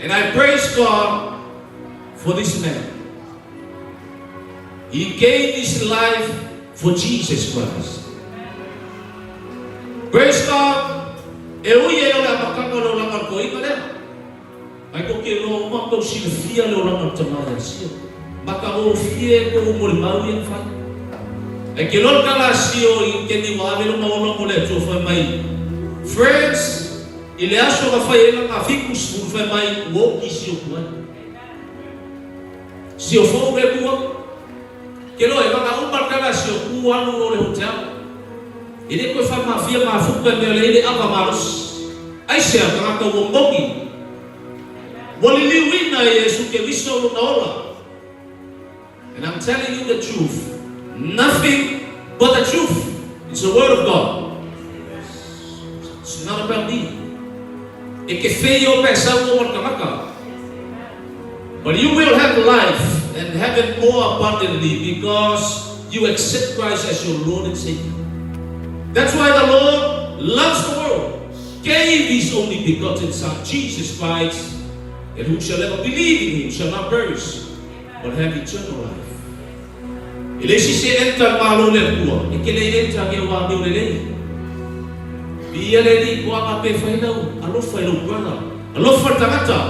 And I praise God for this man. He gave his life for Jesus Christ. Praise God. E ui e le amakanga le olanga ko inga lea. Ai ko ke loa uma kau silafia le olanga tamai asia. Maka o fie ko mo le mau ia whai. Ai ke loa kala sio i ke ni wa le ma ola mo le tua whai mai. Friends, i le aso ka whai ela ngā fikus uru whai mai o ki sio kuai. Sio fou le kua. Ke loa e waka umar kala sio ku anu o le hotel. E le koe whai mawhia mā fuka mea le ile ava maros. Ai sea tangata ua mogi. Ua liliuina e Iesu Keriso lona ola. And I'm telling you the truth. Nothing but the truth. It's the word of God. It's not about me. E ke whei o pe sau o tangata. But you will have life and have it more abundantly because you accept Christ as your Lord and Savior. That's why the Lord loves the world, gave His only begotten Son, Jesus Christ, that who shall ever believe in Him shall not perish, but have eternal life. E le si se enta malo le kua, e ke le enta ke wa me le le. Ia le ni ko anga pe whai lau, alofa i lau brother, alofa tangata.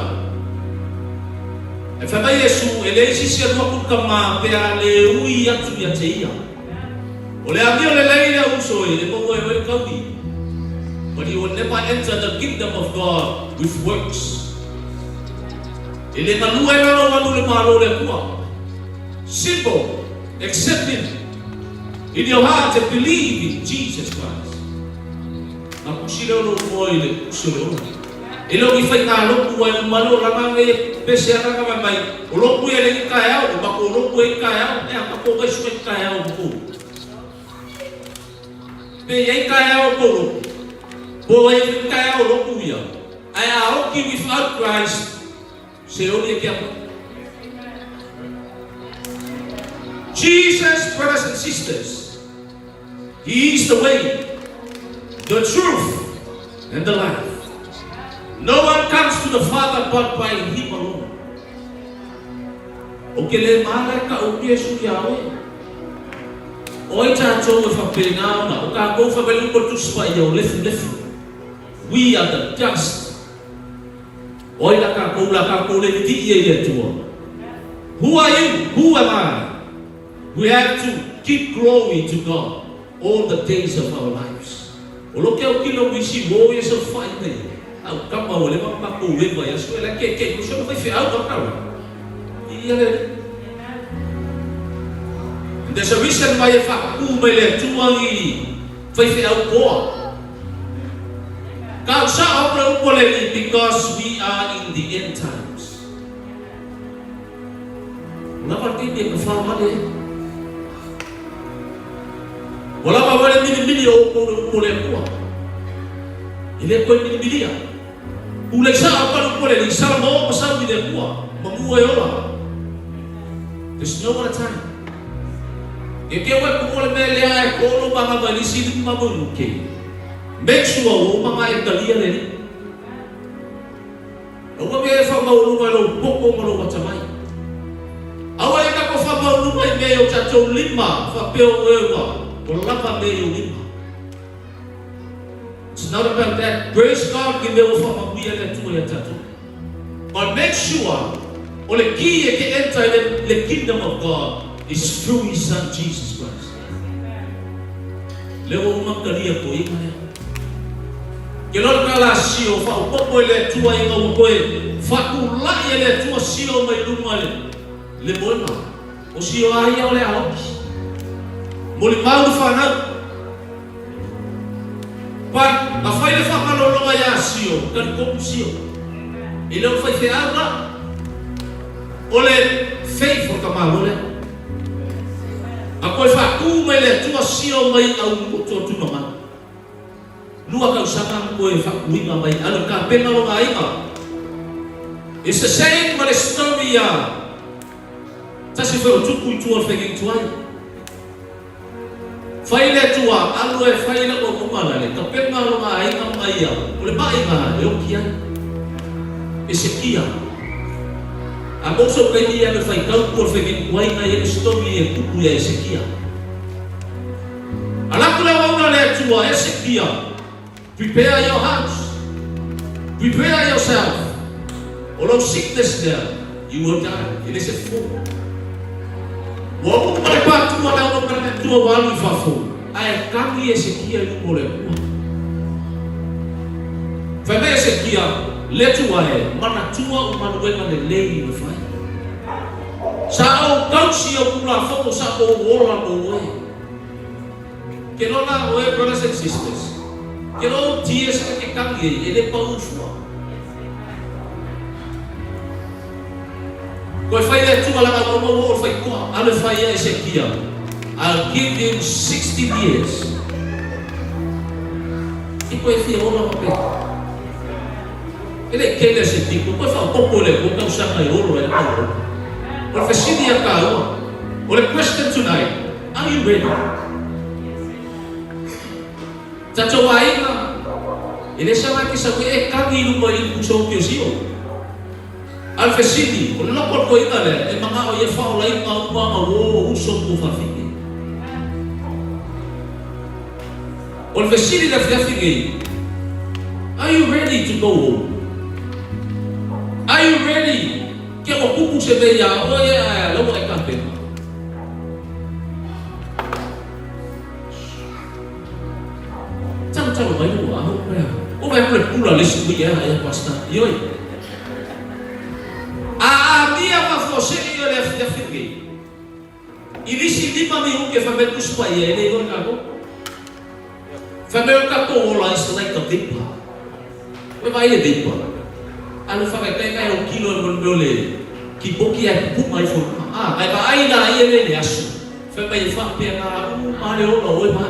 E whai mai Yesu, e le isi se alua kuka ma pe a le ui atu ia te ia. O le amio le lei le uso e, e maua e oe kaui. But you will never enter the kingdom of God with works. E le ngalua e lalo alu le malo le kua. Simple. Accept Him in your heart and believe in Jesus Christ. Na kusi leo lo moe le kusi o le ola. E leo ki whai ngā loku ai umalo langa nge pese anga nga mai mai. O loku e le i kai au, o mako o loku e i kai au, e a mako kai suka i kai au mako. Pe i kai au ko loku. Po ai i kai au loku ia. Ai a oki without Christ, se oli e kia Jesus, brothers and sisters, He is the way, the truth, and the life. No one comes to the Father but by Him alone. O ke le mala ka o Yesu ia oe. Oi tātou e whapena ona, o kā kou whawelu ko tuspa ia o lefu lefu. We are the dust. Oi la kā kou la kā kou le viti ia i le atua. Who are you? Who am I? We have to give glory to God all the days of our lives. O lo ke au kilo wisi wo ye so fai nei. Au kama o le ma ko we va ya so la ke ke ko so fai fe au ka ka. Ia le. And there's a reason why e wha ku mai le tuangi fai fe au koa. Ka sa o le upole because we are in the end times. Lava te me ka whawale. O lava wale mili mili o ko le upole kua. E le koe mili milia. U le sa o ka upole li sa mo ma sa mi le kua. Ma mua e ola. There's no other time. E ke oe ku ole me lea e kolo manga mai lisi li mamu ke. Make sure o manga e kalia le ni. Aua me e whamaulunga lo poko ma lo watamai. Aua e kako whamaulunga i mea o tātou lima, whapeo ewa, o lapa me o lima. It's not about that. Praise God, ki mea o whamamuia le atua ia tātou. But make sure, o le ki e ke enter le, le kingdom of God is through His Son, Jesus Christ. Le o umakaria ko inga lea. Ke lora ka la sio, wha o popo e le atua i ngau koe, whakulai e le atua sio mai lunga le, le moena. O sio a ia o le aoki. Mo le mau whanau. But, a whai le whakalologa ia sio, talitonu sio. E le o le faifeau la. O le faith o le tamāloa lea. A toe faatū mai le Atua sio mai au motu o Tunamanu. Lua tausaga ma toe faatuina mai alu tapena lona aiga. It's the same ma le story a tasi foi o tupu i tua o le fegegituai. Fai le Atua alu e fai le auaunaga la le tapena lona aiga ma ia o le maʻiga e oki ai. Esekia. A mou sou taimi ia alu e faitau tua o le fegegituai na i ai le story e tupu ia Esekia. Ala atu le auauna a le Atua, Esekia, prepare your house, prepare yourself, o lou sickness lea, you will die, e le se fofo. Ua uma le patu a le auauna a le Atua ua alu i fafo, ae kagi Esekia i luma o le Atua. Fai mai Esekia, Le Atua e, manatua o maluega lelei na fai. Sa ou tausi i au Tulafono sa ou ola mo oe. Ke lola oe brothers and sisters, ke lo ou tears ka ke tangi ei, e le pau fua. Koe fai le Atua langa ua maua o le faitoa, alu e fai ia Esekia, I'll give him 16 years. I koe fia ola ma pea. E le i kele se tino, koe whaopopo le Atua tausaga e olo ai le tau ola. O le fesili ia tāua, o le question tonight, are you ready? Tatou aiga, e le saga ke sau e kagi i luma i le puso o Kiosio. A o le fesili, o le loko o le toeaina lea, e manao ia whaolaina uma anga uo uso mo whawhine. O le fesili i le afiafi nei, Are you ready to go home? Are you ready? Ke ua kupu se mea iā oe ae a laua e tapena. Talo talo mai ua ahu pea. O vai aku le pula le isi ui ea ea pastor. Ioi. A amia faafuasei o le afiafi nei. I lisi lima minute fai mai le Tusi Paia e le iloa e tatou. Fai mai o le tatou ola is like a vapor. Ua vaai le vapor. Alu faataitai kai au kilo e mo le kipoki ae pupuga ifo i luga. Ah, kai vaai la ia le le aso. Fai mai e faapea nga uma le ola o oe ma.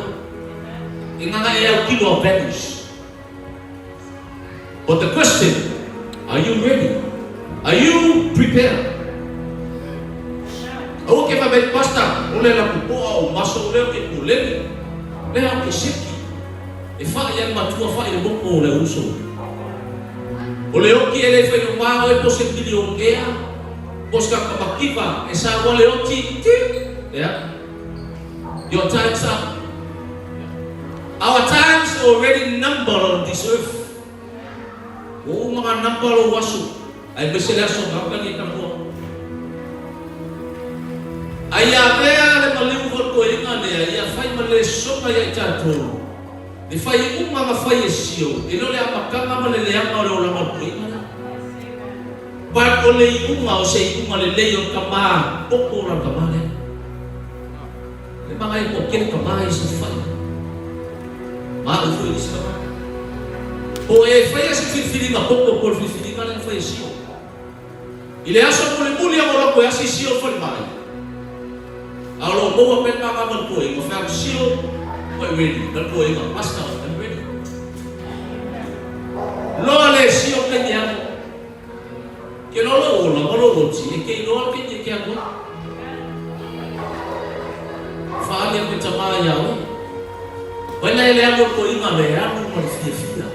E nganga e au kilo a vanish. But the question, are you ready? Are you prepared? Aua ke fai mai, Pastor, o le lapupoa o maso lea o ke puleni, lea o ke seki. E fai ai matua fai le moko o le uso. O le oki e le fai o mao e po se milionea, po se kaka makiva, e sa ua le oti, ti, yeah. Your time's up. Our time's already numbered on this earth. Ua uma ngā number o lou aso, aemaise le aso gaukani e talanoa. A ia avea le maliu fautuaina lea ia fai ma le soga ia i tatou, le fai uma na fai e sio, e le o le amataga ma le leaga o le olaga o le toeaina lea. But o le iuga o se iuga lelei o le tama popo o lana tama lea. Le magaia kua kele tama i sa fai. Ma au foi i isi tama. Po e faia se filifiliga popo po o le filifiliga lea na fai e Sio. I le aso mulimuli a o lako e asi Sio i le falemai. A o lo o maua pea le gaga ma le toeaina, fai atu Sio, ua e ready? Ma le toeaina, Pastor, I'm ready. Loa le Sio taimi e alu. Ke loa lou ola ma lou oti, e ke iloa le taimi e ke alu ai. Whaali aku e tamā iā oe. Mai la e le alu o le toeaina le alu ma le fiafia.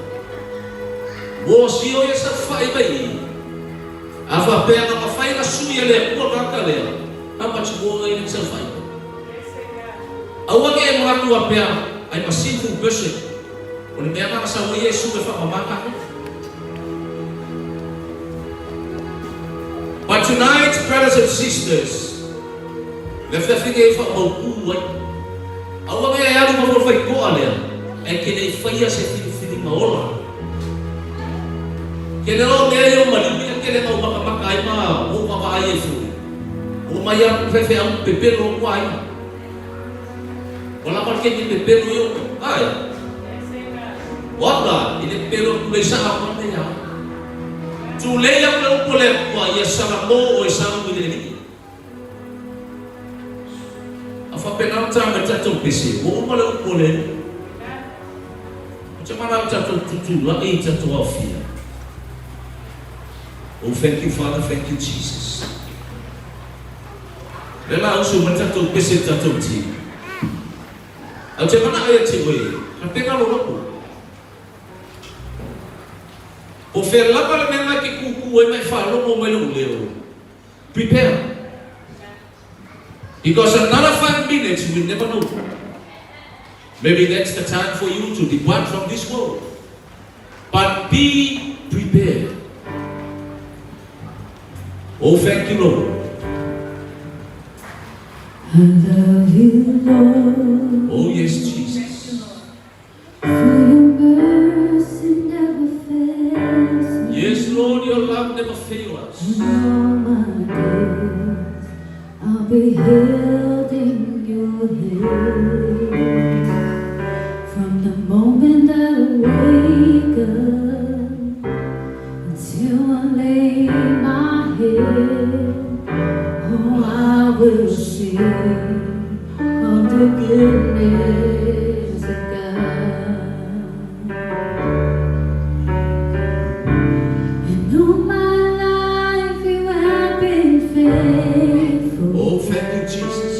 Ua sio ia sa whai mai i. A whapea nga mawhai nga sui a le Atua tagata lea, how much more e le sau whai mai. Aua ne i manatu apea, I'm a sinful person. O le mea nga sau ai Iesu e whakamama tātou. But tonight, brothers and sisters, le afiafi nei e whakamautu ai. Aua ne e alu ma mo whaitoa lea, e ke nei whaia se whiriwhiringa ola. Ke le o mea i o maliu ia ke le ngau makamaka ai ma o mama ai e fui. O mai a whewhe au pepelo o kua ai. O la mar ke ni pepelo i o ai. O au la, e le pele o tulei saa o nei au. Tulei au le upu a le Atua ia salamo oe sau i le Alii. A faapena ona ta mai tatou pese, ua uma le upu a le Alii. Ou te manao tatou tutulai i tatou aofia. Oh, thank you, Father, thank you, Jesus. Lea la usu mai tatou pese i tatou ti. Ou te manao ia te oe, ka pena lo lopo. Po whea lava le mea mai ke kūkū ai mai whaalongo mai lou leo. Prepare. Because another 5 minutes, we never know. Maybe that's the time for you to depart from this world. But be prepared. Oh, thank you, Lord. I love you, Lord. Oh, yes, Jesus. For your mercy never fails me. Yes, Lord, your love never fails us. In all my days, I'll be held in your hand. From the moment that I wake up until I lay my head, oh, I will sing of the goodness of God. And all my life you have been faithful. Oh, thank you, Jesus.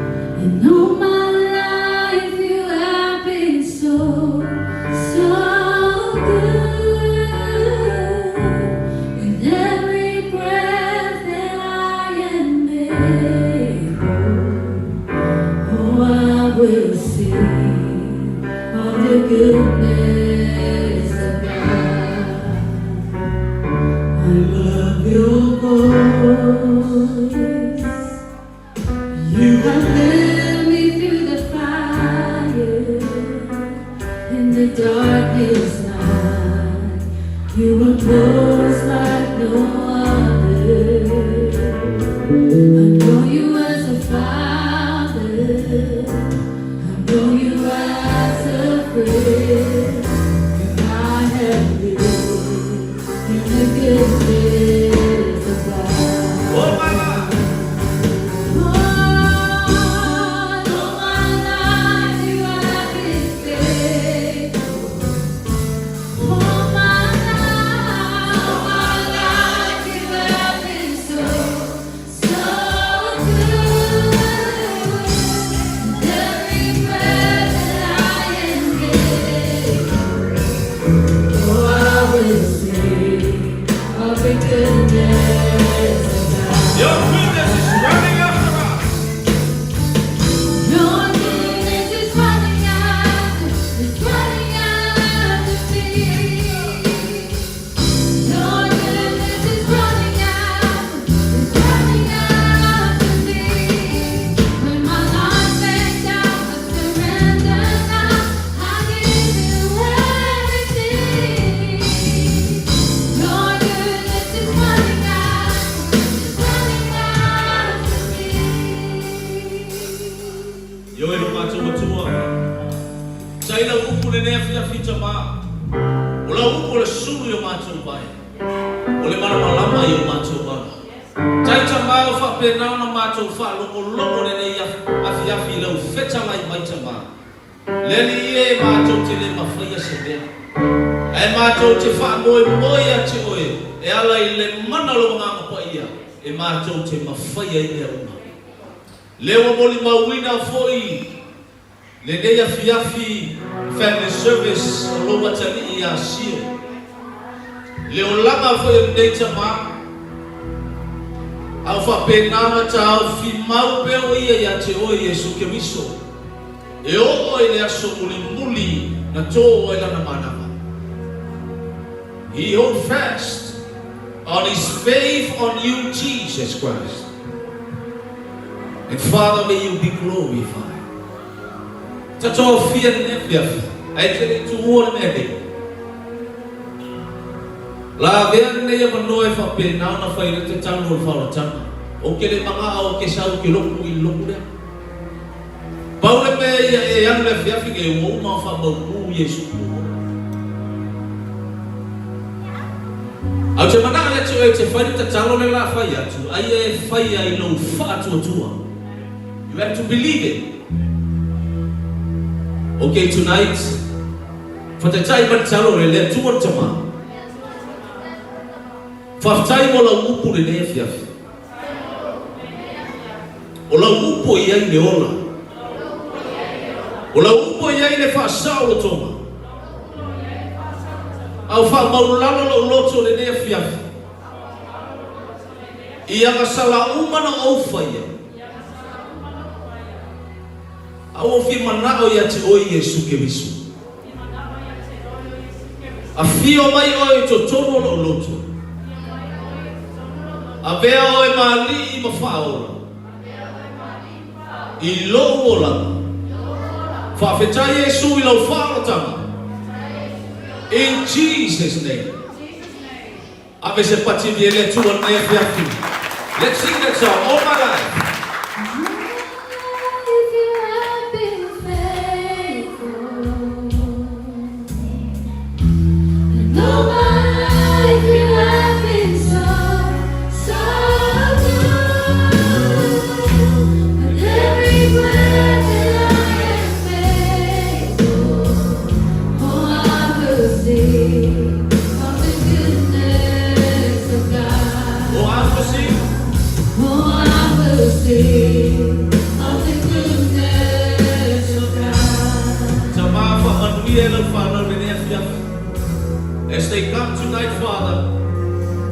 And all my life you have been so, so good. With every breath that I am able, oh, I will sing of the goodness of God. I love your voice. You have led me through the fire in the darkest night. You were close like no other. I know you as a father. I know you as a friend. And I have lived in the goodness of God. Oh, my God. All my life you have been faithful. All my life you have been so, so good. With every breath that I am able, oh, I will sing of the goodness of God. Your goodness is running after us. Your goodness is running after, it's running after me. Your goodness is running after, it's running after me. When my life backs down, I surrender now. I give you everything. Your goodness is running after, it's running after me. Ioe lo matou Atua. Sai lau upu lenei afiafi tamā. O lau upu o le sulu i o matou vae. O le malamalama i o matou ala. Tai tamā o faapena ona matou faalogologo lenei afiafi i lau fetalai mai tamā. Le Alii e matou te le mafaia se mea. Ae matou te faamoemoe ia te oe e ala i le mana o lou Agaga Paia e matou te mafaia ai mea uma. Lea ua molimauina foi lenei afiafi family service o lou atalii ia Sio. Le olaga foi o lenei tamā. A o faapena ona taofimau pea o ia ia te oe Iesu Keriso. E oo i le aso mulimuli na tō ai lana manava. He hold fast on his faith on you, Jesus Christ. And Father, may you be glorified. Tatou aofia lenei afiafi, ae te le i tuua le mea nei. La avea lenei avanoa e faapena ona fai le tatalo o le faaolataga. Ou te le magaa o ke sau ke loku i le loku lea. Pau le mea ia e alu le afiafi nei ua uma ona faamautu Iesu i lou ola. Ae ou te manao ia te oe e te fai le tatalo le la fai atu, aia e faia i lou faatuatua. You have to believe it. Okay tonight, fataitai ma le talo le le Atua le Tama. Faafetai mo lau upu lenei afiafi. O lau upu e i ai le ola. O lau upu e i ai le faasaolotoga. A o faamaulalo lou loto lenei afiafi. I agasala uma na ou faia. A ua fia manao ia te oe Iesu Keriso. Afio mai oe i totonu o lou loto. Avea oe ma alii ma faaola. I lou olaga. Faafetai Iesu i lau faaolataga. In Jesus name. Ave se pati i le Atua lenei afiafi. Let's sing that song all my life. Oh, I will sing. Oh, I will sing of the goodness of God. Tama faamanuia e lau fanau lenei afiafi. As they come tonight, Father,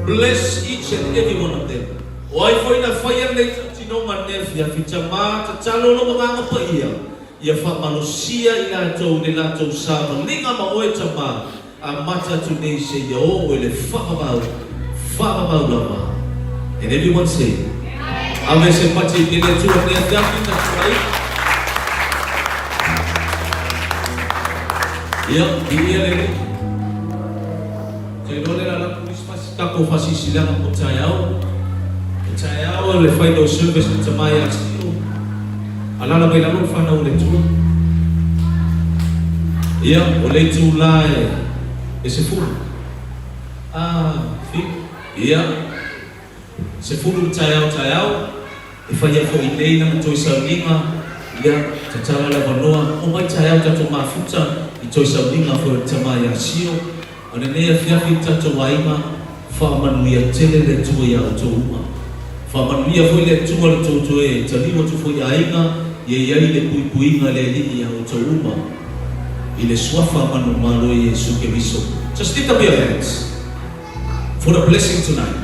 bless each and every one of them. O ai foi na faia lenei tautinoga lenei afiafi, tama tatalo lou agaga paia, ia faamalosia i latou le latou savaliga ma oe tama, amata atu nei seia oo i le faavavau, faavavau lava. And everyone say, Ave se pati i le Atua lenei afiafi, tatou aiga. Ia, viia le Alii. Ou te iloa le lala Kerisimasi, tatou fasiisilaga mo taeao. O taeao le final service le tama ia Sio. Alala mai lalo le fanau o le Atua. Ia, o le itula e, e 10. Ah, fi. Ia, 10 le taeao taeao. E faia foi nei lana toe sauniga, ia, tatala le avanoa, omai taeao tatou mafuta i toe sauniga foi o le tama ia Sio. A o lenei afiafi le tatou aiga, faamanuia tele le Atua ia outou uma. Faamanuia foi le Atua le tou toe taliu atu foi aiga, ia i ai le puipuiga a le Alii ia outou uma i le Suafa manumalo Iesu Keriso. Just lift up your hands for the blessing tonight.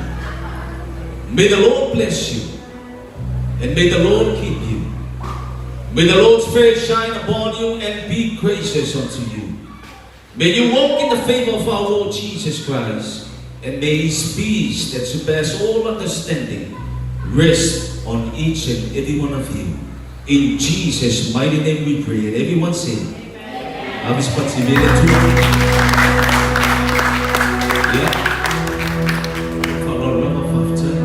May the Lord bless you and may the Lord keep you. May the Lord's face shine upon you and be gracious unto you. May you walk in the favor of our Lord Jesus Christ, and may His peace that surpasses all understanding rest on each and every one of you. In Jesus' mighty name we pray. And everyone say, Ave se pati i le Atua. Ia. Faaaloalo lava, faafetai.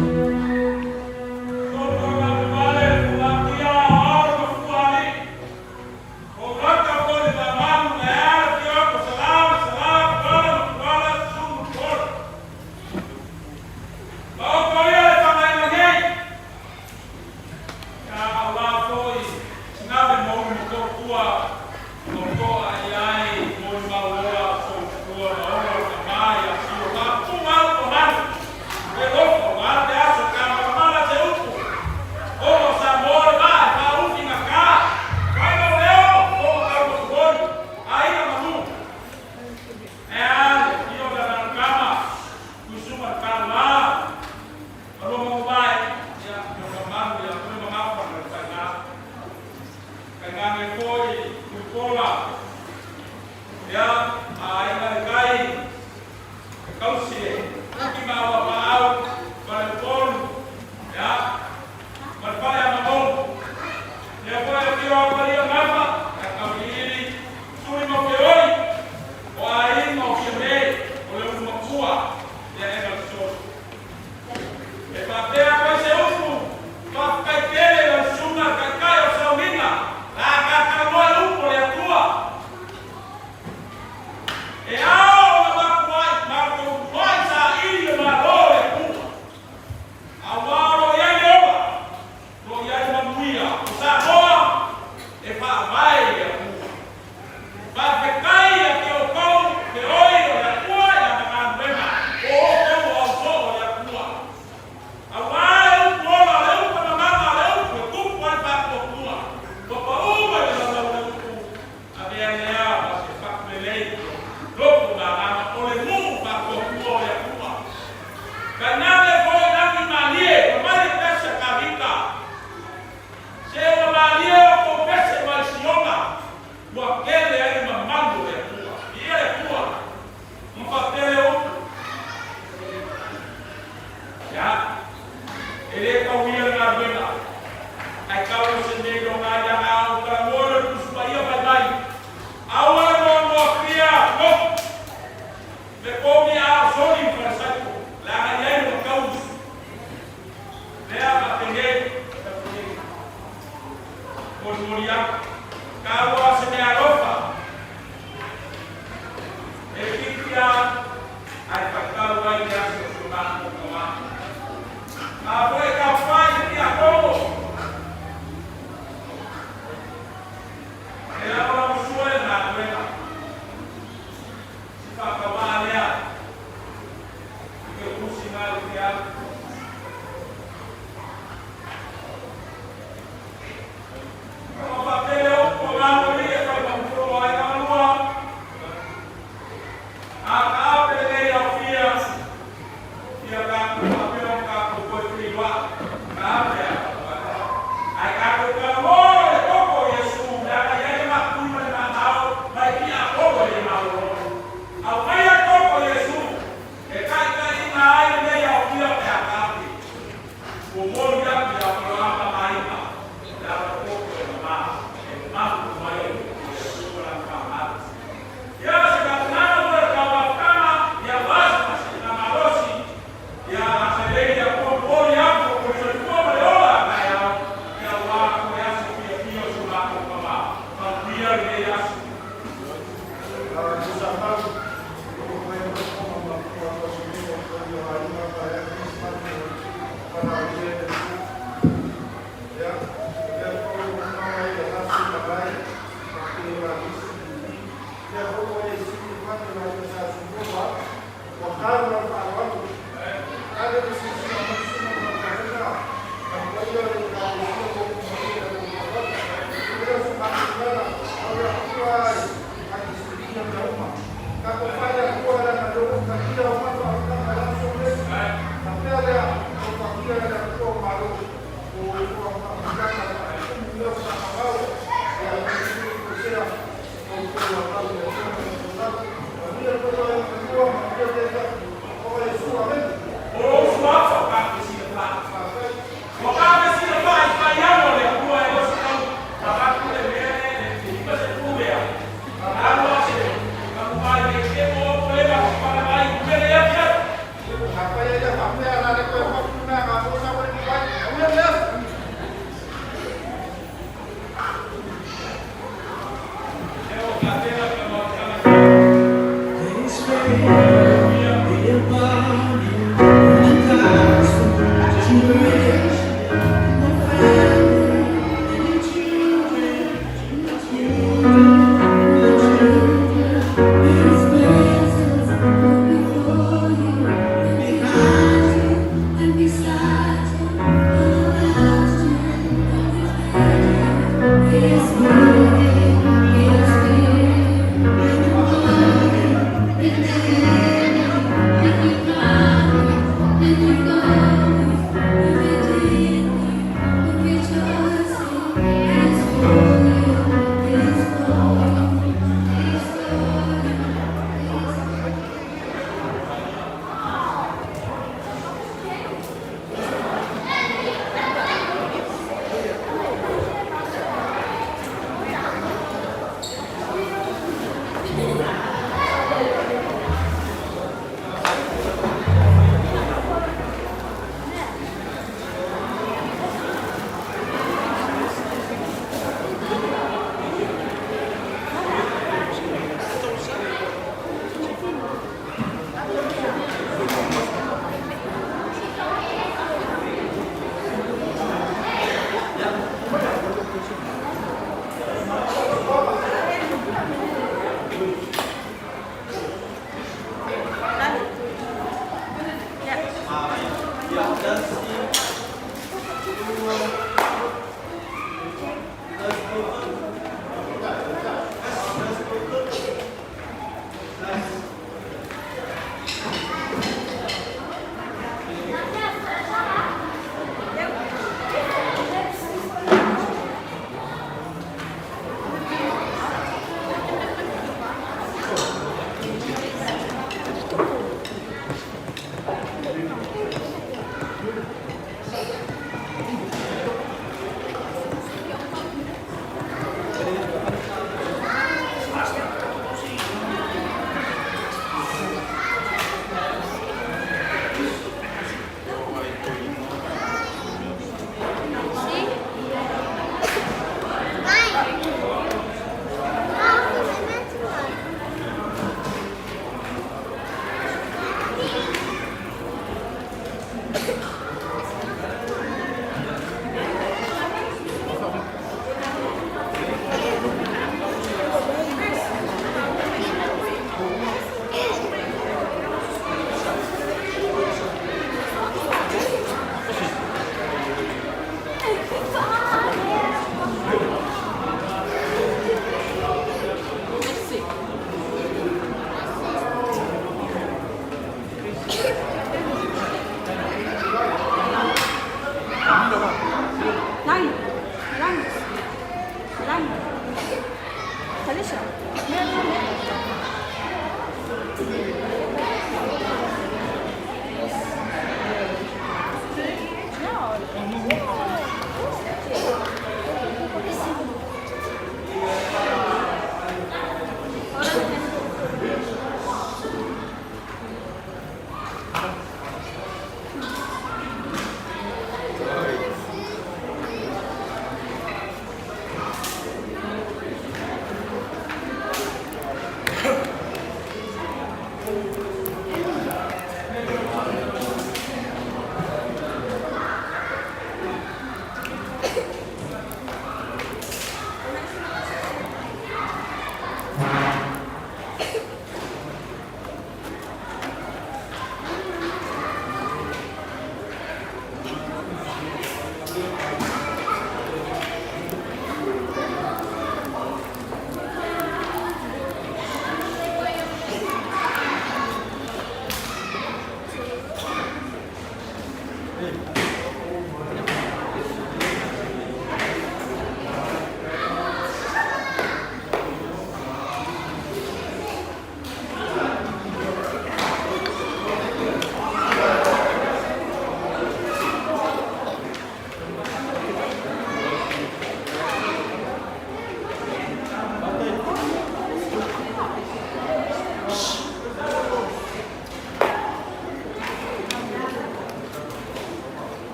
His presence will be for you, and behind you, and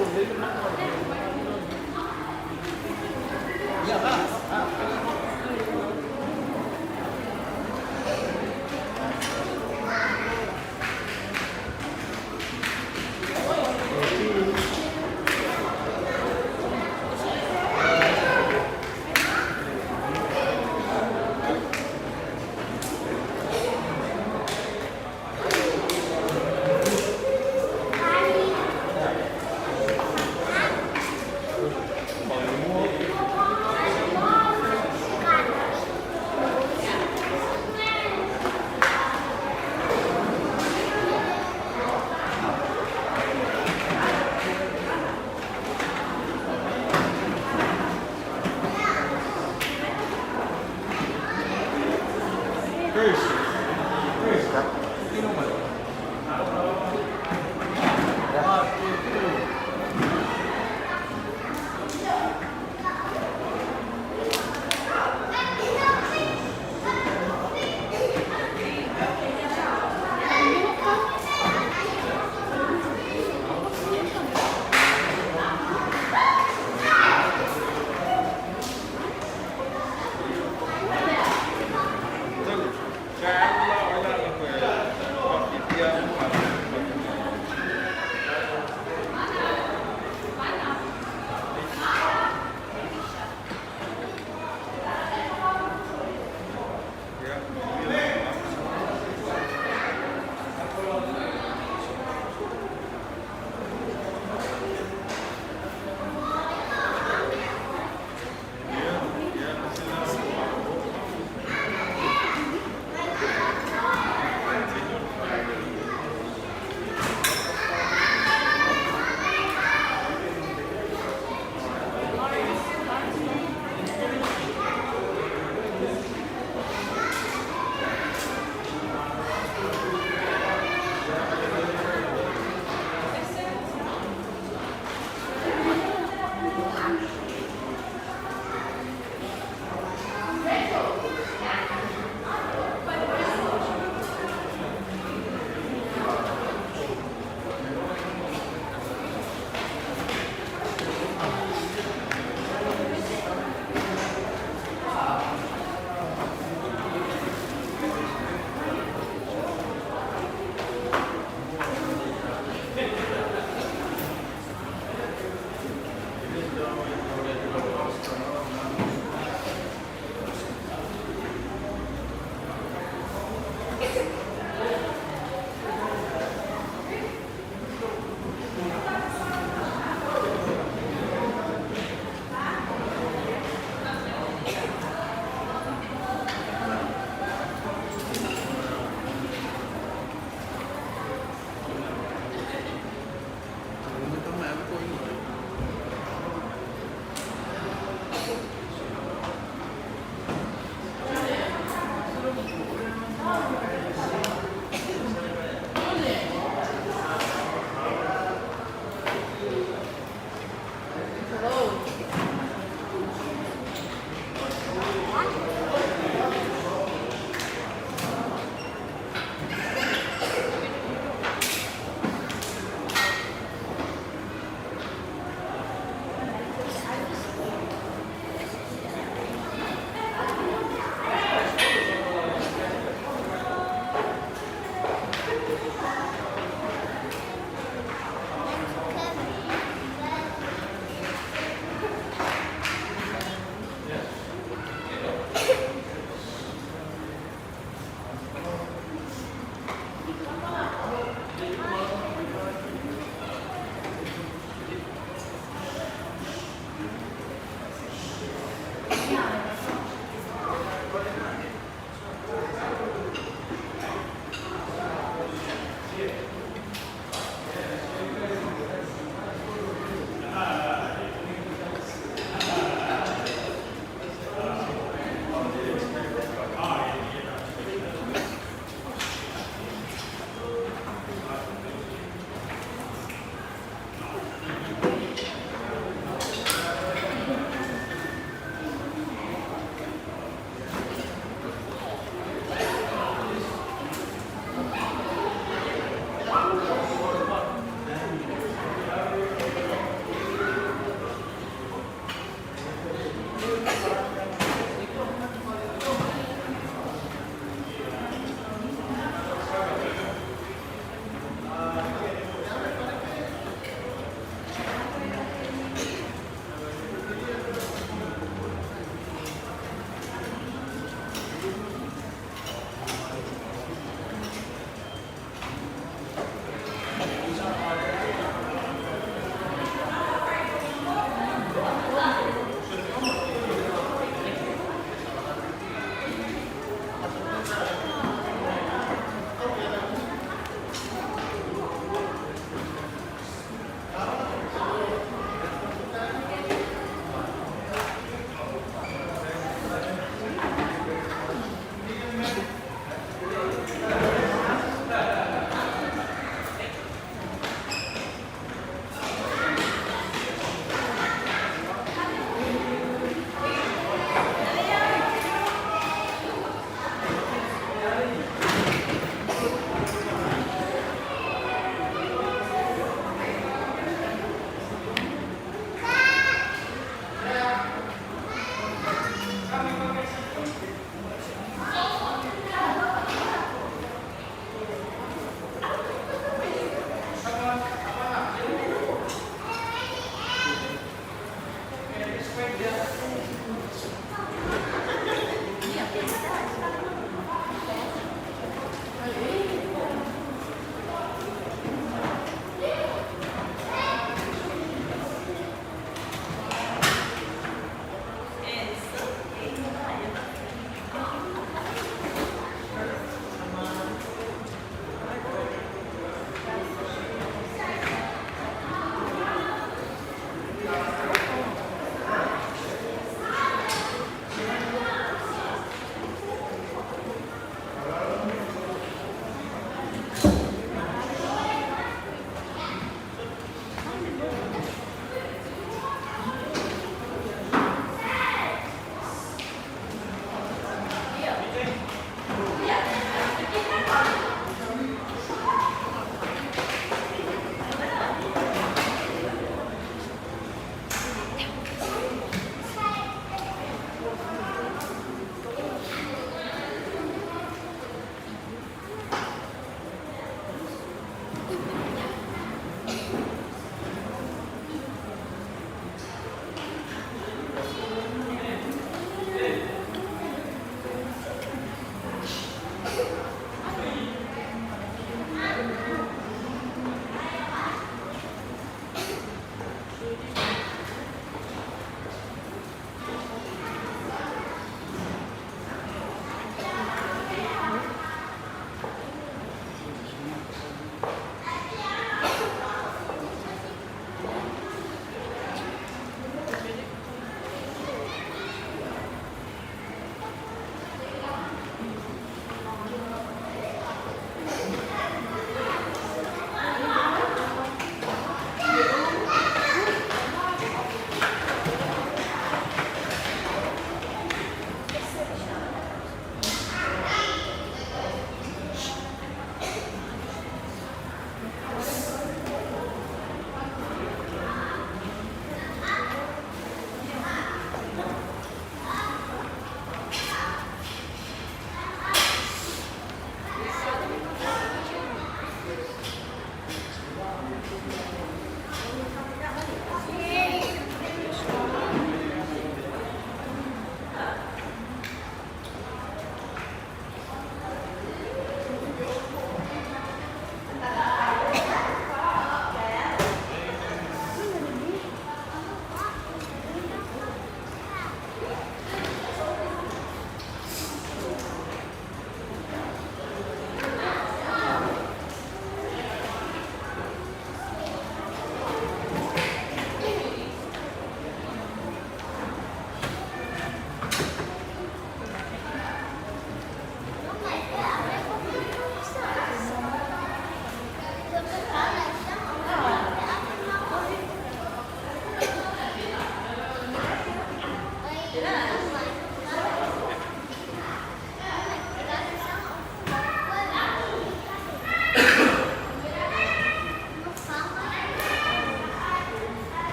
lelei le maka o le.